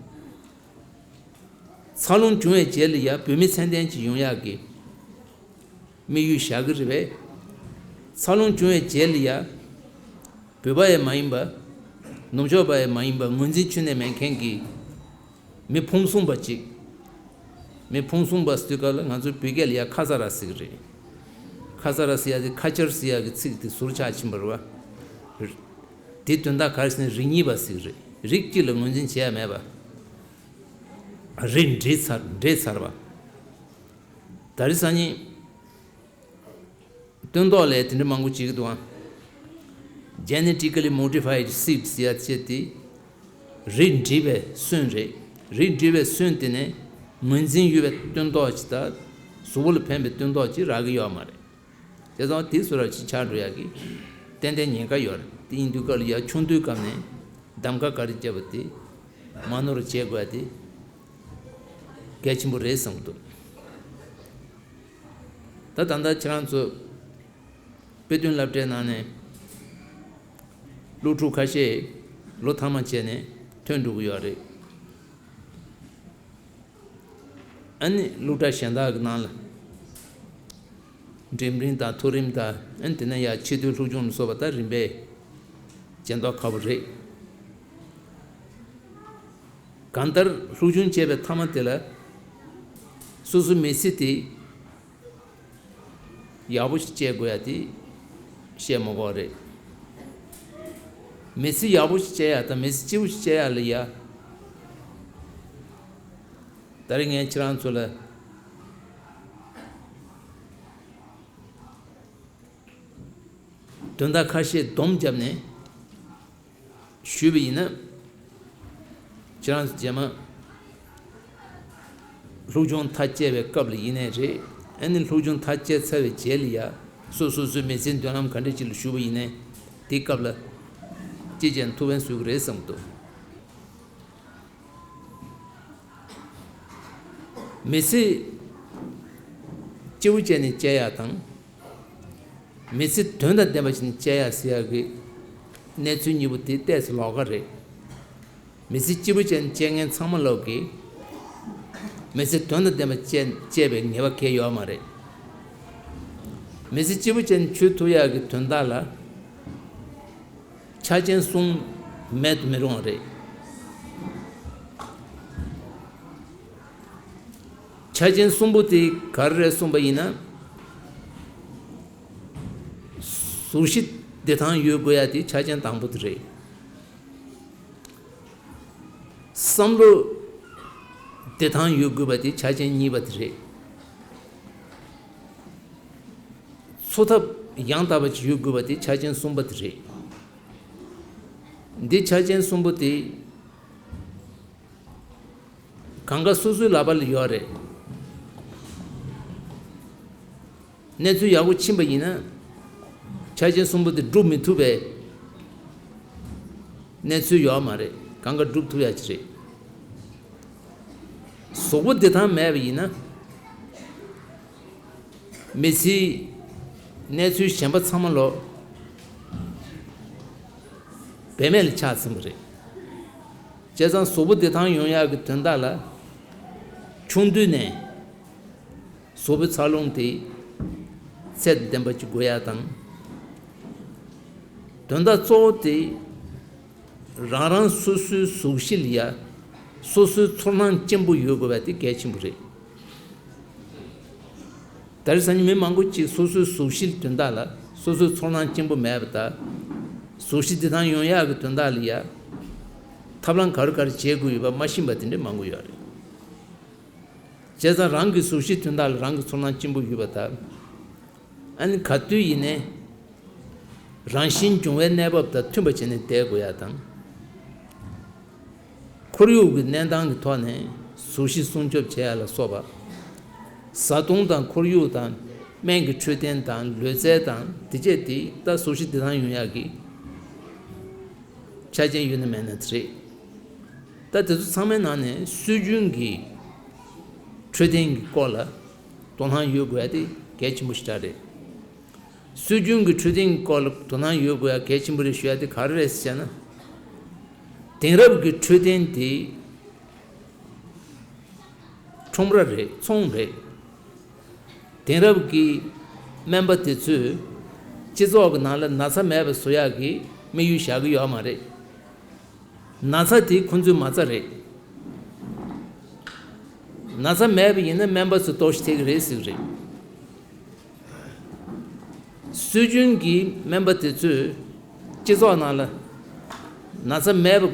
འཚར་ལོངས་བྱུང་བའི་རྗེས་ལ་ཡ་བོད་མི་ཚད་ལྡན་ཅིག་ཡོང་ཡག་གི་དམིགས་ཡུལ་བཞག་གི་རེད་པས། འཚར་ལོངས་བྱུང་བའི་རྗེས་ལ་ཡ་བོད་པ་ཡང་མ་ཡིན་པ། ནུབ་ཕྱོགས་པ་ཡང་མ་ཡིན་པ་ངོས་འཛིན་ཁྱོན་ནས་མེད་མཁན་གྱི་མི་ཕུང་གསུམ་པ་གཅིག་མི་ཕུང་གསུམ་པ་ཟེར་དུས་སྐབས་ལ་ང་ཚོའི་བོད་སྐད་ལ་ཡ་ཁ་ས་ར་ཟེར་གི་རེད། ཁ་ས་ར་ཟེར་ཡ་དེ་ཁ་ཆར་ཟེར་ཡ་གི་ཚིག་དེ་ཟུར་ཆག་ཕྱིན་པ་རེད་བ། དེ་དོན་དག་ག་རེ་ཟེར་ན་རིགས་གཉིས་པ་ཟེར་གི་རེད། རིགས་གཅིག་ལ་ངོས་འཛིན་བྱས་ཡ་མེད་པ། རིགས་འདྲེས་ཚར་འདྲེས་ཚར་བ། ད་རེས་སང་ཉིན། སྟོན་ཐོག་ལས་དེ་འདྲ་མང་པོ་བྱེད་ཀྱི་འདུག་ཨང་། Genetically modified seeds ཟེར་ཡ་བྱས་ཏེ། རིགས་འདྲེས་པའི་སོན་རེད། རིགས་འདྲེས་པའི་སོན་དེ་ནས་ངོས་འཛིན་ཡོད་པའི་སྟོན་ཐོག་ཅིག་དང་། གཟུགས་པོ་ལ་ཕན་པའི་སྟོན་ཐོག་ཅིག་རག་གི་ཡོད་མ་རེད། བྱས་ཙང་དེ་བཟོ་འདྲ་ཅིག་ཆགས་འགྲོ་ཡ་གི་ཏན་ཏན་ཉེན་ཁ་ཡོད་རེད། དེ་ཡིན་དུས་སྐབས་ལ་ཡ་ཆུང་དུས་སྐབས་ནས་གདམ་ག་ག་རེ་བརྒྱབ་པ་དེ་མ་ནོར་བྱེད་དགོས་ཡ་དེ་གལ་ཆེན་པོ་རེད་བསམ་གྱི་འདུག་ད་ད་ལྟ་ཁྱེད་རང་ཚོ་དཔེ་སྟོན་སློབ་གྲྭའི་ནང་ནས་སློབ་ཕྲུག་ཁ་ཤས་ལོ་མཐའ་མ་བྱས་ནས་ཐོན་འགྲོ་གི་ཡོད་རེད། ཨ་ནི་སློབ་གྲྭ་གཞན་དག་གི་ནང་ལ་འགྲིམ་རིམ་དང་མཐོ་རིམ་དང་ཨ་ནི་དེ་ནས་ཡར་ཆེས་མཐོའི་སློབ་སྦྱོང་ལ་སོགས་པ་ད་རིམ་པས་བྱེད་མདོག་ཁ་པོ་རེད། གང་ལྟར་སློབ་སྦྱོང་བྱས་པའི་མཐའ་མ་དེ་ལ་སོ་སོའི་མི་ཚེ་དེ་ཡག་པོ་ཞིག་སྐྱེལ་དགོས་ཡ་དེ་བཤད་མ་དགོས་རེད། མི་ཚེ་ཡག་པོ་ཞིག་སྐྱེལ་ཡ་དང་མི་ཚེ་སྐྱིད་པོ་ཞིག་སྐྱེལ་ཡ་ལ་ཡ། ད་རེས་ངས་ཁྱེད་རང་ཚོ་ལ་དོན་དག་ཁ་ཤས་སྡོམ་བརྒྱབ་ནས་ཞུས་པ་ཡིན་ན། ཁྱེད་རང་ཚོ་རྗེས་མ་སློབ་སྦྱོང་མཐའ་སྐྱེལ་བའི་སྐབས་ལ་ཡིན་ནའི་རེད། ཨ་ནི་སློབ་སྦྱོང་མཐའ་སྐྱེལ་ཚར་བའི་རྗེས་ལ་ཡ་སོ་སོ་སོའི་མི་ཚེའི་མདུན་ལམ་ག་འདྲ་ཅིག་ལ་ཞུགས་པ་ཡིན་ནའི་དེའི་སྐབས་ལ་ཅི་བྱས་ནས་ཐུགས་ཕན་གསོས་ཀྱི་རེད་བསམ་གྱི་འདུག་མི་ཚེ་སྐྱིད་པོ་བྱས་ནས་སྐྱེལ་ཡག་དང་། མི་ཚེ་དོན་དང་ལྡན་པ་ཞིག་སྐྱེལ་ཡག་ཟེར་ཡག་གི་གནས་ཚུལ་གཉིས་པོ་དེ་ཏོག་ཙམ་ལོགས་ཀ་རེད། མི་ཚེ་སྐྱིད་པོ་བྱས་ནས་སྐྱེལ་མཁན་ཚང་མ་ལོག་གི་མི་ཚེ་དོན་དང་ལྡན་པ་སྐྱེལ་སྐྱེལ་བའི་ངེས་པ་གང་ཡང་ཡོད་མ་རེད། མི་ཚེ་སྐྱིད་པོ་བྱས་ནས་འཁྱོལ་ཐུབ་ཡག་གི་དོན་དག་ལ། ཆ་རྐྱེན་གསུམ་མེད་དུ་མི་རུང་བ་རེད། ཆ་རྐྱེན་གསུམ་པོ་དེ་ག་རེ་རེད་གསུངས་པ་ཡིན་ན། གཟུགས་གཞི་བདེ་ཐང་ཡོད་དགོས་ཡ་དེ་ཆ་རྐྱེན་དང་པོ་དེ་རེད། བསམ་བློ་བདེ་ཐང་ཡོད་དགོས་པ་དེ་ཆ་རྐྱེན་གཉིས་པ་དེ་རེད། འཚོ་ཐབས་ཡང་དག་པ་ཅིག་ཡོད་དགོས་པ་དེ་ཆ་རྐྱེན་གསུམ་པ་དེ་རེད། འདི་ཆ་རྐྱེན་གསུམ་པོ་དེ་གང་ག་སོ་སོའི་ལག་པ་ལ་ཡོད་རེད། གནས་ཚུལ་ཡག་པོ་ཕྱིན་པ་ཡིན་ན། ཆ་རྐྱེན་གསུམ་པོ་དེ་སྒྲུབ་མི་ཐུབ་པའི་གནས་ཚུལ་ཡོད་མ་རེད། གང་ག་སྒྲུབ་ཐུབ་ཡ་ཅིག་རེད། གཟུགས་པོ་བདེ་ཐང་མེད་པ་ཡིན་ན། མི་ཚེའི་གནས་ཚུལ་གཞན་པ་ཚང་མ་ལོ་བེད་མེད་ལ་ཆགས་ཟིན་པ་རེད། བྱས་ཙང་གཟུགས་པོ་བདེ་ཐང་ཡོང་ཡག་གི་དོན་དག་ལ་ཆུང་དུས་ནས་གཟུགས་པོའི་འཚར་ལོངས་དེ་ཚད་ལྡན་པ་ཅིག་དགོས་ཡག་དང་། དོན་དག་གཙོ་བོ་དེ་རང་རང་སོ་སོའི་གཟུགས་གཞི་ལ་ཡ་སོ་སོའི་ཚོར་སྣང་སྐྱེན་པོ་ཡོད་དགོས་པ་དེ་གལ་ཆེན་པོ་རེད། ད་རེས་སང་ཉིན་མི་མང་པོ་ཅིག་སོ་སོའི་གཟུགས་གཞི་དོན་དག་ལ་སོ་སོའི་ཚོར་སྣང་སྐྱེན་པོ་མེད་པ་དང་། གཟུགས་གཞི་བདེ་ཐང་ཡོང་ཡག་གི་དོན་དག་ལ་ཡ་ཐབས་ལམ་ག་རེ་ག་རེ་བྱེད་དགོས་ཡོད་པ་མ་ཤེས་པ་དེ་འདྲ་མང་པོ་ཡོད་རེད། བྱས་ཙང་རང་གི་གཟུགས་གཞི་དོན་དག་ལ་རང་གི་ཚོར་སྣང་སྐྱེན་པོ་ཡོད་པ་དང་། ཨ་ནི་ག་དུས་ཡིན་ནའི་རང་བཞིན་འབྱུང་བའི་གནས་བབ་དང་མཐུན་པ་བྱས་ནས་བསྡད་དགོས་ཡག་དང་། ཁོར་ཡུག་གི་གནས་སྟངས་ཀྱི་ཐོག་ནས་གཟུགས་གཞི་སྲུང་སྐྱོབ་བྱེད་ཡ་ལ་སོགས་པ། བཟའ་བཏུང་དང་ཁོར་ཡུག་དང་སྨན་གྱི་འཕྲོད་བསྟེན་དང་ལུས་རྩལ་དང་དེ་བཅས་དེ་ད་གཟུགས་གཞི་བདེ་ཐང་ཡོང་ཡག་གི་ཆ་རྐྱེན་ཡོད་ན་མེད་ན་དེ་རེད། ད་དེ་ཚོ་ཚང་མའི་ནང་ནས་སྲོལ་རྒྱུན་གྱི་འཕྲོད་བསྟེན་གྱི་སྐོར་ལ་དོ་སྣང་ཡོད་དགོས་ཡ་དེ་གལ་ཆེན་པོ་ཞིག་རེད། སྲོལ་རྒྱུན་གྱི་འཕྲོད་བསྟེན་གྱི་སྐོར་ལ་དོ་སྣང་ཡོད་དགོས་ཡ་གལ་ཆེན་པོ་རེད་ཞུ་ཡ་དེ་ག་རེ་རེད་ཟེར་ན། དེང་རབས་ཀྱི་འཕྲོད་བསྟེན་དེ་ཁྲོམ་ར་རེད། ཚོང་རེད། དེང་རབས་ཀྱི་སྨན་པ་དེ་ཚོས་སྤྱི་ཚོགས་ཀྱི་ནང་ལ་ན་ཚ་མེད་པ་བཟོ་ཡག་གི་དམིགས་ཡུལ་བཞག་གི་ཡོད་མ་རེད། ན་ཚ་དེ་ཁོང་ཚོའི་མ་རྩ་རེད། ན་ཚ་མེད་པ་ཡིན་ན་སྨན་པ་ཚོས་ལྟོགས་ཤི་ཐེབས་ཀྱི་རེད་ཟེར་གྱི་རེད། སྲོལ་རྒྱུན་གྱི་སྨན་པ་དེ་ཚོས་སྤྱི་ཚོགས་ནང་ལ་ན་ཚ་མེད་པ་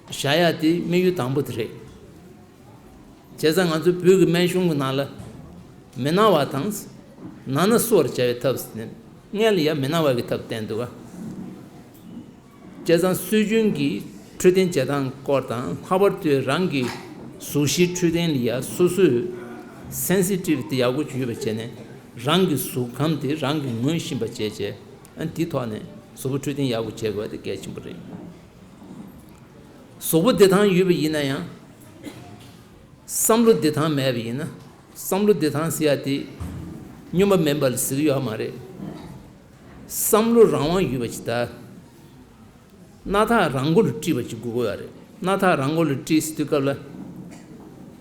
བཞག་ཡ་དེ་དམིགས་ཡུལ་དང་པོ་དེ་རེད། བྱས་ཙང་ང་ཚོའི་བོད་ཀྱི་སྨན་གཞུང་གི་ནང་ལ་མི་ན་བ་དང་ན་ན་གསོ་བར་བྱ་བའི་ཐབས་ཟེར་ནས་སྔོན་ལ་ཡ་མི་ན་བ་གི་ཐབས་བསྟན་འདུག་ག་བྱས་ཙང་སྲོལ་རྒྱུན་གྱི་འཕྲོད་བསྟེན་བྱེད་སྟངས་སྐོར་དང་། ལྷག་པར་དུ་རང་གི་གཟུགས་གཞིའི་འཕྲོད་བསྟེན་ལ་ཡ་སོ་སོས་སེན་སི་ཊིབ་དེ་ཡག་པོ་ཅིག་ཡོད་པ་བྱས་ནས་རང་གི་གཟུགས་ཁམས་དེ་རང་གིས་ངོས་ཤེས་པ་བྱས་བྱས། ཨ་ནི་དེའི་ཐོག་ནས་གཟུགས་པོ་འཕྲོད་བསྟེན་ཡག་པོ་བྱེད་དགོས་པ་དེ་གལ་ཆེན་པོ་རེད། གཟུགས་པོ་བདེ་ཐང་ཡོད་པ་ཡིན་ན་ཡང་། བསམ་བློ་བདེ་ཐང་མེད་པ་ཡིན་ན། བསམ་བློ་བདེ་ཐང་ཟེར་ཡ་དེ་སྨྱོན་པ་མིན་པ་ལ་ཟེར་གྱི་ཡོད་མ་རེད། བསམ་བློ་རང་དབང་ཡོད་པ་ཅིག་ད། སྣ་ཐག་རང་མགོ་ལ་དཀྲིས་པ་ཅིག་དགོས་ཀྱི་ཡོད་རེད། སྣ་ཐག་རང་མགོ་ལ་དཀྲིས་ཟེར་དུས་སྐབས་ལ།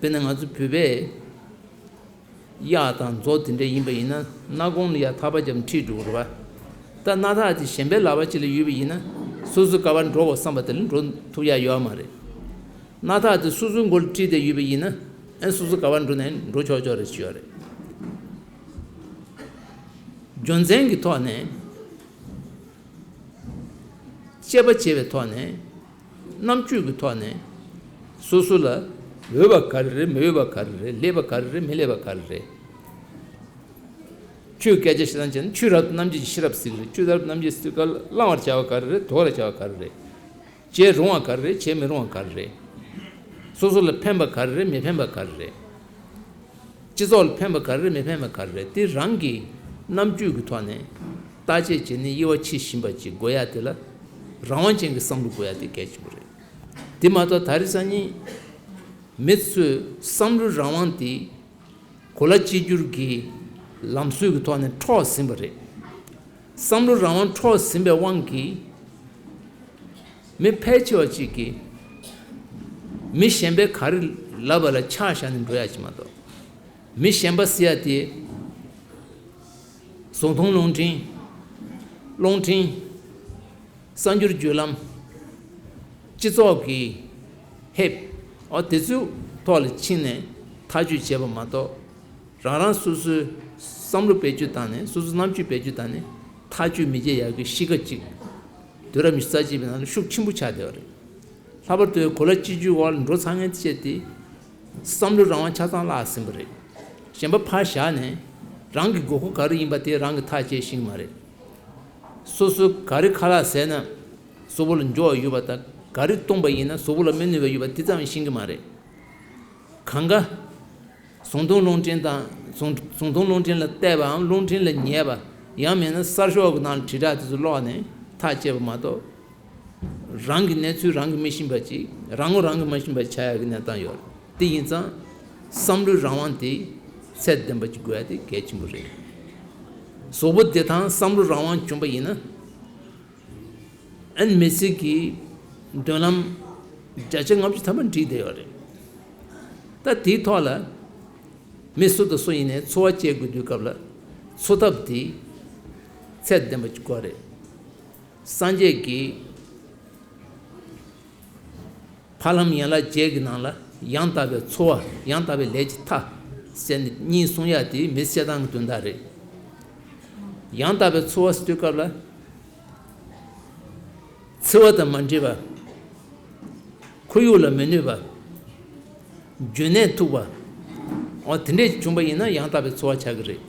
དཔེར་ན་ང་ཚོ་བོད་པས་གཡག་དང་མཛོ་དེ་འདྲ་ཡིན་པ་ཡིན་ན། སྣ་ཁུང་ལ་ཡ་ཐག་པ་བརྒྱབ་ནས་དཀྲིས་འགྲོ་གི་རེད་པ། ད་སྣ་ཐག་དེ་གཞན་པའི་ལག་པ་ཅིག་ལ་ཡོད་པ་ཡིན་ན། སོ་སོའི་ག་པར་འགྲོ་དགོས་བསམ་པ་དེ་ལ་འགྲོ་ཐུབ་ཡ་ཡོད་མ་རེད། སྣ་ཐག་དེ་སོ་སོའི་མགོ་ལ་དཀྲིས་ཏེ་ཡོད་པ་ཡིན་ན། ཨེ་སོ་སོ་ག་པར་འགྲོ་ནའི་འགྲོ་ཆོག་ཆོག་རེད་ཞུ་ཡ་རེད། རྒྱུ་མཚན་གྱི་ཐོག་ནས། དཔྱད་པ་བྱས་པའི་ཐོག་ནས། རྣམ་དཔྱོད་ཀྱི་ཐོག་ནས། སོ་སོ་ལ་འོས་པ་ག་རེ་རེད། མི་འོས་པ་ག་རེ་རེད། ལེགས་པ་ག་རེ་རེད། མི་ལེགས་པ་ག་རེ་རེད། ཆོས་སྐད་ཆ་བཤད་སྟངས་བྱས་ན། ཆོས་རབ་ཏུ་རྣམ་འབྱེད་ཀྱི་ཤེས་རབ་ཟེར་གྱི་རེད། ཆོས་རབ་ཏུ་རྣམ་འབྱེད་ཟེར་སྐབས་བླང་བར་བྱ་བ་ག་རེ་རེད། དོར་བར་བྱ་བ་ག་རེ་རེད། བྱེད་རུང་བ་ག་རེ་རེད། བྱེད་མི་རུང་བ་ག་རེ་རེད། སོ་སོ་ལ་ཕན་པ་ག་རེ་རེད། མི་ཕན་པ་ག་རེ་རེད། སྤྱི་ཚོགས་ལ་ཕན་པ་ག་རེ་རེད། མི་ཕན་པ་ག་རེ་རེད། དེ་རང་གི་རྣམ་དཔྱོད་ཀྱི་ཐོག་ནས་བརྟག་དཔྱད་བྱས་ནས་དབྱེ་བ་ཕྱེ་ཤེས་པ་ཅིག་དགོས་ཡ་དེ་ལ། རང་དབང་ཅན་གྱི་བསམ་བློ་དགོས་ཡ་དེ་གལ་ཆེན་པོ་རེད། དེ་མ་གཏོགས་ད་རེས་སང་ཉིན་མི་ཚོས་བསམ་བློའི་རང་དབང་དེ་གོ་ལ་གཅིག་གྱུར་གྱི་ལམ་སྲོལ་གྱི་ཐོག་ནས་འཕྲོག་ཟིན་པ་རེད། བསམ་བློ་རང་དབང་འཕྲོག་ཟིན་པའི་དབང་གིས། མི་ཕལ་ཆེ་བ་ཅིག་གིས་མི་གཞན་པས་ག་རེ་ལབ་པ་ལ་ཆ་བཞག་ནས་འགྲོ་ཡ་ཅིག་མ་གཏོགས། མི་གཞན་པ་ཟེར་ཡ་དེ། བཟོ་ཚོང་རླུང་འཕྲིན། རླུང་འཕྲིན། གསར་འགྱུར་བརྒྱུད་ལམ། སྤྱི་ཚོགས་ཀྱི་ཧེབ། འོ་དེ་ཚོའི་ཐོག་ལ་ཕྱིན་ནས་ཐག་གཅོད་བྱས་པ་མ་གཏོགས། རང་རང་སོ་སོའི་བསམ་བློ་བེད་སྤྱོད་བཏང་ནས། སོ་སོའི་རྣམ་དཔྱོད་བེད་སྤྱོད་བཏང་ནས་ཐག་གཅོད་མི་བྱེད་ཡག་གི་གཤིས་ཀ་ཅིག་དུས་རབས་ཉི་ཤུ་རྩ་གཅིག་པའི་ནང་ལ་ཤུགས་ཆེན་པོ་ཆགས་བསྡད་པ་རེད། ལྷག་པར་དུ་གོ་ལ་གཅིག་གྱུར་འོག་ལ་འགྲོ་ཚར་མཁན་བཅས་དེ། བསམ་བློའི་རང་དབང་ཆ་ཚང་བརླག་ཟིན་པ་རེད། གཞན་པ་ཕར་བཞག་ནས། རང་གི་དགོས་མཁོ་ག་རེ་ཡིན་པ་དེ་རང་གིས་ཐག་བཅད་ཤེས་ཀྱི་མ་རེད། སོ་སོ་ག་རེ་ཁ་ལག་ཟས་ན་གཟུགས་པོ་ལ་འགྱུར་བ་ཡོད་པ་དང་། ག་རེ་བཏུང་པ་ཡིན་ན་གཟུགས་པོ་ལ་མི་གནོད་པ་ཡོད་པ་དེ་ཙམ་ཤེས་ཀྱི་མ་རེད། གང་ག་བཟུང་བཏུང་རླུང་འཕྲིན་དང་། བཟུང་བཟུང་བཏུང་རླུང་འཕྲིན་ལ་བལྟས་པའམ་རླུང་འཕྲིན་ལ་ཉན་པ། ཡང་མིན་ན་གསར་ཤོག་གི་ནང་ལ་དྲིལ་བསྒྲགས་དེ་ཚོ་ཀློག་ནས་ཐག་བཅད་པ་མ་གཏོགས། རང་གི་གནས་ཚུལ་རང་གིས་མི་ཤེས་པ་ཅིག་རང་ངོ་རང་གིས་མ་ཤེས་པ་ཆགས་ཡག་གི་གནས་སྟངས་ཡོད་རེད། དེ་ཡིན་ཙང་བསམ་བློའི་རང་དབང་དེ་ཚད་ལྡན་པ་ཅིག་དགོས་ཡ་དེ་གལ་ཆེན་པོ་རེད། གཟུགས་པོ་བདེ་ཐང་། བསམ་བློའི་རང་དབང་བྱུང་པ་ཡིན་ན། ཨན་མི་ཚེ་གི་མདུན་ལམ་བརྒྱ་ཆ་ལྔ་བཅུ་ཐམ་པ་འགྲིག་བསྡད་ཡོད་རེད། ད་དེའི་ཐོག་ལ་མི་སུ་དང་སུ་ཡིན་ནའི་འཚོ་བ་སྐྱེལ་དགོས་དུས་སྐབས་ལ་འཚོ་ཐབས་དེ་ཚད་ལྡན་པ་ཅིག་དགོས་རེད། སངས་རྒྱས་ཀྱིས་ཕ་ལམ་ཡན་ལག་བརྒྱད་ཀྱི་ནང་ལ་ཡང་དག་པའི་འཚོ་བ། ཡང་དག་པའི་ལས་ཀྱི་མཐའ་ཟེར་ནས་གཉིས་གསུང་ཡ་དེ་མི་ཚེ་སྐྱེལ་སྟངས་ཀྱི་དོན་དག་རེད། ཡང་དག་པའི་འཚོ་བ་ཟེར་དུས་སྐབས་ལ། འཚེ་བ་དང་མ་འདྲེས་པ། ཁོར་ཡུག་ལ་མི་གནོད་པ། རྒྱུན་གནས་ཐུབ་པ། འོ་དེ་འདྲས་བྱུང་པ་ཡིན་ན་ཡང་དག་པའི་འཚོ་བ་ཆགས་ཀྱི་རེད།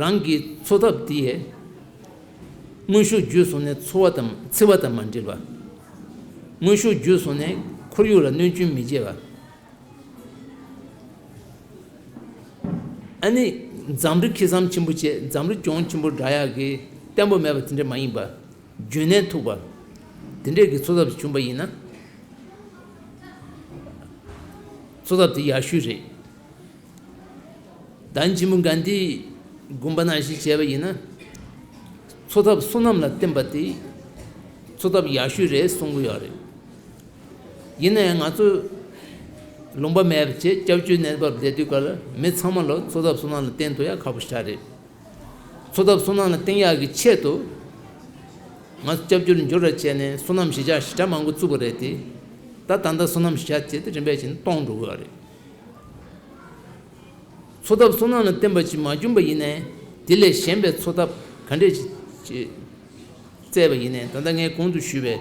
རང་གི་འཚོ་ཐབས་དེ་ཡས་དངོས་ཤུགས་བརྒྱུད་སོང་ནས་འཚོ་བ་དང་། འཚེ་བ་དང་མ་འདྲེས་པ། དངོས་ཤུགས་བརྒྱུད་སོང་ནས་ཁོར་ཡུག་ལ་གནོད་སྐྱོན་མི་བྱེད་པ། ཨ་ནི་འཛམ་རི་ཁེ་བཟང་ཆེན་པོ་བྱས། འཛམ་རི་གྱོང་ཆེན་པོ་འདྲ་ཡག་གི་བརྟན་པོ་མེད་པ་དེ་འདྲ་མ་ཡིན་པ། རྒྱུན་གནས་ཐུབ་པ། དེ་འདྲས་ཀྱི་འཚོ་ཐབས་བྱུང་པ་ཡིན་ན། འཚོ་ཐབས་དེ་ཡག་ཤོས་རེད། ད་ནི་ཆེན་པོ་གྷན་དྷིའི་དགོངས་པ་ནང་བཞིན་བྱས་པ་ཡིན་ན། འཚོ་ཐབས་བསོད་ནམས་ལ་བརྟེན་པ་དེ་འཚོ་ཐབས་ཡག་ཤོས་རེད་གསུང་གི་ཡོད་རེད། ཡིན་ན་ཡང་ང་ཚོ་ལུང་པ་མེད་པ་བྱས། སྐྱབས་བཅོལ་གནས་བབ་བསྡད་དུས་སྐབས་ལ་མི་ཚང་མ་ལ་འཚོ་ཐབས་བསོད་ནམས་ལ་བརྟེན་ཐུབ་ཡ་ཁག་པོ་ཞེ་དྲག་རེད། འཚོ་ཐབས་བསོད་ནམས་ལ་བརྟེན་ཡག་གི་ཆེད་དུ། ང་ཚོ་སྐྱབས་བཅོལ་འགྱུར་ར་བྱས་ནས་བསོད་ནམས་གཞིས་ཆགས་ཞེ་དྲག་མང་པོ་བཙུགས་པ་རེད་དེ། ད་ད་ལྟ་བསོད་ནམས་གཞིས་ཆགས་དེ་དེ་རིམ་པས་བྱས་ནས་སྟོངས་འགྲོ་གི་ཡོད་རེད། འཚོ་ཐབས་བསོད་ནམས་ལ་བརྟེན་པ་ཅིག་མ་བྱུང་པ་ཡིན་ནའི་དེ་ལས་གཞན་པའི་འཚོ་ཐབས་ག་འདྲས་ཅིག་བཙལ་བ་ཡིན་ནའི་ད་ལྟ་ངས་གོང་དུ་ཞུས་པའི་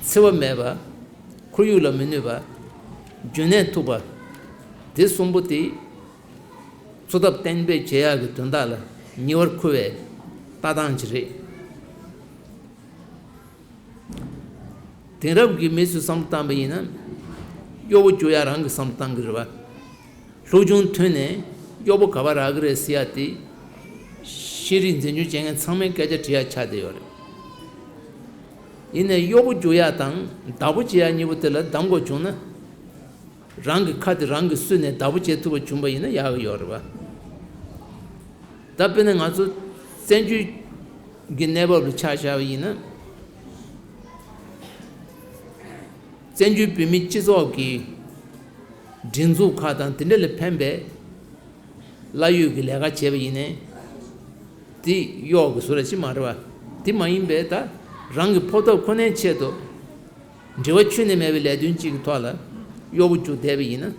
འཚེ་བ་མེད་པ། ཁོར་ཡུག་ལ་མི་གནོད་པ། རྒྱུན་གནས་ཐུབ་པ། དེ་གསུམ་པོ་དེ་འཚོ་ཐབས་གཏན་འབེབས་བྱེད་ཡག་གི་དོན་དག་ལ་ཉེ་བར་མཁོ་བའི་ལྟ་སྟངས་ཅིག་རེད། དེང་རབས་ཀྱི་མི་ཚོས་བསམ་བློ་བཏང་པ་ཡིན་ན། གཡོག་པོ་རྒྱུག་ཡག་རང་གིས་བསམ་བློ་བཏང་གི་རེད་བ། སློབ་ཆུང་ཐོན་ནས་གཡོག་པོ་ག་པར་རག་གི་རེད་ཟེར་ཡག་དེ། ཤེས་རིག་འཛིན་སྐྱོང་བྱེད་མཁན་ཚང་མས་སྐད་ཆ་དྲི་ཡག་ཆགས་བསྡད་ཡོད་རེད། ཡིན་ནའི་གཡོག་པོ་རྒྱུག་ཡག་དང་བདག་པོ་བྱེད་ཡག་གཉིས་པོ་དེ་ལ་གདམ་དགོས་བྱུང་ན། རང་གི་ཁ་དེ་རང་གིས་བསུས་ནས་བདག་པོ་བྱེད་ཐུབ་པ་བྱུང་པ་ཡིན་ན་ཡག་གི་ཡོད་རེད་བ། ད་དཔེར་ན་ང་ཚོ་བཙན་བྱོལ་གྱི་གནས་བབ་ལ་ཆ་བཞག་པ་ཡིན་ན། བཙན་བྱོལ་བོད་མིའི་སྤྱི་ཚོགས་ཀྱི་སྒྲིག་འཛུགས་ཁག་དང་དེ་འདྲ་ལ་ཕན་པའི་གླ་ཡོད་ཀྱི་ལས་ཀ་བྱས་པ་ཡིན་ནའི། དེ་གཡོག་གི་བཟོ་འདྲ་ཅིག་མ་རེད་བ། དེ་མ་ཡིན་པའི་ད་རང་གི་ཕོགས་ཐོབ་ཁོ་ནའི་ཆེད་དུ། འབྲེལ་བ་ཁྱོན་ནས་མེད་པའི་ལས་དོན་གཅིག་གི་ཐོག་ལ་གཡོག་པོ་རྒྱུག་བསྡད་པ་ཡིན་ན།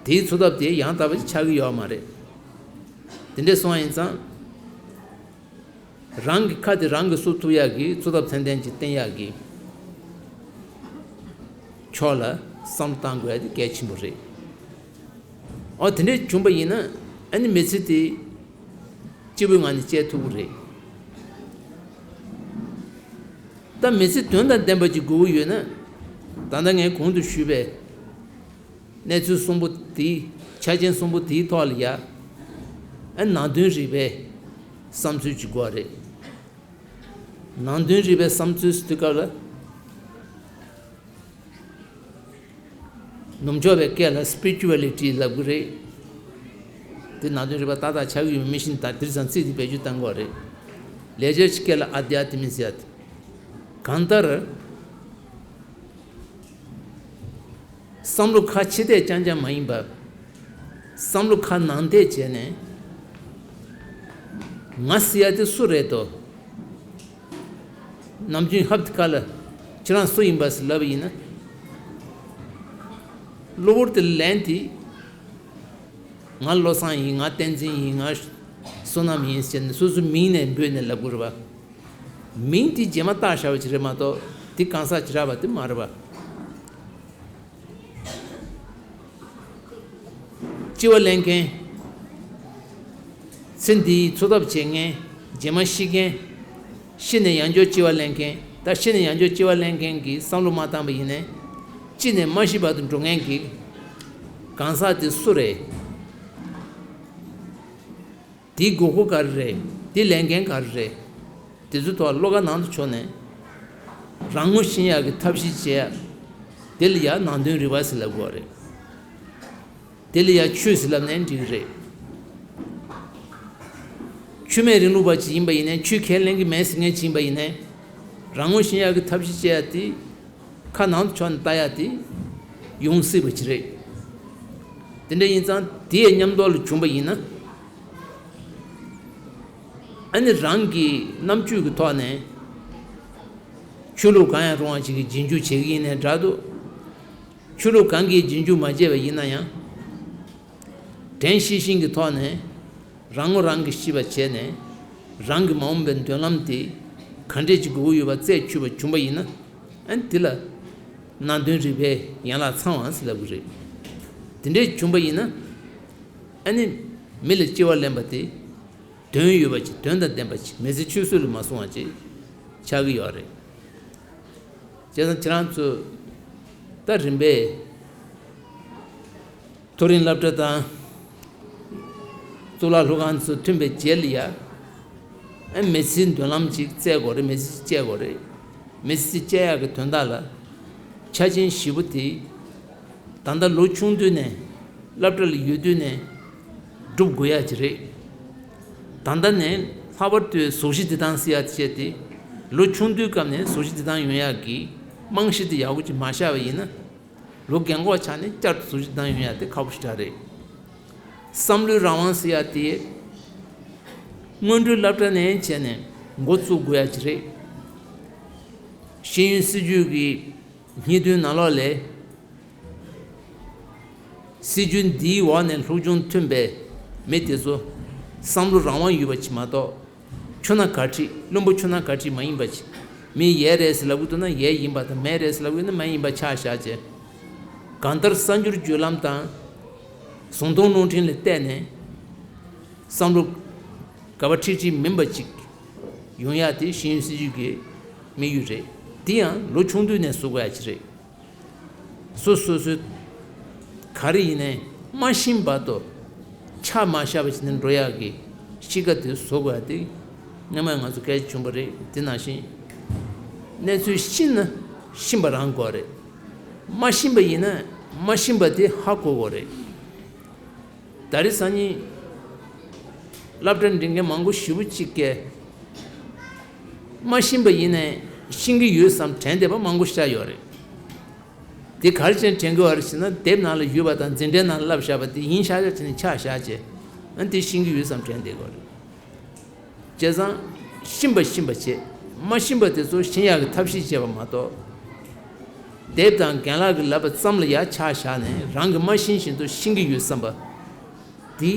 དེའི་འཚོ་ཐབས་དེ་ཡང་དག་པ་ཞིག་ཆགས་ཀྱི་ཡོད་མ་རེད། དེ་འདྲ་སོང་བ་ཡིན་ཙང་། རང་གི་ཁ་དེ་རང་གིས་བསུ་ཐུབ་ཡག་གི་འཚོ་ཐབས་ཚད་ལྡན་ཅིག་བསྟེན་ཡག་གི་ཕྱོགས་ལ་བསམ་བློ་བཏང་དགོས་ཡག་དེ་གལ་ཆེན་པོ་རེད། འོ་དེ་འདྲ་བྱུང་པ་ཡིན་ན་ཨ་ནི་མི་ཚེ་དེ་སྐྱིད་པོའི་ངང་ནས་སྐྱེལ་ཐུབ་ཀྱི་རེད། ད་མི་ཚེ་དོན་དང་ལྡན་པ་ཅིག་དགོས་ཀྱི་ཡོད་ན། ད་ལྟ་ངས་གོང་དུ་ཞུས་པའི་གནས་ཚུལ་གསུམ་པོ་དེའི་ཆ་རྐྱེན་གསུམ་པོ་དེའི་ཐོག་ལ་ཡ། ཨ་ནང་དོན་རིག་པའི་བསམ་ཚུལ་ཅིག་དགོས་རེད། ནང་དོན་རིག་པའི་བསམ་ཚུལ་ཟེར་དུས་སྐབས་ལ། ནུབ་ཕྱོགས་པའི་སྐད་ལ་སི་པི་རི་ཅུ་ཨ་ལི་ཊི་ལབ་ཀྱི་རེད། དེ་ནང་དོན་རིག་པ་ཏག་ཏག་ཆགས་ཀྱི་ཡོད་མི་ཤེས་ད་དེ་རིང་ཙང་ཚིག་དེ་བེད་སྤྱོད་གཏང་དགོས་རེད། ལེགས་སྦྱར་གྱི་སྐད་ལ་ཨ་དྷྱ་ཏ་མི་ཟེར་ཡ་དེ། གང་ལྟར། བསམ་བློ་ཁ་ཕྱི་བལྟས་རྐྱང་རྐྱང་མ་ཡིན་པར། བསམ་བློ་ཁ་ནང་བལྟས་བྱས་ནས། ང་ཟེར་ཡ་དེ་སུ་རེད་དོ། ནམ་རྒྱུན་ཧབ་ཏེ་ཁ་ལ་ཁྱེད་རང་སུ་ཡིན་པ་ཟེར་ལབ་པ་ཡིན་ན། གློ་བུར་དུ་ལན་དེ། ང་བློ་བཟང་ཡིན། ང་བསྟན་འཛིན་ཡིན། ང་བསོད་ནམས་ཡིན་ཟེར་ནས་སོ་སོའི་མིང་ནས་འབོད་ནས་ལབ་དགོས་རེད་པ། མིང་དེ་རྗེས་མ་བཏགས་བཞག་པ་ཅིག་རེད་མ་གཏོགས་དེ་གང་ཟག་བྱེ་བྲག་པ་དེ་མ་རེད་པ། སྐྱེ་བ་ལེན་མཁན། ཚེ་འདིའི་འཚོ་ཐབས་བྱེད་མཁན། རྗེས་མ་ཤི་མཁན། ཤི་ནས་ཡང་བསྐྱར་སྐྱེ་བ་ལེན་མཁན། ད་ཤི་ནས་ཡང་བསྐྱར་སྐྱེ་བ་ལེན་མཁན་གྱི་བསམ་བློ་མ་བཏང་པ་ཡིན་ནའི། ཤི་ནས་མ་ཤི་བར་དུ་འགྲོ་མཁན་གྱི་གང་ཟག་དེ་སུ་རེད། དེའི་དགོས་མཁོ་ག་རེ་རེད། དེ་ལས་འགན་ག་རེ་རེད། དེ་ཚོའི་ཐོག་བློ་ཁ་ནང་དུ་ཕྱོགས་ནས། རང་ངོ་ཤེས་ཡག་གི་ཐབས་ཤེས་བྱེད་ཡ། དེ་ལ་ཡ་ནང་དོན་རིག་པ་ཟེར་ལབ་དགོས་རེད། དེ་ལ་ཡ་ཆོས་ཟེར་ལབ་ནའི་འགྲིག་གི་རེད། ཆོས་མེད་རིང་ལུགས་པ་ཅིག་ཡིན་པ་ཡིན་ནའི་ཆོས་ཁས་ལེན་གྱི་མེད་ཟེར་མཁན་ཅིག་ཡིན་པ་ཡིན་ནའི། རང་ངོ་ཤེས་ཡག་གི་ཐབས་ཤེས་བྱེད་ཡ་དེ། ཁ་ནང་དུ་ཕྱོགས་ནས་ལྟ་ཡ་དེ། ཡོང་སྲིད་པ་ཅིག་རེད། དེ་འདྲ་ཡིན་ཙང་དེའི་མཉམ་དུ་ལ་བྱུང་པ་ཡིན་ན། ཨ་ནི་རང་གི་རྣམ་དཔྱོད་ཀྱི་ཐོག་ནས་ཆོས་ལུགས་གང་ཡང་རུང་བ་ཞིག་གི་རྗེས་འཇུག་བྱེད་ཀྱི་ཡིན་ནའི་འདྲ་འདུག་ཆོས་ལུགས་གང་གིས་རྗེས་འཇུག་མ་བྱས་པ་ཡིན་ན་ཡང་། དྲན་ཤེས་བཞིན་གྱི་ཐོག་ནས་རང་ངོ་རང་གིས་ཤེས་པ་བྱས་ནས་རང་གི་མ་འོངས་པའི་མདུན་ལམ་དེ་ག་འདྲས་ཅིག་དགོས་ཀྱི་ཡོད་པ་རྩད་ཆོད་པ་བྱུང་པ་ཡིན་ན། ཨ་ནི་དེ་ལ་ནང་དོན་རིག་པའི་ཡན་ལག་ཚང་བ་ཟེར་ལབ་ཀྱི་རེད། དེ་འདྲས་བྱུང་པ་ཡིན་ན། ཨ་ནི་མི་ལ་སྐྱེ་བ་ལེན་པ་དེ་དོན་ཡོད་པ་ཅིག་དོན་དང་ལྡན་པ་ཅིག་མི་ཚེ་ཆུད་ཟོས་ལ་མ་སོང་བ་ཅིག་ཆགས་ཀྱི་ཡོད་རེད། བྱས་ཙང་ཁྱེད་རང་ཚོས་ད་རིམ་པས་མཐོ་རིམ་སློབ་གྲྭ་དང་གཙུག་ལག་སློབ་ཁང་ཚོ་ཐོན་པའི་རྗེས་ལ་ཡ། ཨ་མི་ཚེའི་མདུན་ལམ་ཅིག་བཙལ་དགོས་རེད། མི་ཚེ་ཅིག་སྐྱེལ་དགོས་རེད། མི་ཚེ་ཅིག་སྐྱེལ་ཡག་གི་དོན་དག་ལ་ཆ་རྐྱེན་བཞི་པོ་དེ། ད་ལྟ་ལོ་ཆུང་དུས་ནས་སློབ་གྲྭ་ལ་ཡོད་དུས་ནས་སྒྲུབ་དགོས་ཡ་ཅིག་རེད། ད་ལྟ་ནས་ལྷག་པར་དུ་གཟུགས་གཞི་བདེ་ཐང་ཟེར་ཡ་དེ་བྱས་ཏེ། ལོ་ཆུང་དུས་སྐབས་ནས་གཟུགས་གཞི་བདེ་ཐང་ཡོང་ཡག་གི་རྨང་གཞི་དེ་ཡག་པོ་ཅིག་མ་བཞག་པ་ཡིན་ན། ལོ་རྒན་གོག་ཆགས་ནས་བསྐྱར་དུ་གཟུགས་གཞི་བདེ་ཐང་ཡོང་ཡ་དེ་ཁག་པོ་ཞེ་དྲག་རེད། བསམ་བློའི་རང་དབང་ཟེར་ཡ་དེ། སྔོན་འགྲོའི་སློབ་གྲྭ་ནས་བྱས་ནས་འགོ་བཙུགས་དགོས་ཡ་ཅིག་རེད། ཤེས་ཡོན་སྲིད་བྱུས་ཀྱི་སྙིང་དོན་ནང་ལོགས་ལས། སྲིད་བྱུས་འདིའི་འོག་ནས་སློབ་སྦྱོང་ཐོན་པའི་མི་དེ་ཚོ་བསམ་བློ་རང་དབང་ཡོད་པ་ཅིག་མ་གཏོགས། ཆུ་ནང་གར་ཁྲིད། བླུན་པོ་ཆུ་ནང་གར་ཁྲིད་མ་ཡིན་པ་ཅིག་མི་ཡས་རེད་ཟེར་ལབ་གི་འདུག་ན་ཡས་ཡིན་པ་དང་། མས་རེད་ཟེར་ལབ་གི་ན་མས་ཡིན་པ་ཆ་བཞག་བྱས། གང་ལྟར་གསར་འགྱུར་བརྒྱུད་ལམ་དང་། གཟུང་མཐོང་རླུང་འཕྲིན་ལ་བལྟས་ནས། བསམ་བློ་ག་པ་ཁྲིག་ཁྲིག་མིན་པ་ཅིག་ཡོང་ཡག་དེ་ཤེས་ཡོན་སྲིད་བྱུས་ཀྱི་དམིགས་ཡུལ་རེད། དེ་ཡང་ལོ་ཆུང་དུས་ནས་བཟོ་དགོས་ཡག་ཅིག་རེད། སོ་སོ་སོས་ག་རེ་ཡིན་ནའི་མ་ཤེས་བར་དུ་ཆ་མ་བཞག་པ་བྱས་ནས་འགྲོ་ཡག་གི་གཤིས་ཀ་དེ་བཟོ་དགོས་ཡག་དེ་སྔོན་མ་ང་ཚོ་གལ་ཆེན་པོ་རེད། དེ་ནང་བཞིན་གནས་ཚུལ་ཤེས་ན་ཤེས་པ་རང་དགོས་རེད། མ་ཤེས་པ་ཡིན་ན་མ་ཤེས་པ་དེ་ཧ་གོ་དགོས་རེད། ད་རེས་སང་ཉིན་སློབ་གྲྭ་འགྲིམ་མཁན་མང་པོ་ཞེ་པོ་ཅིག་གིས་མ་ཤེས་པ་ཡིན་ནའི་ཤེས་ཀྱི་ཡོད་བསམ་དྲན་བསྡད་པ་མང་པོ་ཤར་ཡོད་རེད། དེ་ག་རེ་བྱས་ནས་དྲན་གྱི་ཡོད་རེད་ཟེར་ན། དེབ་ནང་ལ་ཡོད་པ་དང་འཛིན་གྲྭའི་ནང་ལ་བསླབས་བཞག་པ་དེ་ཡིན་ཤག་ཤག་བྱས་ནས་ཆ་བཞག་བྱས། ཨ་ནི་དེ་ཤེས་ཀྱི་ཡོད་བསམ་དྲན་བསྡད་ཀྱི་ཡོད་རེད། བྱས་ཙང་ཤེས་པ་ཤེས་པ་བྱེད། མ་ཤེས་པ་དེ་ཚོ་ཤེས་ཡག་གི་ཐབས་ཤེས་བྱེད་པ་མ་གཏོགས། དེབ་དང་རྒན་ལགས་ཀྱིས་ལབ་པ་ཙམ་ལ་ཡར་ཆ་བཞག་ནས་རང་གིས་མ་ཤེས་བཞིན་དུ་ཤེས་ཀྱི་ཡོད་བསམ་པ། དེའི་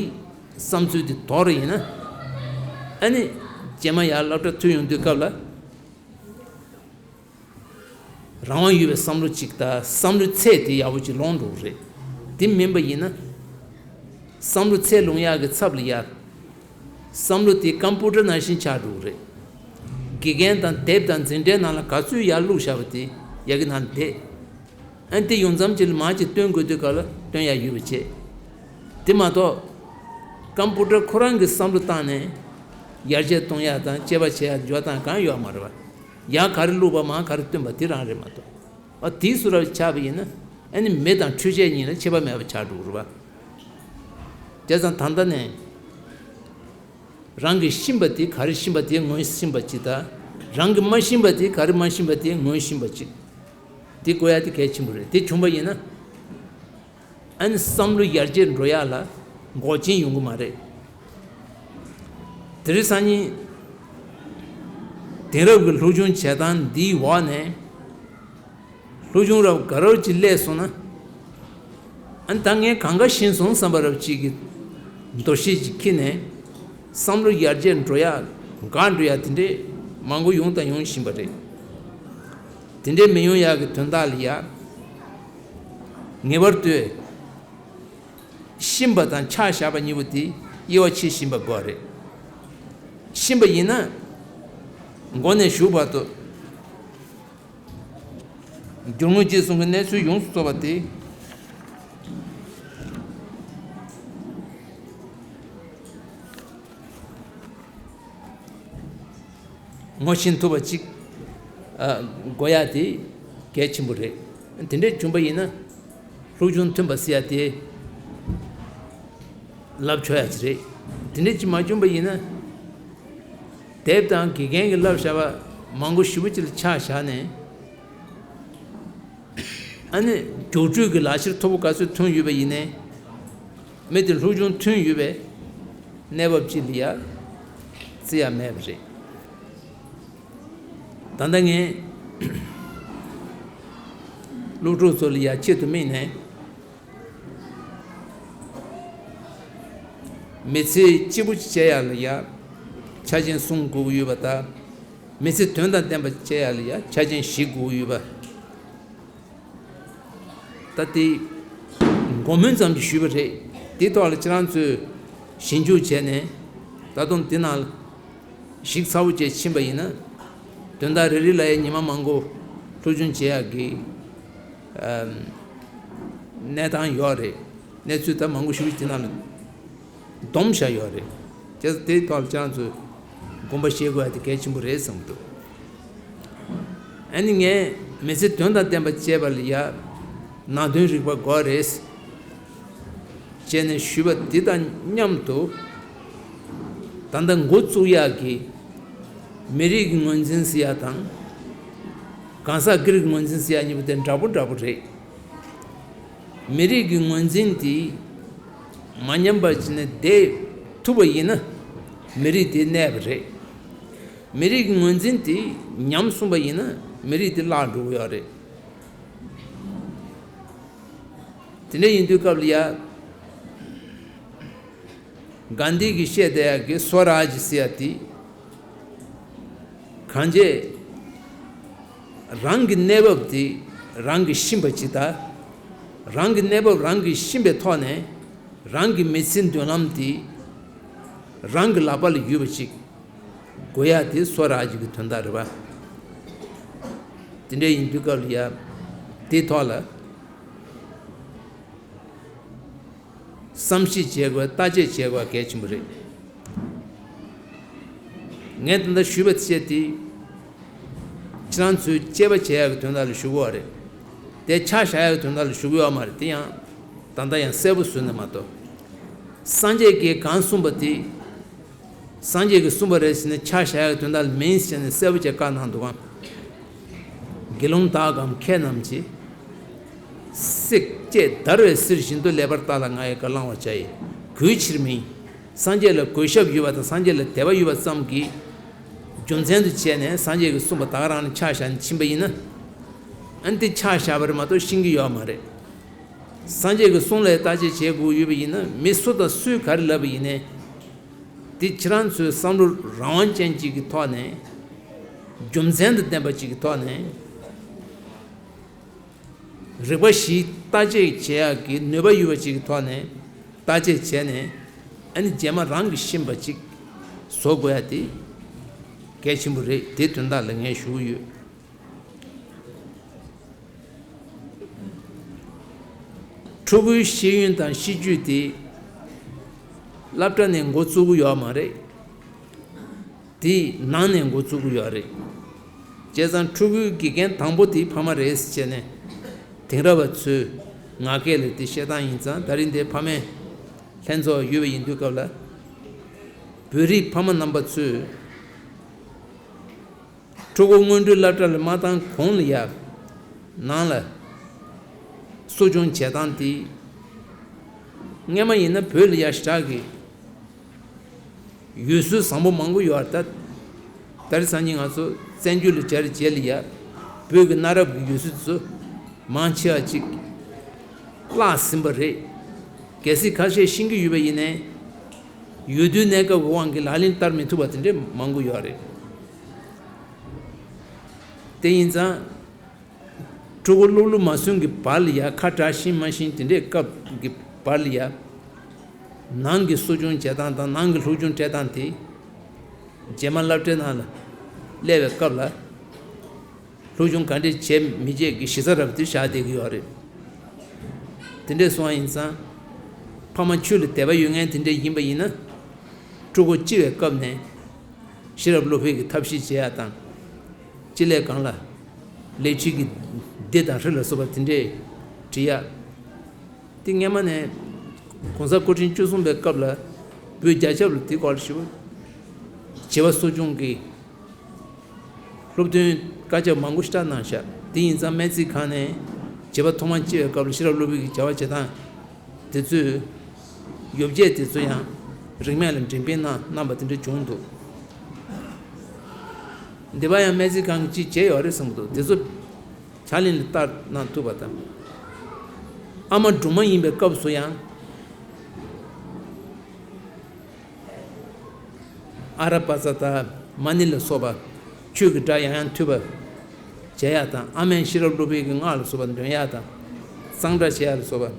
བསམ་ཚུལ་དེ་དོར་ཡིན་ན། ཨ་ནི་རྗེས་མ་ཡར་སློབ་གྲྭ་ཐོན་ཡོང་དུས་སྐབས་ལ། རང་དབང་ཡོད་པའི་བསམ་བློ་གཅིག་དང་བསམ་བློའི་ཚད་དེ་ཡག་པོ་ཅིག་ལོངས་འགྲོ་གི་རེད། དེ་མིན་པ་ཡིན་ན། བསམ་བློ་ཚད་ལོངས་ཡག་གི་ཚབ་ལ་ཡ། བསམ་བློ་དེ་ཀམ་པུ་ཊར་ནང་བཞིན་ཆགས་འགྲོ་གི་རེད། དགེ་རྒན་དང་དེབ་དང་འཛིན་གྲྭའི་ནང་ལ་ག་ཚོད་ཡར་བླུགས་བཞག་པ་དེ་ཡ་གི་ནང་བསྡད། ཨ་ནི་དེ་ཡོང་མཚམས་ཅིག་ལ་མར་ཅིག་བཏོན་དགོས་དུས་སྐབས་ལ་བཏོན་ཡག་ཡོད་པ་བྱེད། དེ་མ་གཏོགས། ཀམ་པུ་ཊར་ཁོ་རང་གི་བསམ་བློ་བཏང་ནས་ཡར་རྒྱས་གཏོང་ཡག་དང་དཔྱད་པ་བྱེད་ཡག་འཇོག་སྟངས་གང་ཡོད་མ་རེད་པ། ཡར་ག་རེ་བླུགས་པ་མར་ག་རེ་བཏོན་པ་དེ་རང་རེད་མ་གཏོགས། ཨ་དེའི་བཟོ་འདྲ་ཆགས་པ་ཡིན་ན་ཨ་ནི་མི་དང་འཕྲུལ་ཆས་གཉིས་ལ་ཁྱད་པར་མེད་པ་ཆགས་འགྲོ་གི་རེད་པ། བྱས་ཙང་ད་ལྟ་ནས་རང་གིས་ཤེས་པ་དེ་ག་རེ་ཤེས་པ་དེ་ངོས་ཤེས་པ་ཅིག་དང་། རང་གིས་མ་ཤེས་པ་དེ་ག་རེ་མ་ཤེས་པ་དེ་ངོས་ཤེས་པ་ཅིག་དེ་དགོས་ཡག་དེ་གལ་ཆེན་པོ་རེད། དེ་བྱུང་པ་ཡིན་ན། ཨ་ནི་བསམ་བློ་ཡར་རྒྱས་འགྲོ་ཡག་ལ་འགོག་རྐྱེན་ཡོང་གི་མ་རེད། དེ་རིང་སང་ཉིན་དེང་རབས་ཀྱི་སློབ་སྦྱོང་བྱེད་སྟངས་འདིའི་འོག་ནས་སློབ་སྦྱོང་རབ་དགའ་རབ་ཅིག་སླེབས་སོང་ན། ཨ་ནི་ད་ངས་གང་ག་ཤེས་སོང་བསམ་པ་རབ་ཅིག་གི་འདུ་ཤེས་ཅིག་འཁྱེར་ནས་བསམ་བློ་ཡར་རྒྱས་འགྲོ་ཡག་འགག་འགྲོ་ཡག་དེ་འདྲས་མང་པོ་ཡོང་དང་ཡོང་བཞིན་པ་རེད། དེ་འདྲས་མི་ཡོང་ཡག་གི་དོན་དག་ལ་ཡ། ངེས་པར་དུ་ཤེས་པ་དང་ཆ་བཞག་པ་གཉིས་པོ་དེ་དབྱེ་བ་ཕྱེ་ཤེས་པ་དགོས་རེད། ཤེས་པ་ཡིན་ན་མགོ་ནས་མཇུག་བར་དུ་རྒྱུ་དངོས་རྗེས་གསུང་གི་གནས་ཚུལ་ཡོངས་སུ་རྫོགས་པ་དེ། ངོ་ཤེས་ཐུབ་པ་ཅིག་ཨ། དགོས་ཡག་དེ་གལ་ཆེན་པོ་རེད། དེ་འདྲས་བྱུང་པ་ཡིན་ན་སློབ་སྦྱོང་ཐོན་པ་ཟེར་ཡག་དེ་ལབ་ཆོག་ཡག་ཅིག་རེད། དེ་འདྲས་ཅིག་མ་བྱུང་པ་ཡིན་ན་དེབ་དང་དགེ་རྒན་གྱིས་བསླབས་བཞག་པ་མང་པོ་ཞེ་པོ་ཅིག་ལ་ཆ་བཞག་ནས། ཨ་ནི་རྒྱུགས་སྤྲོད་ཀྱི་ལག་ཁྱེར་མཐོ་པོ་ག་ཚོད་ཐོན་ཡོད་པ་ཡིན་ནའི། མི་དེ་སློབ་སྦྱོང་ཐོན་ཡོད་པའི་གནས་བབ་ཅིག་ལ་ཡ་བརྩི་ཡ་མེད་པ་རེད། ད་ལྟ་ངས་སློབ་ཕྲུག་ཚོ་ལ་ཡ་ཆེད་དུ་དམིགས་ནས། མི་ཚེ་སྐྱིད་པོ་ཅིག་བྱེད་ཡག་ལ་ཡ་ཆ་རྐྱེན་གསུམ་དགོས་ཀྱི་ཡོད་པ་དང་། མི་ཚེ་དོན་དང་ལྡན་པ་བྱེད་ཡག་ལ་ཡ་ཆ་རྐྱེན་བཞི་དགོས་ཀྱི་ཡོད་པ། ད་དེ་མགོ་སྨོན་ཙམ་གྱིས་ཞུས་པ་རེད། དེའི་ཐོག་ལ་ཁྱེད་རང་ཚོས་ཞིབ་འཇུག་བྱས་ནས་ད་དུང་དེ་ནང་ཞིབ་ཚགས་པོ་བྱས་ཕྱིན་པ་ཡིན་ན། དོན་དག་རེ་རེ་ལ་ཡ་ཉི་མ་མང་པོ་སློབ་སྦྱོང་བྱེད་ཡག་གི་ཨམ། གནས་སྟངས་ཡོད་རེད། གནས་ཚུལ་ད་མང་པོ་ཞིག་དེ་ནང་ལ་བསྡོམས་བཞག་ཡོད་རེད། བྱས་ཙང་དེའི་ཐོག་ལ་ཁྱེད་རང་ཚོས་དགོངས་པ་བཞེས་དགོས་ཡ་དེ་གལ་ཆེན་པོ་རེད་བསམ་གྱི་འདུག་ཨ་ནི་ངས་མི་ཚེ་དོན་དང་ལྡན་པ་བྱེད་པ་ལ་ཡ་ནང་དོན་རིག་པ་དགོས་རེད་ཅེས་ནས་ཞུས་པ་འདི་དང་མཉམ་དུ། ད་ལྟ་འགོ་བཙུགས་ཡག་གི་མི་རིགས་ཀྱི་ངོས་འཛིན་ཟེར་ཡག་དང་། གང་ཟག་སྒེར་གྱི་ངོས་འཛིན་ཟེར་ཡག་གཉིས་པོ་དེ་འདྲ་པོ་འདྲ་པོ་རེད། མི་རིགས་ཀྱི་ངོས་འཛིན་དེ་མ་ཉམས་པ་བྱས་ནས་བསྡད་ཐུབ་པ་ཡིན་ན་མི་རིགས་དེ་གནས་པ་རེད། མི་རིགས་ཀྱི་ངོས་འཛིན་དེ་ཉམས་སོང་པ་ཡིན་ན་མི་རིགས་དེ་བརླག་འགྲོ་གི་ཡོད་རེད། དེ་འདྲ་ཡིན་དུས་སྐབས་ལ་ཡ། གྷན་དྷི་གིས་བཤད་བསྡད་ཡག་གི་སོ་རཱཇ་ཟེར་ཡག་དེ། གང་བྱས། རང་གི་གནས་བབ་དེ་རང་གིས་ཤེས་པ་ཅིག་དང་། རང་གི་གནས་བབ་རང་གིས་ཤེས་པའི་ཐོག་ནས་རང་གི་མི་ཚེའི་མདུན་ལམ་དེ་རང་གི་ལག་པ་ལ་ཡོད་པ་ཅིག་དགོས་ཡག་དེ་སོ་རཱཇ་གི་དོན་དག་རེད་པ། དེ་འདྲ་ཡིན་དུས་སྐབས་ལ་ཡ། དེའི་ཐོག་ལ། བསམ་གཞིག་བྱེད་དགོས། བརྟག་དཔྱད་བྱེད་དགོས་གལ་ཆེན་པོ་རེད། ངས་ད་ལྟ་ཞུས་པ་བཅས་ཏེ། ཁྱེད་རང་ཚོའི་དཔྱད་པ་བྱེད་ཡག་གི་དོན་དག་ལ་ཞུ་གི་ཡོད་རེད། དེ་ཆ་བཞག་ཡག་གི་དོན་དག་ལ་ཞུ་གི་ཡོད་མ་རེད། དེ་ཡང་ད་ལྟ་ཡང་གསལ་པོ་བཟོས་ནས་མ་གཏོགས། སངས་རྒྱས་ཀྱིས་གང་གསུངས་པ་དེ། སངས་རྒྱས་ཀྱིས་གསུངས་པ་རེད་ཟེར་ནས་ཆ་བཞག་ཡག་གི་དོན་དག་ལ་མིན་ཟེར་ནས་གསལ་པོ་བྱས་བཀའ་གནང་འདུག་གམ། དགེ་སློང་དག་གམ་མཁས་རྣམས་ཀྱིས། བསྲེགས་བཅད་བརྡར་བའི་གསེར་བཞིན་དུ། ལེགས་པར་བརྟགས་ལ་ང་ཡི་བཀའ་བླང་བར་བྱ་ཡི། གུས་ཕྱིར་མིན། སངས་རྒྱས་ལ་གུས་ཞབས་ཡོད་པ་དང་སངས་རྒྱས་ལ་དད་པ་ཡོད་པ་ཙམ་གྱི་རྒྱུ་མཚན་དུ་བྱས་ནས་སངས་རྒྱས་ཀྱིས་གསུངས་པ་ད་ག་རང་ལ་ཆ་བཞག་ནས་ཕྱིན་པ་ཡིན་ན། ཨ་ནི་དེ་ཆ་བཞག་པ་རེད་མ་གཏོགས་ཤེས་ཀྱི་ཡོད་མ་རེད། སངས་རྒྱས་ཀྱི་གསུང་ལ་བརྟག་དཔྱད་བྱེད་དགོས་ཡོད་པ་ཡིན་ན་མི་སུ་དང་སུས་ག་རེ་ལབ་པ་ཡིན་ནའི། དེ་ཁྱེད་རང་ཚོའི་བསམ་བློ་རང་དབང་ཅན་གཅིག་གི་ཐོག་ནས། རྒྱུ་མཚན་དང་ལྡན་པ་གཅིག་གི་ཐོག་ནས། རིག་པ་བཞིའི་བརྟག་དཔྱད་བྱེད་ཡག་གི་ནུས་པ་ཡོད་པ་ཅིག་གི་ཐོག་ནས་བརྟག་དཔྱད་བྱས་ནས། ཨ་ནི་རྗེས་མ་རང་གིས་ཤེས་པ་ཅིག་བཟོ་དགོས་ཡ་དེ་གལ་ཆེན་པོ་རེད། དེ་དོན་དག་ལ་ངས་ཞུ་གི་ཡོད། ཕྲུ་གུའི་ཤེས་ཡོན་དང་ཤེས་རྒྱུད་དེ་སློབ་གྲྭ་ནས་འགོ་བཙུགས་ཀྱི་ཡོད་མ་རེད། དེ་ནང་ནས་འགོ་བཙུགས་ཀྱི་ཡོད་རེད། བྱས་ཙང་ཕྲུ་གུའི་དགེ་རྒན་དང་པོ་དེ་ཕ་མ་རེད་ཟེར་བྱས་ནས། དེང་རབས་པ་ཚོས་ངག་སྐད་ལ་དེ་བཤད་སྟངས་ཡིན་ཙང་། ད་རིང་འདིར་ཕ་མའི་ལྷན་ཚོགས་ཡོད་པ་ཡིན་དུས་སྐབས་ལ། བོད་རིགས་ཕ་མ་རྣམ་པ་ཚོས་ཕྲུ་གུ་སྔོན་འགྲོའི་སློབ་གྲྭ་ལ་མ་བཏང་གོང་ལ་ཡ། ནང་ལ་གསོ་སྐྱོང་བྱེད་སྟངས་དེ། སྔོན་མ་ཡིན་ན་བོད་ལ་ཡ་ཞེ་དྲག་གི་ཡུལ་སྲོལ་བཟང་པོ་མང་པོ་ཡོད་རེད་ད། ད་རེས་སང་ཉིན་ང་ཚོ་བཙན་བྱོལ་ལ་གྱར་རྗེས་ལ་ཡ། བོད་ཀྱི་གནའ་རབས་ཀྱི་ཡུལ་སྲོལ་དེ་ཚོ་མང་ཆེ་བ་ཅིག་བརླག་ཟིན་པ་རེད། གལ་སྲིད་ཁ་ཤས་ཤེས་ཀྱི་ཡོད་པ་ཡིན་ནའི། ཡུལ་དུས་གནས་སྐབས་ཀྱི་དབང་གིས་ལག་ལེན་བསྟར་མི་ཐུབ་པ་དེ་འདྲས་མང་པོ་ཡོད་རེད། དེ་ཡིན་ཙང་། ཕྲུ་གུ་སློབ་ལུགས་མ་སོན་གྱི་བར་ལ་ཡ། ཁ་གྲག་ཤེས་མ་ཤེས་དེ་འདྲའི་སྐབས་ཀྱི་བར་ལ་ཡ། ནང་གི་གསོ་སྐྱོང་བྱེད་སྟངས་དང་ནང་གི་སློབ་སྦྱོང་སྤྲད་སྟངས་དེ། རྗེས་མ་སློབ་གྲྭའི་ནང་ལ་སླེབས་པའི་སྐབས་ལ། སློབ་སྦྱོང་ག་འདྲས་བྱེད་མི་བྱེད་ཀྱི་གཞི་རྩ་རབ་དེ་བཞག་བསྡད་ཀྱི་ཡོད་རེད། དེ་འདྲས་སོང་བ་ཡིན་ཙང་། ཕ་མ་ཆོས་ལ་དད་པ་ཡོད་མཁན་དེ་འདྲས་ཡིན་པ་ཡིན་ན། ཕྲུ་གུ་སྐྱེ་བའི་སྐབས་ནས། ཤེས་རབ་བློ་འཕེལ་གྱི་ཐབས་ཤེས་བྱེད་ཡ་དང་། སྤྱི་ལས་སྒང་ལ་ལས་བྱེད་ཀྱི་སྡེ་དང་རིགས་ལ་སོགས་པ་དེ་འདྲས་བྲིས་ཡ། དེ་སྔོན་མ་ནས་གོང་ས་སྐུ་ཕྲེང་བཅུ་གསུམ་པའི་སྐབས་ལ་བོད་རྒྱ་ཁྱབ་ལ་དེ་སྐོར་ཞིབ་པ་བྱིས་པ་གསོ་སྐྱོང་གི་སློབ་སྟོན་བཀའ་ཁྱབ་མང་པོ་ཞིག་གནང་བཞག་དེ་ཡིན་ཙང་སྨན་རྩིས་ཁང་ནས་བྱིས་པ་ཐོག་མར་སྐྱེ་བའི་སྐབས་ལ་ཤེས་རབ་བློ་འཕེལ་གྱི་བྱ་བ་བྱེད་སྟངས། དེ་ཚོས་ཡོ་བྱད་དེ་ཚོ་ཡང་རིན་མེད་ལ་འགྲེམས་སྤེལ་གནང་གནང་བ་དེ་འདྲ་བྱུང་འདུག་འདི་པ་ཡང་སྨན་རྩིས་ཁང་གིས་ཅིག་བྱས་ཡོད་རེད་བསམ་གྱི་འདུག་དེ་ཚོ་ཕྱག་ལེན་ལ་བསྟར་གནང་ཐུབ་པ་དང་། ཨ་མ་སྦྲུམ་མ་ཡིན་པའི་སྐབས་སུ་ཡང་། ཨ་ར་པ་ཙ་དང་མ་ཎི་ལ་སོགས་པ་ཆོས་ཀྱི་སྒྲ་ཡང་ཡང་ཐོས་པ་བྱེད་ཡག་དང་། ཨ་མའི་ཤེས་རབ་བློ་འཕེལ་གྱི་སྔགས་ལ་སོགས་པ་འདོན་ཡག་དང་། གཙང་སྦྲ་བྱེད་ཡག་ལ་སོགས་པ།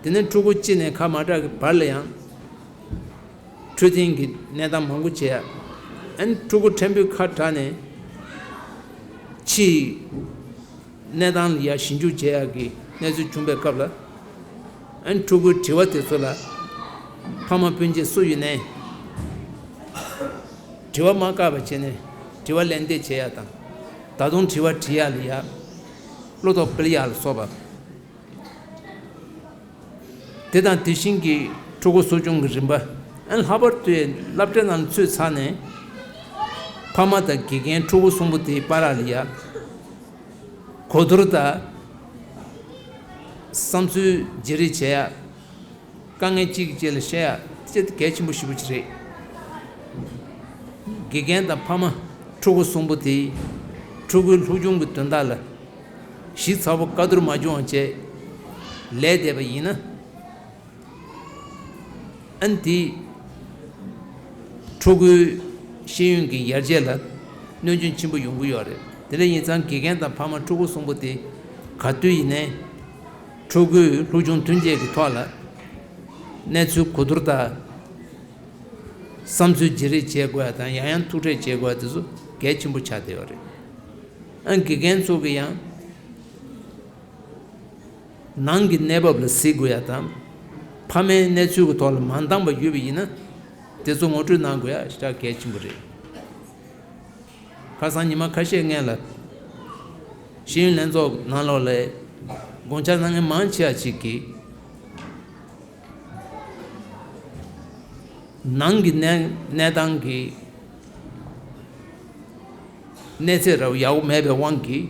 དེ་ནས་ཕྲུ་གུ་སྐྱེས་ནས་ཁ་མ་གྲག་གི་བར་ལ་ཡང་འཕྲོད་བསྟེན་གྱི་གནས་སྟངས་མང་པོ་བྱེད་ཡག་ཨ་ནི་ཕྲུ་གུ་ཕྲན་བུའི་ཁ་གྲག་ནས་ཕྱིའི་གནས་སྟངས་ལ་ཡ་ཞིབ་འཇུག་བྱེད་ཡག་གི་གནས་ཚུལ་བྱུང་པའི་སྐབས་ལ། ཨ་ནི་ཕྲུ་གུའི་དྲི་བ་དེ་ཚོ་ལ་ཕ་མ་སྤུན་མཆེད་སུ་ཡིན་ནའི་དྲི་བ་མ་བཀག་པ་བྱས་ནས་དྲི་བ་ལན་འདེབས་བྱེད་ཡག་དང་། ད་དུང་དྲི་བ་དྲི་ཡག་ལ་ཡ་བློ་དོགས་སྤེལ་ཡག་ལ་སོགས་པ། དེ་དང་དེ་བཞིན་གྱི་ཕྲུ་གུ་གསོ་སྐྱོང་གི་རིམ་པ། ཨ་ནི་ལྷག་པར་དུ་སློབ་གྲྭའི་ནང་ཚུད་ཚར་ནས་ཕ་མ་དང་དགེ་རྒན་ཕྲུ་གུ་གསུམ་པོ་དེའི་བར་ལ་ཡ་གོ་བསྡུར་དང་བསམ་ཚུལ་བརྗེ་རེས་བྱེད་ཡག་དཀའ་ངལ་གཅིག་གིས་གཅིག་ལ་བཤད་ཡག་དེ་གལ་ཆེན་པོ་ཞེ་པོ་ཅིག་རེད། དགེ་རྒན་དང་ཕ་མ་ ཕྲུ་གུ་གསུམ་པོ་དེ་ཕྲུ་གུའི་སློབ་སྦྱོང་གི་དོན་དག་ལ་ཞིབ་ཚགས་པོ་བཀའ་བསྡུར་མ་བྱུང་བ་བྱས་ལས་བསྡད་པ་ཡིན་ན། ཨ་ནི་དེས་ཕྲུ་གུའི་ཤེས་ཡོན་གྱི་ཡར་རྒྱས་ལ་གནོད་སྐྱོན་ཆེན་པོ་ཡོང་གི་ཡོད་རེད། དེ་འདྲ་ཡིན་ཙང་དགེ་རྒན་དང་ཕ་མ་ཕྲུ་གུ་གསུམ་པོ་དེ་ག་དུས་ཡིན་ནའི་ཕྲུ་གུའི་སློབ་སྦྱོང་ཐོན་སྐྱེད་ཀྱི་ཐོག་ལ་གནས་ཚུལ་གོ་བསྡུར་དང་། བསམ་ཚུལ་བརྗེ་རེས་བྱེད་དགོས་ཡ་དང་ཡང་ཡང་ཐུག་འཕྲད་བྱེད་དགོས་ཡ་དེ་ཚོ་གལ་ཆེན་པོ་ཆགས་བསྡད་ཡོད་རེད། ཨ་དགེ་རྒན་ཚོ་གི་ཡང་ནང་གི་གནས་བབ་ལ་གཟིགས་དགོས་ཡ་དང་། ཕ་མའི་གནས་ཚུལ་གྱི་ཐོག་ལ་མ་འདང་བ་ཡོད་པ་ཡིན་ན་དེ་ཚོ་ངོ་སྤྲོད་གནང་དགོས་ཡ་ཞེ་དྲག་གལ་ཆེན་པོ་རེད། ཁ་སང་ཉི་མ་ཁ་ཤས་སྔོན་ལ་ཤེས་ཡོན་ལྷན་ཚོགས་ནང་ལོགས་ལ་དགོངས་འཆར་གནང་མཁན་མང་ཆེ་བ་ཅིག་གིས། ནང་གི་གནས་གནས་སྟངས་ཀྱི་གནས་ཚད་རབ་ཡག་པོ་མེད་པའི་དབང་གིས་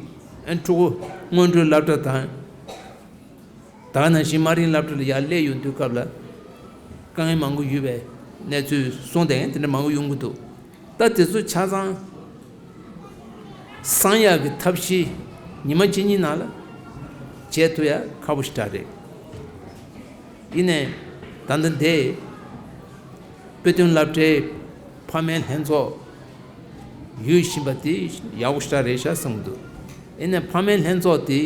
ཨན་ཕྲུ་གུ་སྔོན་འགྲོའི་སློབ་གྲྭ་དང་། ད་ག་ནང་བཞིན་དམའ་རིམ་སློབ་གྲྭ་ལ་ཡར་སླེབས་ཡོང་དུས་སྐབས་ལ་དཀའ་ངལ་མང་པོ་ཡོད་པའི་གནས་ཚུལ་གསུངས་བསྡད་མཁན་དེ་འདྲ་མང་པོ་ཡོང་གི་འདུག་ད་དེ་ཚོ་ཆ་ཚང་སང་ཡག་གི་ཐབས་ཤེས་ཉི་མ་གཅིག་གཉིས་ནང་ལ་བྱེད་ཐུབ་ཡ་ཁག་པོ་ཞེ་དྲག་རེད། ཡིན་ནའི་ད་ལྟ་འདི་དཔེ་སྟོན་སློབ་གྲྭའི་ཕ་མའི་ལྷན་ཚོགས་ཡོད་བཞིན་པ་དེ་ཡག་པོ་ཞེ་དྲག་རེད་ཤག་བསམ་གྱི་འདུག་ཡིན་ནའི་ཕ་མའི་ལྷན་ཚོགས་དེ་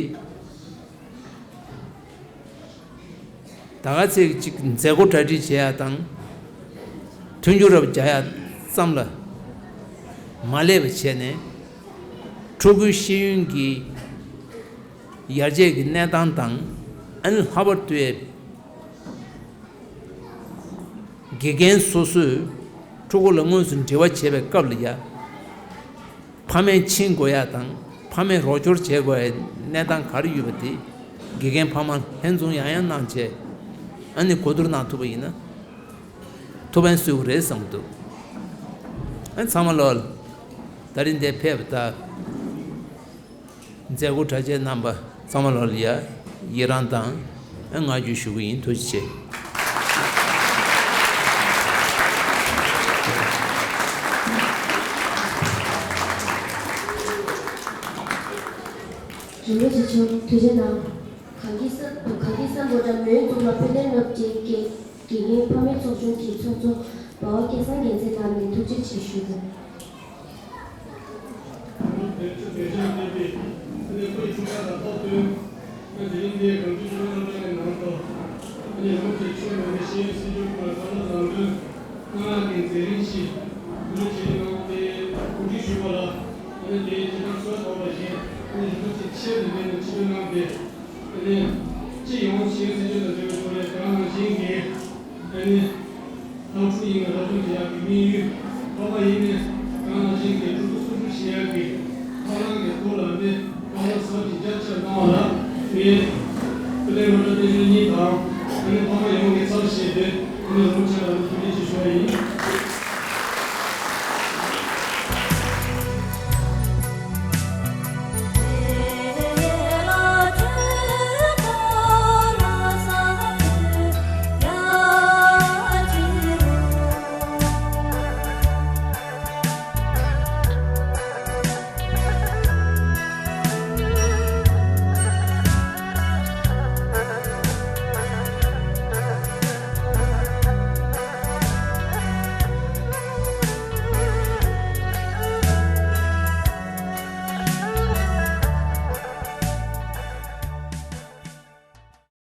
ད་ག་ཚོད་ཅིག་མཛད་སྒོ་གྲ་སྒྲིག་བྱེད་ཡ་དང་མཐུན་འགྱུར་རབ་རྒྱག་ཡ་ཙམ་ལ་མ་སླེབས་པ་བྱས་ནས་ཕྲུ་གུའི་ཤེས་ཡོན་གྱི་ཡར་རྒྱས་ཀྱི་གནས་སྟངས་དང་ཨ་ནི་ལྷག་པར་དུ་དགེ་རྒན་སོ་སོས་ཕྲུ་གུ་ལ་དངོས་སུ་འབྲེལ་བ་བྱེད་པའི་སྐབས་ལ་ཡ། ཕ་མས་ཕྱིན་དགོས་ཡ་དང་ཕ་མས་རོགས་སྐྱོར་བྱེད་དགོས་ཡའི་གནས་སྟངས་ག་རེ་ཡོད་པ་དེ་དགེ་རྒན་ཕ་མ་ལྷན་འཛོམས་ཡང་ཡང་གནང་བྱས་ཨ་ནི་གོ་བསྡུར་གནང་ཐུབ་པ་ཡིན་ན་ཐུགས་ཕན་གསོས་ཀྱི་རེད་བསམ་གྱི་འདུག་ཨ་ཚང་མ་ལོག་ད་རིང་འདིར་ཕེབས་པ་དང་། མཛད་སྒོ་གྲ་རྒྱས་གནང་པ་ཚང་མ་ལོག་ལ་ཡ་ཡི་རང་དང་བསྔགས་བརྗོད་ཞུ་གི་ཡིན། ཐུགས་རྗེ་ཆེ། རིན་པོ་ཆེ་མཆོག་ཐུགས་རྗེ་གནང་། གངས་སྐྱིད་ས་གངས་སྐྱིད་སམ་བྷོ་ཊ་མོན་རྫོང་ལ་དཔེ་སྟོན་སློབ་གྲྭའི་དགེ་དགེ་རྒན་ཕ་མའི་ཚོགས་ཆུང་གི་ཚོགས་གཙོ་འབའ་བ་སྐལ་བཟང་རྒྱལ་མཚན་ལགས་ནས་ཐུགས་རྗེ་ཆེ་ཞུ་དགོས། བོད་ཀྱི་བོད་ལྗོངས་བསྟན་པའི་ཨ་ནི་སྐུ་ཡི་ཐུགས་ཀ་དང་ཐོག་ཏུ་ང་དེ་རིང་འདིའི་གངས་ལྗོངས་ཆོས་ལྔ་རྣམ་གྲངས་ཀྱི་ནང་དུ་ཨ་ནི་རིན་པོ་ཆེ་མཆོག་ནས་ཤེས་ཡོན་སྲིད་སྐྱོང་སྐུ་ལ་བསམ་བློ་བཟང་པོའི་སྔགས་ཀྱི་མཛད་རིམ་ཞིག་བོད་ཀྱི་ནང་དེ་གོ་སྒྲིག་ཞུས་པ་ལ་ཨ་ནི་དེའི་རྗེས་ཁྲིམས་སྲོལ་ཐོག་ལ་བཞེས་ཨ་ནི་རིན་པོ་ཆེ་ཆེད་དུ་འདི་ནས་ཆིབས་བསྒྱུར་གནང་སྟེ། ཨ་ནི། སྤྱི་ཡོངས་ཤེས་ཡོན་སྲིད་སྐྱོང་དང་འབྲེལ་བའི་ཐོག་ནས་དེ་ག་ནང་བཞིན་གྱི། ཨ་ནི། ལྷ་ཕྲུག་ཡིན་ན་ལྷ་ཕྲུག་བྱེད་ཡག་གི་དམིགས་ཡུལ། ཕ་མ་ཡིན་ནས་དེ་ག་ནང་བཞིན་གྱི་ཕྲུ་གུ་གསོ་སྐྱོང་བྱེད་ཡག་གི། ཕ་རང་གི་བུ་ལ་ནི་བསམ་བློ་ཟབ་ཅིང་རྒྱ་ཆེར་གནང་བ་ལ། ངས། དཔེ་ལེན་སློབ་གྲྭ་སློབ་ཆེན་གཉིས་དང་། ཨ་ནི་ཕ་མ་ཡོངས་ཀྱི་ཚབ་བྱས་ཏེ། ཨ་ནི་རོགས་